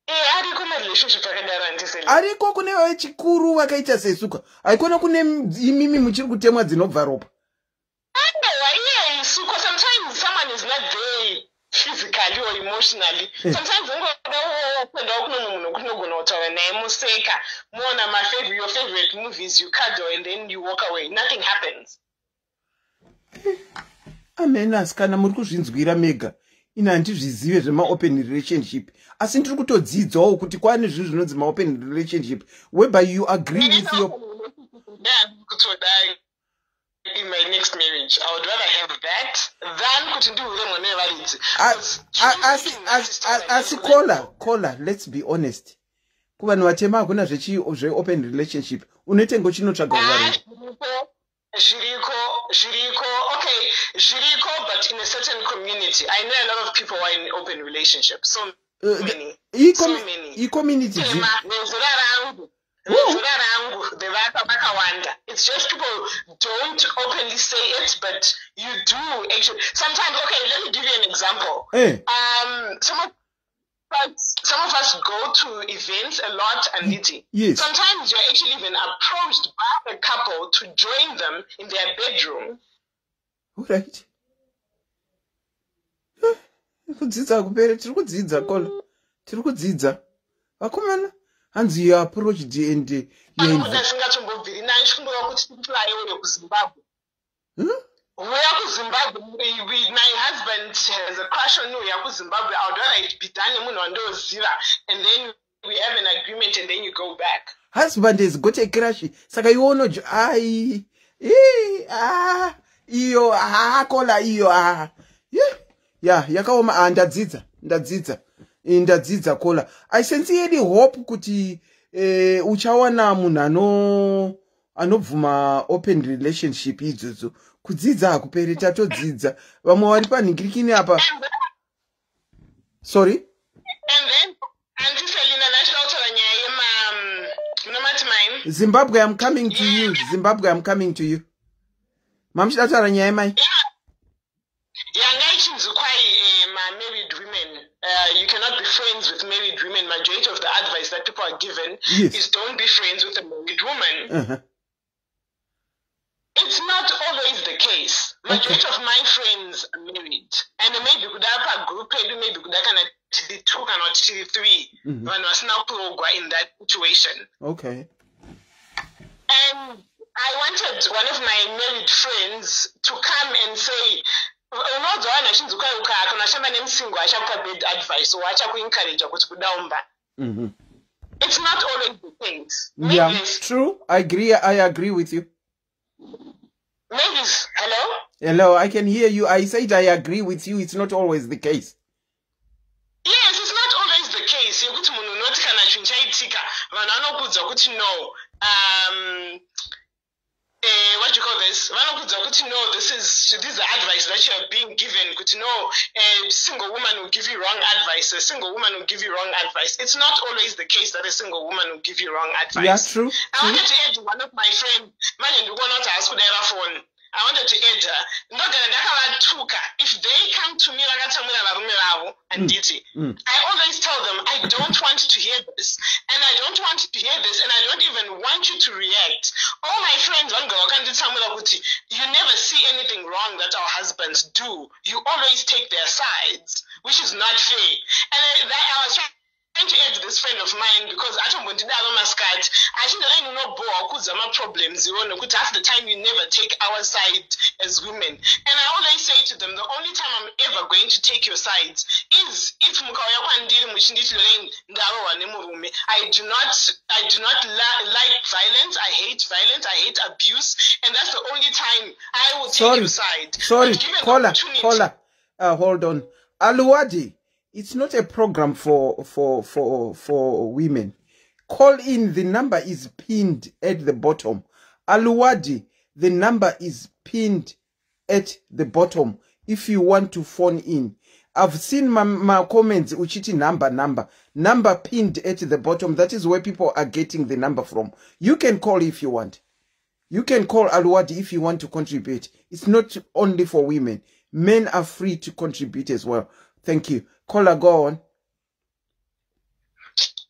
Ariko marelationship akadaro, handiseli? Ariko kune vechikuru vakaita sesuka, haikona kune imimi muchiri kutemwa dzinobva ropa. Aiwa, iye isuko, sometimes someone is not there physically or emotionally. Sometimes ungoda kuendawo kune mumwe munhu wekuti unogona kutaura naye, museka, muona your favorite movies, you cuddle and then you walk away. Nothing happens. Amen. Asi kana muri kuzvinzwira mega, ina handizvizive zvemaopen relationship, asi ndiri kutodzidzawo kuti kwane zvinhu zvinonzi maopen relationship, whereby you agree with your Kutodai in my next marriage, I would rather have that than kuti ndihure mwana wevaridzi. Asi Kola, Kola, let's be honest, kuvanhu vatema hakuna zveopen relationship. Unoite ngochinotsvaga kuvarungu. Zviriko, zviriko. Okay, zviriko, but in a certain community. I know a lot of people are in open relationships, so many, so many. Icommunity? Vezera rangu, vezera rangu vakawanda. It's just people don't openly say it, but you do actually sometimes. Okay, let me give you an example. Some of Some of us go to events a lot, and sometimes you're actually even approached by a couple to join them in their bedroom. Alright, kudzidza kupere. Tiri kudzidza, caller, tiri kudzidza, vakomana. Hanzi you approached and you Singatombobviri nani, chikumbira kuti tiflye kuZimbabwe. Uya kuZimbabwe, my husband has a crush on you, uya kuZimbabwe. I would rather it be done nemunhu wandoziva, and then we have an agreement and then you go back. Husband has got a crush, saka iwe unojo ai, ah, iyo, ah, caller, iyo, ah, yeah, yakaoma. Ah, ndadzidza, ndadzidza, ndadzidza, caller. I sincerely hope kuti uchawana munhu anobvuma open relationship idzodzo. Kudzidza hakuperi, tatodzidza. Vamwe vari panhingirikini apa, sorry. And then, Auntie Selina, ndachida nyaya yema munomati mine. Zimbabwe, I'm coming to you. Zimbabwe, I'm coming to you. Mamuchida kutaura nyaya yemai. Yanga ichinzi kwai ma-married women, you cannot be friends with married women. Majority of the advice that people are given is don't be friends with a married woman. It's not always the case. Majority of my friends are married, and maybe kuda pagroup pedu, maybe kuda kana tiri two kana kuti tiri three vanhu vasina kurogwa in that situation. And I wanted one of my married friends to come and say, unoudza vanhu vachinzi kwai kana uchishamba nemusingle achakupa bad advice or achakuencouragea kuti kudaumba. It's not always the case. Yeah, true, I agree. I agree with you. Maybe, hello? Hello, I can hear you. I said I agree with you. It's not always the case. Yes, it's not always the case yekuti munhu unoti kana chinhu chaitika, vanhu vanokuudza kuti no, what do you call this, vanokuudza kuti no, this is the advice that you are being given, kuti no, a single woman will give you wrong advice, a single woman will give you wrong advice. It's not always the case that a single woman will give you wrong advice. Yeah, true. I wanted to add one of my friends. Manje ndikuona kuti haasi kudaira phone. I wanted to add her. Ndogara ndakavatuka if they come to me vakatsamwira varume vavo, handiti? I always tell them, "I don't want to hear this, and I don't want to hear this, and I don't even want you to react." All my friends vanogara vakanditsamwira kuti, "You never see anything wrong that our husbands do. You always take their sides, which is not fair." And I was trying to add this friend of mine because atombondidaro masikati achindiraini, unobhohwa kuudza maproblems iwo nekuti half the time you never take our side as women. And I always say to them, the only time I'm ever going to take your sides is if mukauya kwandiri muchinditi, "Lorraine, ndarohwa nemurume." I do not like violence. I hate violence, I hate abuse, and that's the only time I will take Sorry. Your side. Sorry. But given the Caller, opportunity- caller, hold on. Aluwadi, it's not a program for women. Call in. The number is pinned at the bottom. Aluwadi, the number is pinned at the bottom if you want to phone in. I've seen my comments uchiti number, number, number pinned at the bottom. That is where people are getting the number from. You can call if you want. You can call, Aluwadi, if you want to contribute. It's not only for women. Men are free to contribute as well. Thank you. Caller, go on.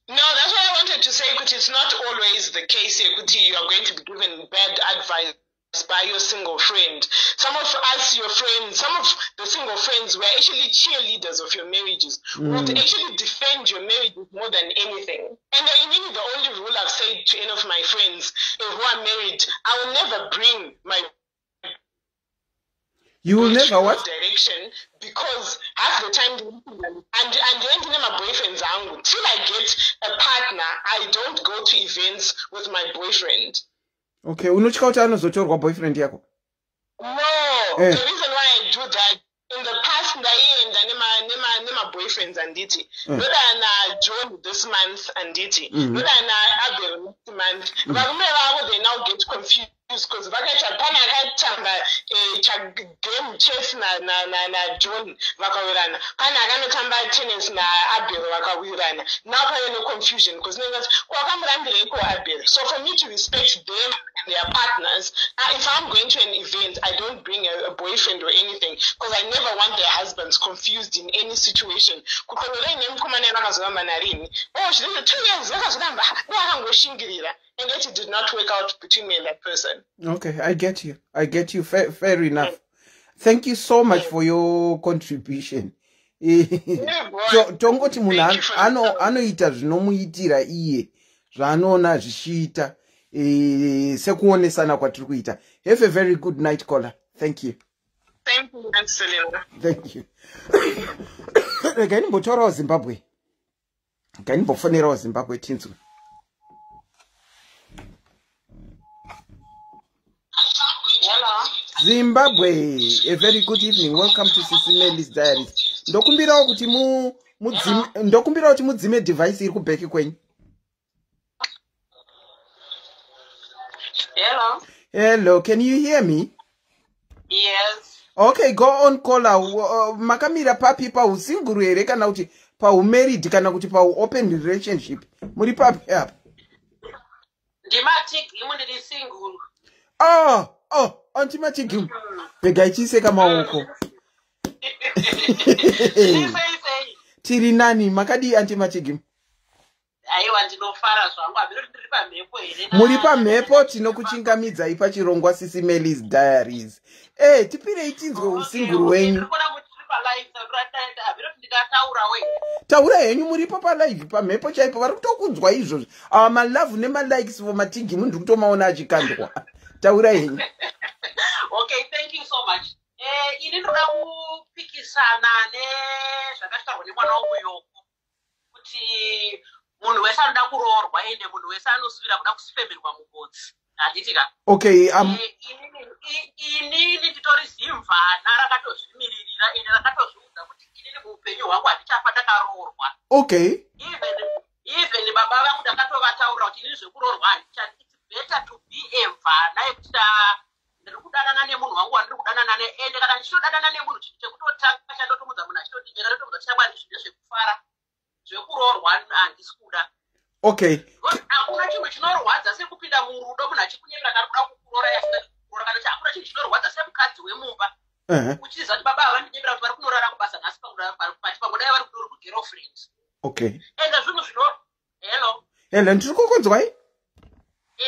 No, that's what I wanted to say, kuti it's not always the case here, kuti you are going to be given bad advice by your single friend. Some of us, your friends, some of the single friends were actually cheerleaders of your marriages, would actually defend your marriages more than anything. And inini, the only rule I've said to any of my friends who are married, I will never bring my You will never what? Direction, because half the time and then my boyfriends angu, till I get a partner, I don't go to events with my boyfriend. Okay, unotya kuti anozotorwa boyfriend yako? No. Eh. The reason why I do that, in the past ndaienda nema-boyfriends, anditi? Ndoda na-John this month, anditi? Ndoda na-Abel next month. Varume vavo, they now get confused because vakaita pane akatamba game chess naJohn vakawirirana, pane akanotamba tennis naAbel vakawirirana. Now pave neconfusion because nengati kwakamurambireiko Abel? So for me to respect them and their partners, I If I'm going to an event, I don't bring a boyfriend or anything because I never want their husbands confused in any situation. Oh, she did 2 years, and yet it did not work out between me and that person. Okay, I get you. I get you. Fair enough. Thank you so much for your contribution. Tongoti munhu anoita zvinomuitira iye zvaanoona zvichiita sekuonesana kwatiri kuita. Have a very good night, caller. Thank you. Thank you, Selena. Thank you. Regai ndimbotaurawo Zimbabwe. Regai ndimbofonerawo Zimbabwe tinzwe. Hello. Zimbabwe, a very good evening. Welcome to Sisi Melly's Diaries. Ndokumbirawo kuti ndokumbirawo kuti mudzime device iri kubheki kwenyu. Hello. Hello, can you hear me? Yes. Okay, go on, caller. Makamira papi pausinguru here kana kuti paumarried kana kuti pauopen relationship? Muri papi apa? Ndimatigimu, ndiri single. Oh, oh, Auntie Matigimu. Regai chiiseka maoko. Tiri nani, makadii Auntie Matigimu? Aiwa, ndinofara zvangu. Hameno ndiri pamhepo here? Muri pamhepo, tinokuchingamidzai pachirongwa Sisi Melly's Diaries. Tipirei tinzwe usinguru wenyu. Taura henyu, muripo palive pamhepo chaipo, vari kutokunzwa izvozvo. Awa malove nemalikes for Matigimu ndiri kutomaona achikandwa. Taura henyu. Okay, thank you so much. Ini ndoda kupikisana nezvakataurwa nemwana wangu Yoko kuti munhu wese anoda kuroorwa ende munhu wese anosuvira kuda kusifemerwa mugotsi. Handiti ka? Okay, inini nditori zimvana rakatozvimiririra ende rakatozviudza kuti inini muupenyu hwangu handichafa ndakaroorwa. Okay. Even baba vangu ndakatovataurira kuti inini zvekuroorwa handichadi. It's better to be a mvana yekuti ndiri kudanana nemunhu wangu wandiri kudanana naye, ende kana ndichitodanana nemunhu chinhu chekutotanga chandotomudza munhu achitodinyeka ndotomudza kuti shamwari zvinhu ndezvekufara, zvekuroorwa handisi kuda. Okay. Hakuna chinhu chinorwadza sekupinda murudo munhu achikunyepera kana kuda kukuroora asingadi kukuroora, kana kuti hakuna chinhu chinorwadza semukadzi wemumba uchiziva kuti baba ava vandinyepera kuti vari kunorara kubasa nhasi pati pamwe dai vari kugirlfriend. Okay. Ende zvinhu zvino hello. Hello, ndiri kukunzwai?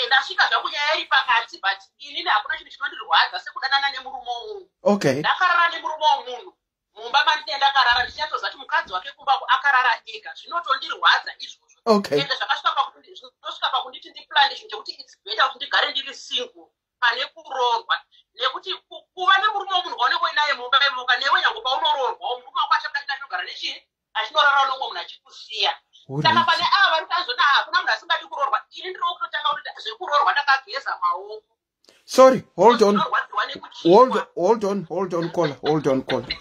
Ndasvika zvangu nyaya iri pakati, but inini hakuna chinhu chinondirwadza sekudanana nemurume womunhu. Okay. Ndakarara nemurume womunhu mumba mandine ndakarara ndichinyatsoziva kuti mukadzi wake kumba akarara ega, zvinotondirwadza izvozvo. Okay. Ende zvinosvika pakunditi ndiplane chinhu chekuti it's better kuti ndigare ndiri single pane kuroorwa, nekuti kuva nemurume womunhu waunenge uinaye mumba imoka newe nyange paunoroorwawo murume wako achabuda achinogara nechii achinorara nomwe munhu achikusiya. Saka pane ava vari kutazona hakuna munhu asingadi kuroorwa, ini ndiri kutotanga kuti zvekuroorwa ndakageza maoko. Sorry, hold on. Hold on, caller. Hold on, caller.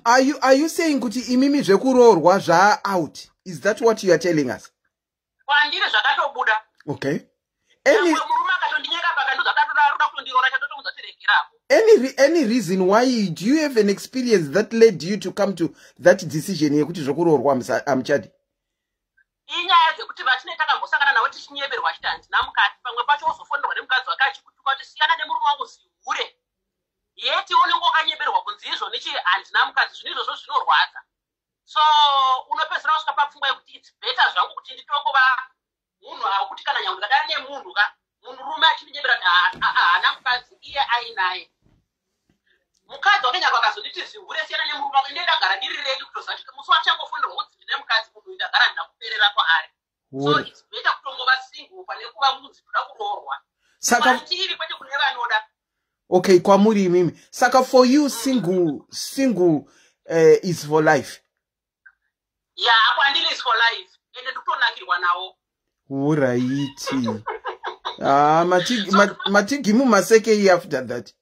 Are you saying kuti imimi zvekuroorwa zva out? Is that what you are telling us? Kwandiri zvakatobuda. Okay. Any murume akatondinyenga pakandiudza kuti atoda kutondiroora chatotomudza kuti regerako. Any reason why? Do you have an experience that led you to come to that decision yekuti zvekuroorwa hamuchadi? Inyaya dzekuti vatine takambosangana navo tichinyeberwa achiti handina mukadzi, pamwe pacho wozofonerwa nemukadzi wake achikutuka kuti siyana nemurume wangu zihure. Yeti unenge wakanyeberwa kunzi izvo nichi handina mukadzi, zvinhu izvozvo zvinorwadza. So unopedzisira wasvika papfungwa yekuti it's better zvangu kuti nditongova munhu akuti kana nyange ndikadana nemunhu ka munhurume achindinyebera kuti haana mukadzi iye ainaye. Mukadzi wake nyange akazonditi zihure siyana nemurume wako, ine ndagara ndiri ready kutoziva kuti musi wachangofonerwa kunzi ndine mukadzi munhu uyu ndagara ndina kuperera kwaari. So it's better kutongova single pane kuva munzi toda kuroorwa. Saka kwandiri kwete kune vanoda. Okay, kwamuri imimi. Saka for you single is for life. Yeah, kwandiri is for life. Ende ndikutonakirwa nawo. Alright. Matigimu maseke after that.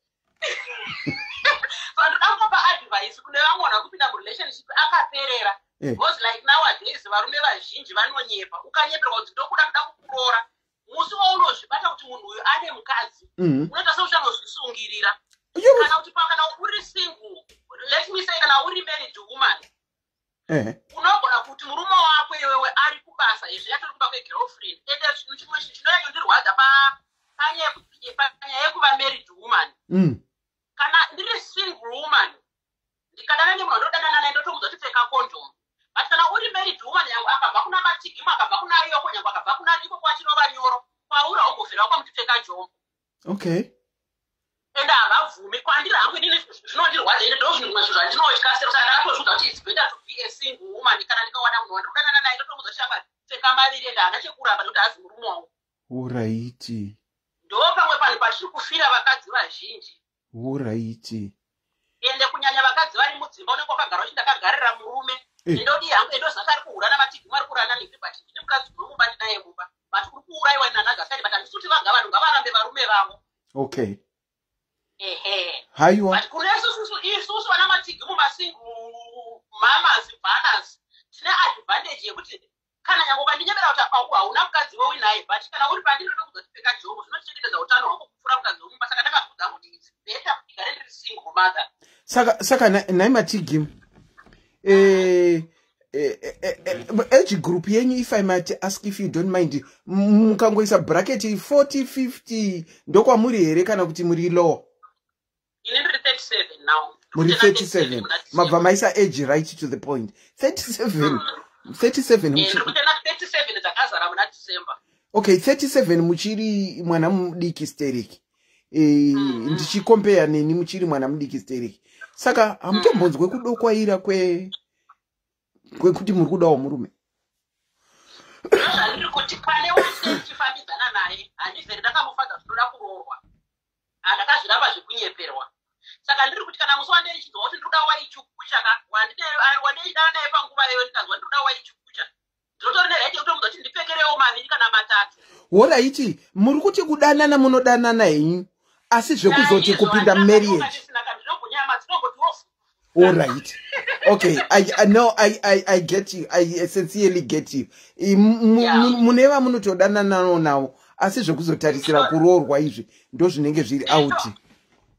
So ndoda kutopa advice kune vamwe vanhu kupinda murelationship akaperera. Because like nowadays varume vazhinji vanonyepa. Ukanyeperwa kuti ndokuda kuda kukuroora, musi waunozvibata kuti munhu uyu ane mukadzi, unoita seuchanozvisungirira. Kana kuti kana uri single, let me say kana uri married woman, unogona kuti murume wako iwewe ari kubasa, izvi yatori kumba kwegirlfriend. Ende chinhu chimwe chinonyanyondirwadza panyaya Kana ndiri single woman, ndikadana nemunhu wandodanana naye, ndotomudza kuti pfeka condom. But kana uri married woman, yangu akabva kuna Matigimu, akabva kuna Yoko, nyange akabva kuna iko kwachirova nyoro, kwauri haumbofira wakamuti pfeka jombo. Ende havabvumi. Kwandiri hangu inini zvinondirwadza, ende ndo zvimwe zvinhu zvandinotya sero. Saka ndakatozviudza kuti it's better to be a single woman. Kana ndikawana munhu wandinodanana naye, ndotomudza kuti shamwari, pfeka maviri, ende haana chekuramba nekuti hazi murume wangu. Ndo pamwe panhu patiri kufira vakadzi vazhinji. Ende kunyanya vakadzi vari mudzimba, unenge wakagara uchi ndakagarira murume. Endodii hangu, endozati ari kuhura naMatigimu, ari kuhura nanhivi, but ndine mukadzi wemuba, ndinaye mumba, but uri kuurayiwa nanother side. But handisi kuti vanga vanhu ngavarambe varume vavo. Ehe. Haiwa. But kune isusu vana Matigimu, masingle mamas, bhanas, tine advantage yekuti kana nyange ukandinyebera kuti hauna mukadzi weuinaye, but kana uri pandiri ndokuzotipfeka jombo, zvinochengetedza utano hwangu kupfuura mukadzi wemumba. Saka ndakazviudza kuti it's better kuti ndigare ndiri single mother. Saka nhai Matigimu, age group yenyu, if I might ask, if you don't mind, mukangoisa bracket 40, 50, ndokwamuri here kana kuti muri lower? Ini ndiri 37 now. Muri Ndiri 37? muna December. Mabva maisa age right to the point, 37, 37. Ndiri kutena 37 dzakazara muna December. Okay, 37, muchiri mwana mudiki stereki. Ndichikompeya neni, muchiri mwana mudiki stereki, saka hamutombonzwe kudokwaira kwekuti muri kudawo murume? Ndozvandiri kuti pane wese ndichifambidzana naye, handivheri ndakamufadza, zvinoda kuroorwa, handakazviramba zvekunyeperwa. Saka ndiri kuti kana musi wandeichizwa kuti ndiri kuda waichukucha ka, wandeidana naye panguva iyoyo, ndikazwa ndiri kuda waichukucha, ndinotori neright yekutomudza kuti ndipfekerewo maviri kana matatu. Alright, muri kuti kudanana munodanana henyu, asi zvekuzoti Naizvo, kupinda handina marriage ndinogonyama dzinogoti wofu. All right, okay, I no, I get you. I sincerely get you. Mune vamunotodanana navo, asi zvekuzotarisira kuroorwa izvi ndo zvinenge zviri out.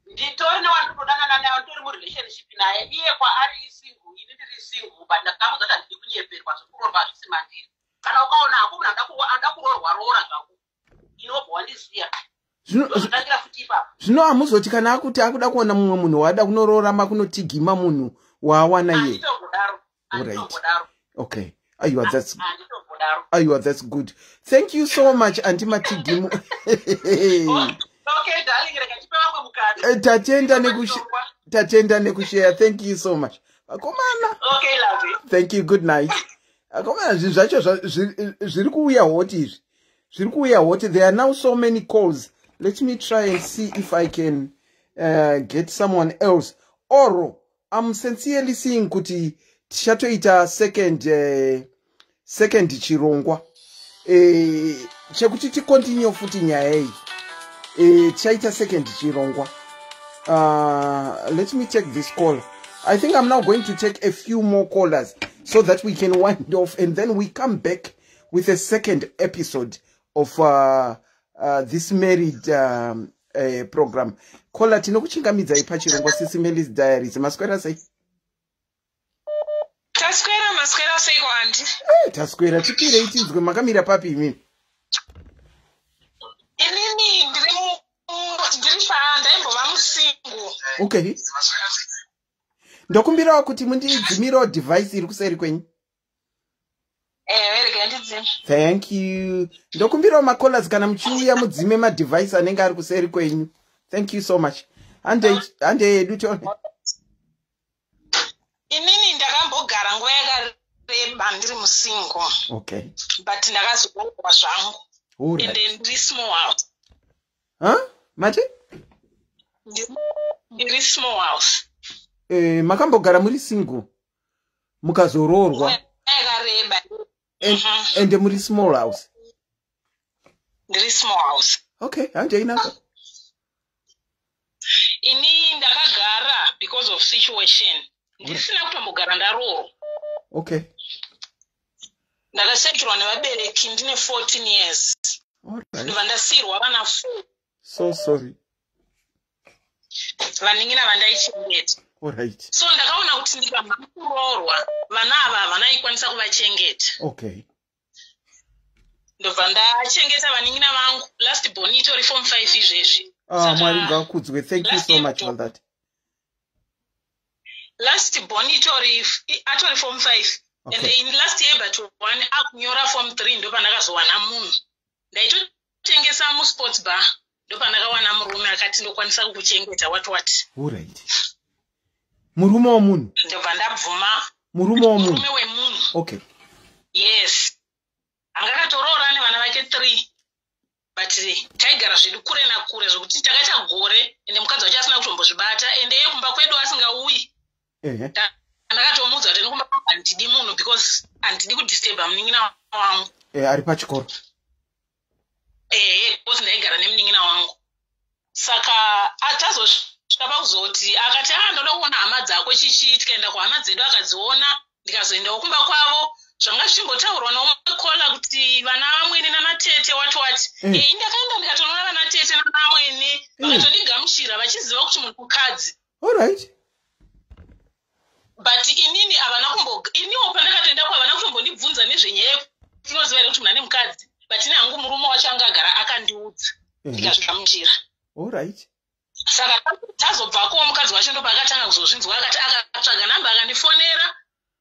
Nditori newandinodanana naye, nditori murelationship naye. Iye kwaari single, ini ndiri single, but ndakamudza kuti handidi kunyeperwa, zvekuroorwa hazvisi mandiri. Kana ukaona hako munhu anoda kuroorwa, roora zvako, inobva wandisiya. Ndozotangira futi ipapo. Zvino hamuzoti kana akuti akuda kuona mumwe munhu waada kunoroora, makunotigima munhu waawana iye? Handitombodaro. Alright. Handitombodaro. Okay, aiwa, that's Handitombodaro. Aiwa, that's good. Thank you so much, Auntie Matigimu. Okay darling, rega ndipe vamwe mukana. Tatenda nekushare. Thank you so much, vakomana. Okay lovely. Thank you, good night. Akomana, zvinhu zvacho zviri kuuya hot izvi, zviri kuuya hot. There are now so many calls. Let me try and see if I can get someone else, or I'm sincerely seeing kuti tichatoita second chirongwa chekuti ticontinue futi nyaya iyi. Tichaita second chirongwa. Let me take this call. I think I'm now going to take a few more callers so that we can wind off, and then we come back with a second episode of this married program. Caller, tinokuchingamidzai pachirongwa Sisi Melis Diaries. Maswera sei? Taswera, maswera sei kwandi? Taswera. Tipirei tinzwe, makamira papi imini? Inini ndiri pandaimbova musingle. Okay, ndokumbirawo kuti mundidzimirawo device iri kuseri kwenyu. Ehe, rega ndidzime. Thank you. Ndokumbirawo macallers, kana muchiuya mudzime madevice anenge ari kuseri kwenyu. Thank you so much. Hande yedu tione. Inini ndakambogara nguva yakareba ndiri musingle, but ndakazoroorwa zvangu. Ende ndiri small house. Huh? Mati? Ndiri small house. Makambogara muri single, mukazoroorwa. Nguva yakareba. Ende muri small house? Ndiri small house. Okay, handeinaka. Ini ndakagara because of situation, ndisina kutombogara ndaroorwa. Ndakashakirwa nevabereki ndine 14 years. Ndobva ndasiyirwa vana 4. So sorry. Vanin'ina vandaichengeta. So ndakaona kuti ndikabva kuroorwa, vana ava havanaikwanisa kuvachengeta. Ndobva ndachengeta vanin'ina vangu. Last born itori form 5 izvezvi. Ah, Mwari ngakudzwe. Thank you so much for that. Last born itori atori form 5. And in last year but one akunyora form 3, ndopandakazowana munhu. Ndaitotengesa musports bar, ndopandakawana murume akati ndokwanisa kukuchengeta, what what. Alright, murume womunhu? Ndobva ndabvuma. Murume womunhu? Murume wemunhu. Yes, anga akatoroora nevana vake three, but taigara zvedu kure nakure, zvokuti takaita gore ende mukadzi wacho asina kutombozvibata, ende iye kumba kwedu asingauyi. Ndakatomuudza kuti ndikumba handidi munhu because handidi kudisturba munin'ina wangu. Ari pachikoro. Ehe, because ndaigara nemunin'ina wangu. Saka tazosvika pakuzoti akati, "A, ndoda kuona hama dzako." Chichi, tikaenda kuhama dzedu, akadziona, ndikazoendawo kumba kwavo. Zvanga zvichimbotaurwa naumwe caller kuti vana vamwene nanatete, wati wati. Ndakaenda ndikatonoona vanatete nanamwene, vakatondigamuchira vachiziva kuti munhu mukadzi. But inini havana kumbo, iniwo pandakatoendako havana kutombondibvunza nezvenyaya yekuti unoziva here kuti munhu ane mukadzi, but ini hangu murume wacho anga agara akandiudza, ndikazvigamuchira. Saka tazobvakowo, mukadzi wacho ndopaakatanga kuzozvinzwa, akati akatsvaga namba akandifonera.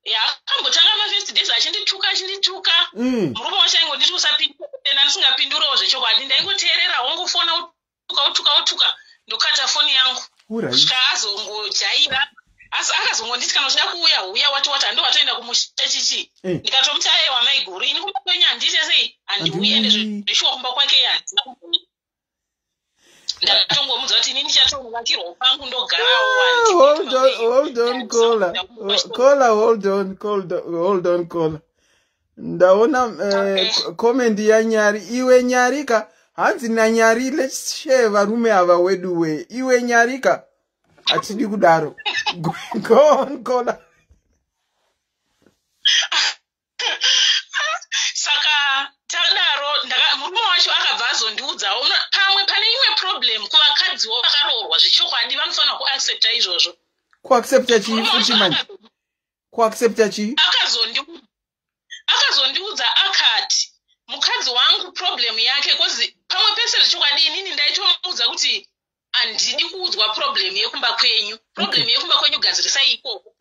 Ya, akambotanga mafirst days achindituka, achindituka. Murume wacho aingonditi usapindura, ndisingapindurewo zvechokwadi. Ndaingoteerera, wongofona, utuka, utuka, utuka, ndokata foni yangu. Kusvika azongojaira, asi akazongonditi kana uchida kuuya, uya, wati wati, handi watoenda kumusha chichi. Ndikatomuti, "Aiwa maiguru, ini kumba kwenyu handiite sei, handiuyi." Ende Handiuyi. zveshuwa kumba kwake handina kumbouya. Ndakatongomuudza kuti ini ndichatovakirwa pangu, ndogarawo. Ah, hold on, hold on, caller. Caller, hold on, hold on, hold on, caller. Ndaona comment yaNyari. Iwe Nyarika, hanzi naNyari, "Let's share varume ava wedu we." Iwe Nyarika, hatidi kudaro. Go on, caller. Saka tadaro, murume wacho akabva azondiudzawo pamwe pane imwe problem kuvakadziwo vakaroorwa. Zvechokwadi vanofanira kuaccepta izvozvo. Kuaccepta chii Murume futi wacho manje? Kuaccepta chii? Akazondiudza akati mukadzi wangu problem yake, 'cause pamwe pese zvechokwadi inini ndaitomuudza kuti handidi kuudzwa problem yekumba kwenyu, problem yekumba kwenyu gadzirisai ikoko.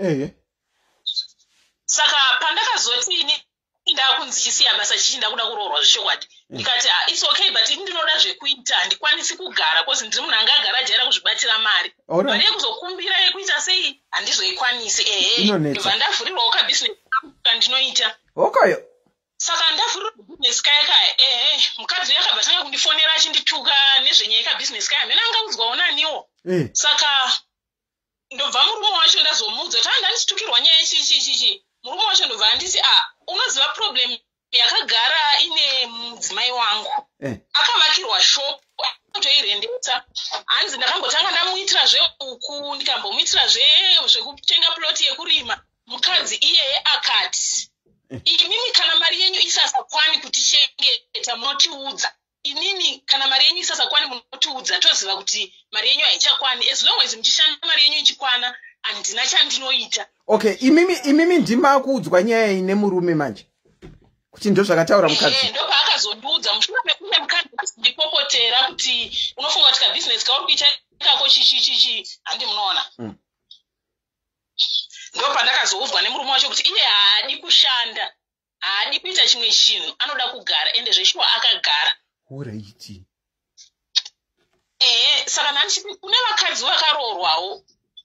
Saka pandakazoti ini ndakunzi chisiya basa chichi, ndakuda kuroorwa zvechokwadi, ndikati, "Ah, it's okay, but ini ndinoda zvekuita, handikwanisi kugara 'cause ndiri munhu anga agara ajaira kuzvibatira mari. Mari yekuzokumbira yekuita sei handizoikwanisi." Ehe. Inonetsa. Ndobva ndavhurirwawo kabhizinesi kandinoita. Saka ndavhurirwa bhizinesi kaya kaya, ehe, mukadzi uyo akabva tanga kundifonera achindituka nezvenyaya yekabhizinesi kaya, mene angaudzwawo naniwo. Saka ndobva murume wacho ndazomuudza kuti handi handichitukirwa nyaya chichi chichi. Murume wacho ndobva anditi, "A, unoziva problem yakagara ine mudzimai wangu, akavakirwa shop toirendesa. Hanzi ndakambotanga ndamuitira zveuku, ndikambomuitira zvekutenga plot yekurima. Mukadzi iyeye akati, 'Imimi kana mari yenyu isasakwani kutichengeta munotiudza.' Inini kana mari yenyu isasakwani munotiudza, toziva kuti mari yenyu haichakwani. As long as muchishanda mari yenyu ichikwana, handina chandinoita." Okay, imimi ndimakuudzwa nyaya iyi nemurume manje kuti ndo zvakataura mukadzi? Ndopaakazondiudza mushure mekunge mukadzi ndipopotera kuti unofunga kuti kabhizinesi kauri kuita ikako chichi chichi, handi munoona. Ndopandakazoudzwa nemurume wacho kuti iye haadi kushanda, haadi kuita chimwe chinhu, anoda kugara, ende zveshuwa akagara. Ehe, saka ndandichiti kune vakadzi vakaroorwawo,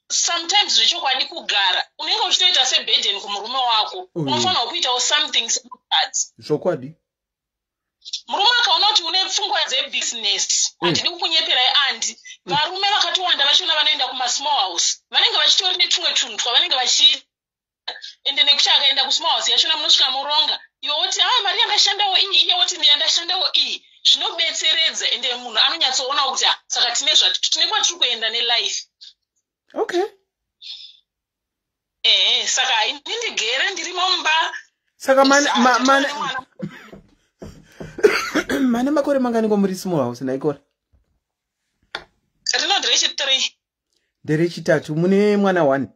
sometimes zvechokwadi kugara unenge uchitoita seburden kumurume wako. Unofanirwa kuitawo something semukadzi. Murume akaona kuti une pfungwa dzebhizinesi, handidi kukunyeperai andi, varume vakatowanda vachona vanoenda kumasmall house vanenge vachitori netumwe tunhu twavanenge vachiita, ende nekuti akaenda kusmall house yachona munosvika muronga, iwe woti, "A, mari yandashandawo iyi," iye woti, "Yandashandawo iyi." Zvinobetseredza, ende munhu anonyatsoonawo kuti, "Ah, saka tine tine kwatiri kuenda nelife." Ehe, saka ini ndigere ndirimo mumba. Saka mane makore manganiko muri small house naikora? Rino nderechi3. Nderechitatu. Mune mwana one?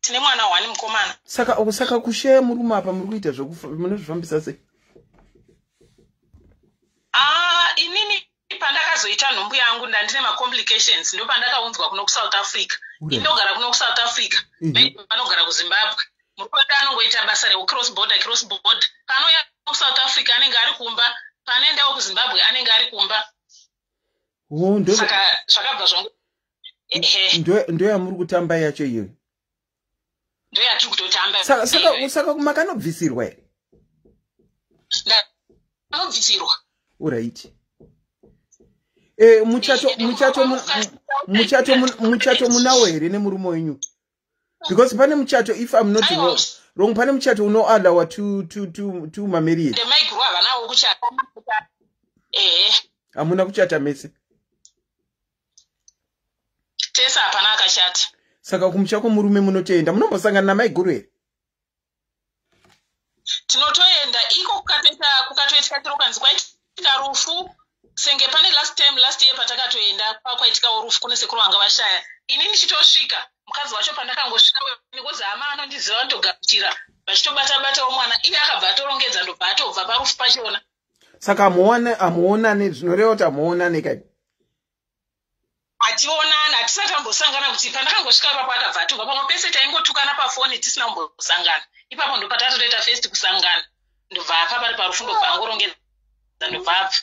Tine mwana one, mukomana. Saka kusheya murume apa muri kuita munozvifambisa sei? Ah, inini pandakazo Pandakazoita nhumbu yangu, ndandine macomplications, ndopandakaunzwa kuno kuSouth Africa. Indogara kuno kuSouth Africa, vanogara kuZimbabwe. Murume wedu anongoita basa rekucross border, cross border. Paanouya kuSouth Africa anenge ari kumba, paanoendawo kuZimbabwe anenge ari kumba. Saka zvakabva zvangu, ehe. Ndo yamuri kutamba yacho iyoyo? Ndo yatiri kutotamba. Saka makanobvisirwa here? Ndanobvisirwa. Alright. Muchato muchato muchato muchato munawo here nemurume wenyu? Because pane muchato, if I'm not wrong, pane muchato unoallowa two mamarriage. Ndemaiguru havanawo kuchata, ehe. Hamuna kuchata mese? Tese hapana akachata. Saka kumusha kwomurume munotoenda, munombosangana namaiguru here? Tinotoenda iko. Kukatoitika chiro, kanzi kwaitika rufu, senge pane last time, last year patakatoenda, kwaitikawo rufu kune sekuru vanga vashaya. Ini ndichitosvika, mukadzi wacho, pandakangosvika, because hama anondiziva, vandogamuchira vachitobata-batawo mwana. Iye akabva atorongedza, ndobva atobva parufu pachona. Saka hamuonane, zvinoreva kuti hamuonane kai? Hationani, hatisati tambosangana. Kuti pandakangosvika ipapo akabva atobva. Pamwe pese taingotukana pafoni tisina kumbosangana. Ipapo ndopatatotoita first kusangana, ndobva apa pari parufu, ndobva angorongedza, ndobva abva.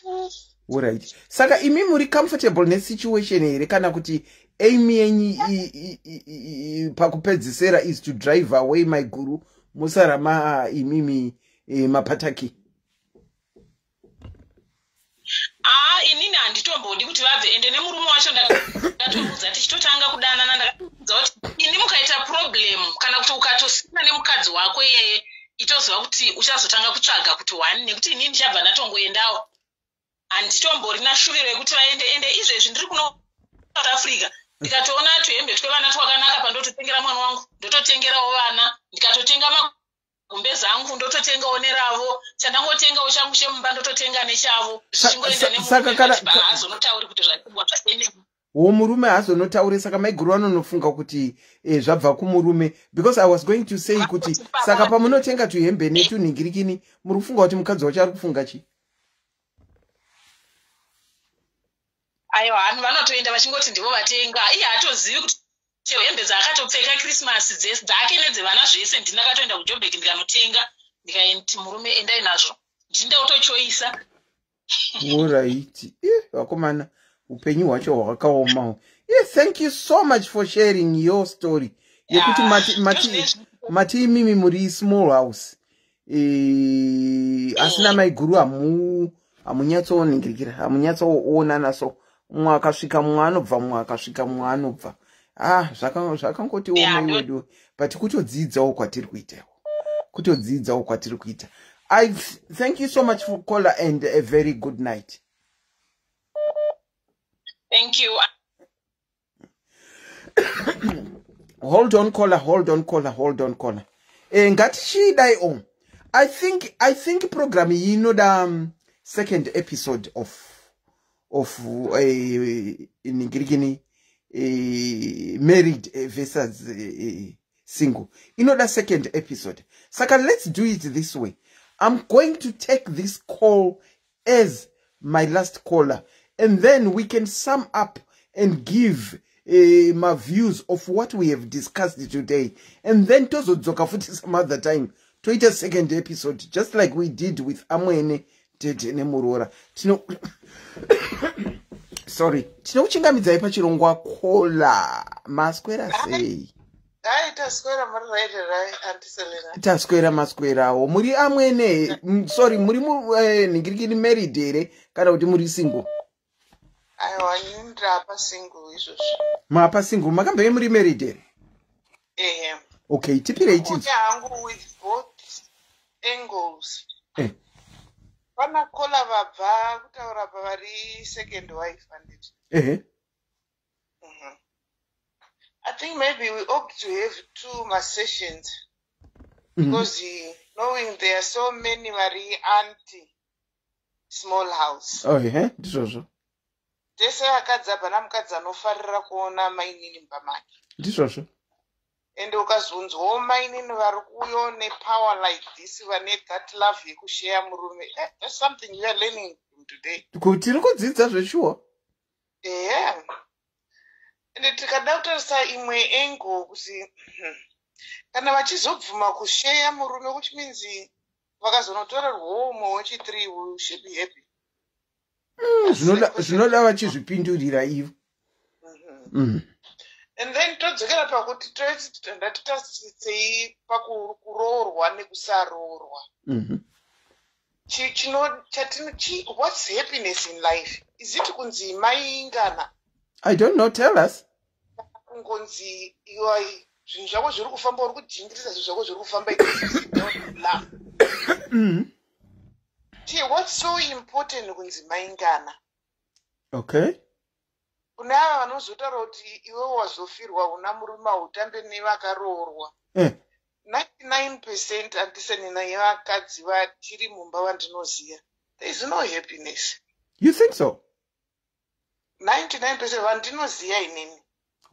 Alright, saka imi muri comfortable nesituation here, kana kuti aim yenyu pakupedzisera is to drive away maiguru, musara maimimi mapataki? Aa, inini handitombodi kuti vabve. Ende nemurume wacho ndakatoudza tichitotanga kudanana, ndakatoudza kuti ini mukaita problem kana kuti ukatosina nemukadzi wako iyeye, itoziva kuti uchazotanga kutsvaga kuti one, nekuti inini ndichabva ndatongoendawo. Handitomborina shuviro yekuti vaende. Ende izvezvi ndiri kuno South Africa, ndikatoona tuhembe twevana twakanaka, pandototengera mwana wangu, ndototengerawo vana. Ndikatotenga magumbezi angu, ndototengawo neravo. Chandangotengawo changu chemumba, ndototenga nechavo. Zvichingoenda. Saka Nemurumeazonotauri kuti zvatengwa zvakene. Wo, murume haazonotauri. Saka maiguru vanonofunga kuti zvabva kumurume? Because I was going to say kuti saka pamunotenga tuhembe netunhingirikini, muri kufunga kuti mukadzi wacho ari kufunga chii? Aiwa, vanhu vanotoenda vachingoti ndivo vatenga. Iye haatozivi kuti chero hembe dzaakatopfeka Christmas dzake nedzevana zvese, ndindakatoenda kuJobek ndikanotenga, ndikaiti, "Murume, endai nazvo, ndinda kutochoisa." Alright. Vakomana, upenyu hwacho hwakaomawo. Thank you so much for sharing your story yekuti mati imimi muri small house, asina maiguru hamunyatsoningirikira, hamunyatsoonana. So mumwe akasvika, mumwe anobva, mumwe akasvika, mumwe anobva. Ah, zvakangoti omei wedu, but kutodzidzawo kwatiri kuitawo, kutodzidzawo kwatiri kuita. I thank you so much for caller and a very good night. Thank you. Hold on, caller, hold on, caller, hold on, caller. Ngatichidai o, I think program iyi inoda second episode of ningirikini, married versus single. Inoda second episode. Saka let's do it this way. I'm going to take this call as my last caller, and then we can sum up and give my views of what we have discussed today, and then tozodzoka futi some other time, toita second episode, just like we did with amwene, tete nemurora. Tino, sorry, tinokuchingamidzai pachirongwa, caller. Maswera sei? Hai, taswera. Muri right right, Auntie Selena? Taswera, maswerawo. Muri amwene, sorry, muri nhingirikini, married here kana kuti muri single? Aiwa, ini ndapa single izvozvo. Mapa single. Makambenge muri married here? Ehe. Okay, tipirei Kuti chinzi. Hangu with both angles. Pana caller vabva kutaura pavari second wife, handiti? Ehe. I think maybe we ought to have two masessions because knowing there are so many vari anti small house. Oh, ehe, ndizvozvo. Tese akadzi, hapana mukadzi anofarira kuona mainini mumba make. Ndizvozvo. Ende ukazonzwawo mainini vari kuuyawo nepower like this, vane that love yekusheya murume, that's something you are learning from today. Tiri kudzidza zveshuwa. Ehe, ende tikada kutarisa imwe angle kuti kana vachizobvuma kusheya murume, which means vakazonotorerwawo umwe wechi3, will she be happy? Zvinoda vachizvipindurira ivo. And then todzokera pakuti ndatitarisei pakuroorwa nekusaroorwa. What's happiness in life? Is it kunzi maingana? I don't know, tell us. Kungonzi iwai zvinhu zvako zviri kufamba, uri kujingirisa, zvinhu zvako zviri kufamba. What's so important kunzi maingana? Kune ava vanozotaura kuti iwe wazofirwa, una murume, hautambe nevakaroorwa. 99%, andisenina yevakadzi vatiri mumba vandinoziva, there is no happiness. You think so? 99% vandinoziva inini.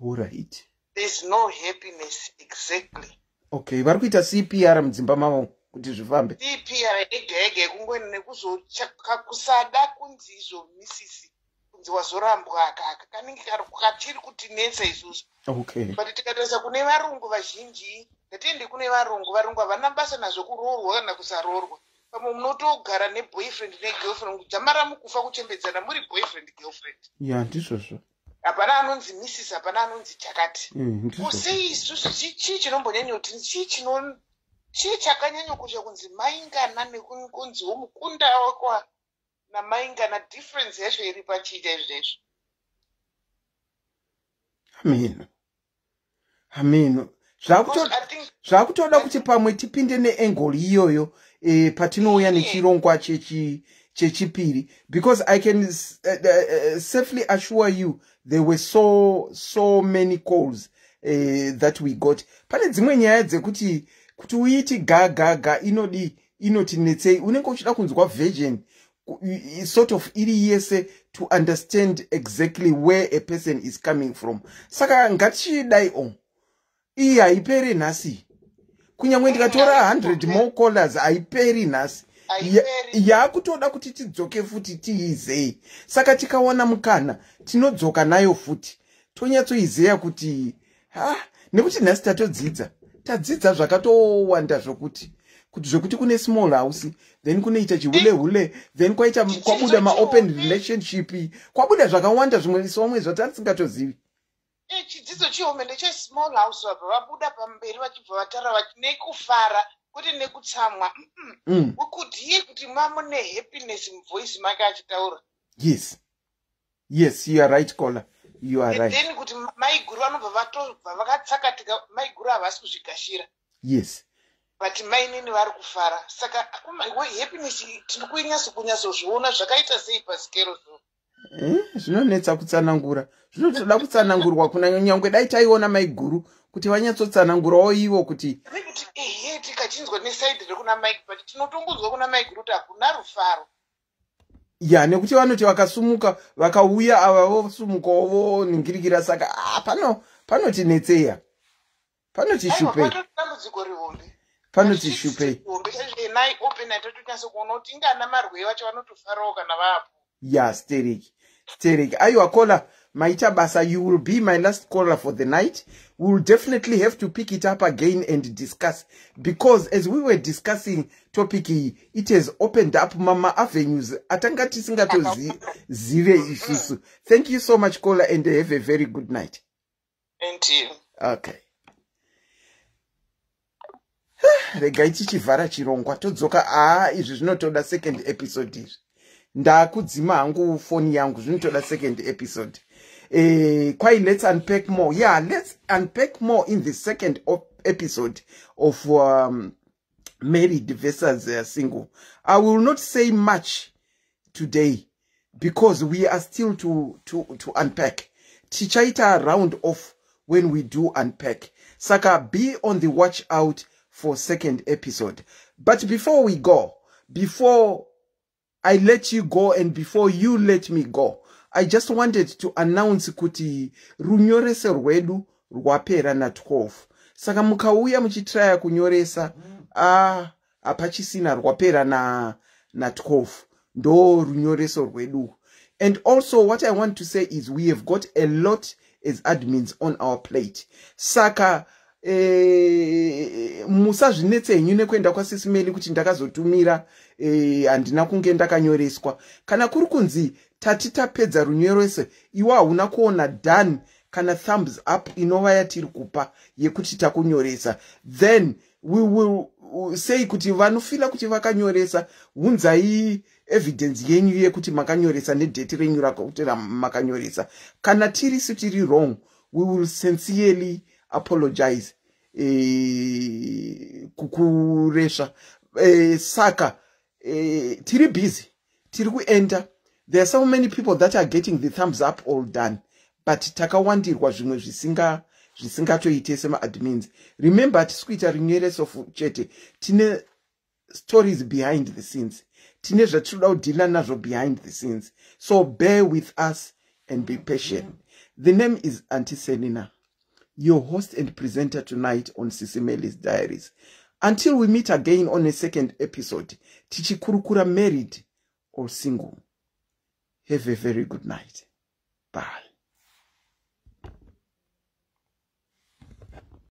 Allright. There is no happiness, exactly. Okay, vari kuita CPR mudzimba mavo kuti zvifambe. CPR ega ega, yekungoenda nekuzokusada kunzi izvo misisi, kunzi wazorambwa, akaka kanenge kachiri kutinetsa isusu. But tikatarisa kune varungu vazhinji, ngatiende kune varungu. Varungu havana basa nazvo kuroorwa kana kusaroorwa. Pamwe munotogara neboyfriend negirlfriend kudzamara mukufa, kuchembedzana muri boyfriend girlfriend. Ya, ndizvozvo. Hapana anonzi missis, hapana anonzi chakati. Ndizvozvo. Kusei isusu chii chinombonyanya kuti chii chakanyanya kosha kunzi maingana nekunziwo mukunda wakwa namaingana? Difference yacho iri pachii chaizvo chaizvo? Ameno, ameno. Because I think Zvakutoda kuti pamwe tipinde neangle iyoyo patinouya nechirongwa chechipiri, because I can safely assure you there were so so many calls that we got. Pane dzimwe nyaya dzekuti kuti uiti ga ga ga inodi inoti netsei, unenge uchida kunzwa version sort of iri yese to understand exactly where a person is coming from. Saka ngatichidai o, iyi haiperi nhasi. Kunyange ndikatora 100 more callers, haiperi nhasi. Haiperi. Yakutoda kuti tidzoke futi tiizei. Saka tikawana mukana tinodzoka nayo futi, tonyatsoizeya kuti ha, nekuti nhasi tatodzidza, tadzidza zvakatowanda, zvokuti kuti zvokuti kune small house, then kunoita chihule hule, then kwaita kwabuda maopen relationship, kwabuda zvakawanda zvimwe somwe zvatasingatozivi. Chidzidzo chihombe ndechesmall house. Vabva vabuda pamberi vachibva vataura nekufara, kwete nekutsamwa. We could hear kuti mamune happiness muvoice make achitaura. Yes, you are right, caller, you are And right. then kuti maiguru vanobva vatobva vakatsakatika, maiguru havasi kuzvigashira. But mainini vari kufara. Saka happiness tiri kunyatso-kunyatsozviona zvakaita sei pasikero so? Zvinonetsa kutsanangura, zvinotoda kutsanangurwa kuna nyangwe dai taiona maiguru kuti vanyatsotsanangurawo ivo kuti Nekuti ehe, tikachinzwa neside rekuna mike, but tinotongonzwa kuna maiguru kuti hakuna rufaro. Ya, nekuti vanoti vakasumuka vakauya ava vosumukawo voningirikira. Saka ah, pano panotinetseya, panoti Aiwa, shupei. Patori dambudziko rihombe. Panoti shupei. Hombe chaizvo. Nai open atotonyatso kuona kuti ingana marwei vacho vanotofarawo kana vaapo. Ya, stereki stereki. Aiwa, caller, maita basa. You will be my last caller for the night. We will definitely have to pick it up again and discuss, because as we were discussing topic iyi, it has opened up mama avenues atanga tisingatozive isusu. Thank you so much, caller, and have a very good night. And you. Okay, regai tichivhara chirongwa, todzoka. Aa, izvi zvinotoda second episode izvi. Ndakudzima hangu foni yangu, zvinotoda second episode. Kwai let's unpack more. Yeah, let's unpack more in the second episode of married versus single. I will not say much today because we are still to unpack. Tichaita round off when we do unpack. Saka be on the watch out for second episode. But before we go, before I let you go and before you let me go, I just wanted to announce kuti runyoreso rwedu rwapera na12. Saka mukauya muchitraya kunyoresa, ah, hapachisina, rwapera na12. Ndo runyoreso rwedu. And also what I want to say is we have got a lot as admins on our plate. Saka musazvinetse henyu nekuenda kwaSisi Melly kuti ndakazotumira, handina kunge ndakanyoreswa. Kana kuri kunzi tati tapedza runyoreso, iwe hauna kuona done kana thumbs up inova yatiri kupa yekuti takunyoresa, then we will say kuti vanofeela kuti vakanyoresa, hunzai evidence yenyu yekuti makanyoresa nedate renyu rakuti makanyoresa. Kana tirisu tiri wrong, we will sincerely apologize kukuresva. Saka tiri busy, tiri kuenda. There are so many people that are getting the thumbs up all done, but takawandirwa zvimwe zvisingatoite semaadmins. Remember, hatisi kuita rinyoreso chete, tine stories behind the scenes, tine zvatinoda kudeala nazvo behind the scenes. So bear with us and be patient. The name is Auntie Selina, your host and presenter tonight on Sisi Melly's Diaries. Until we meet again on a second episode tichikurukura married or single, have a very good night. Bye.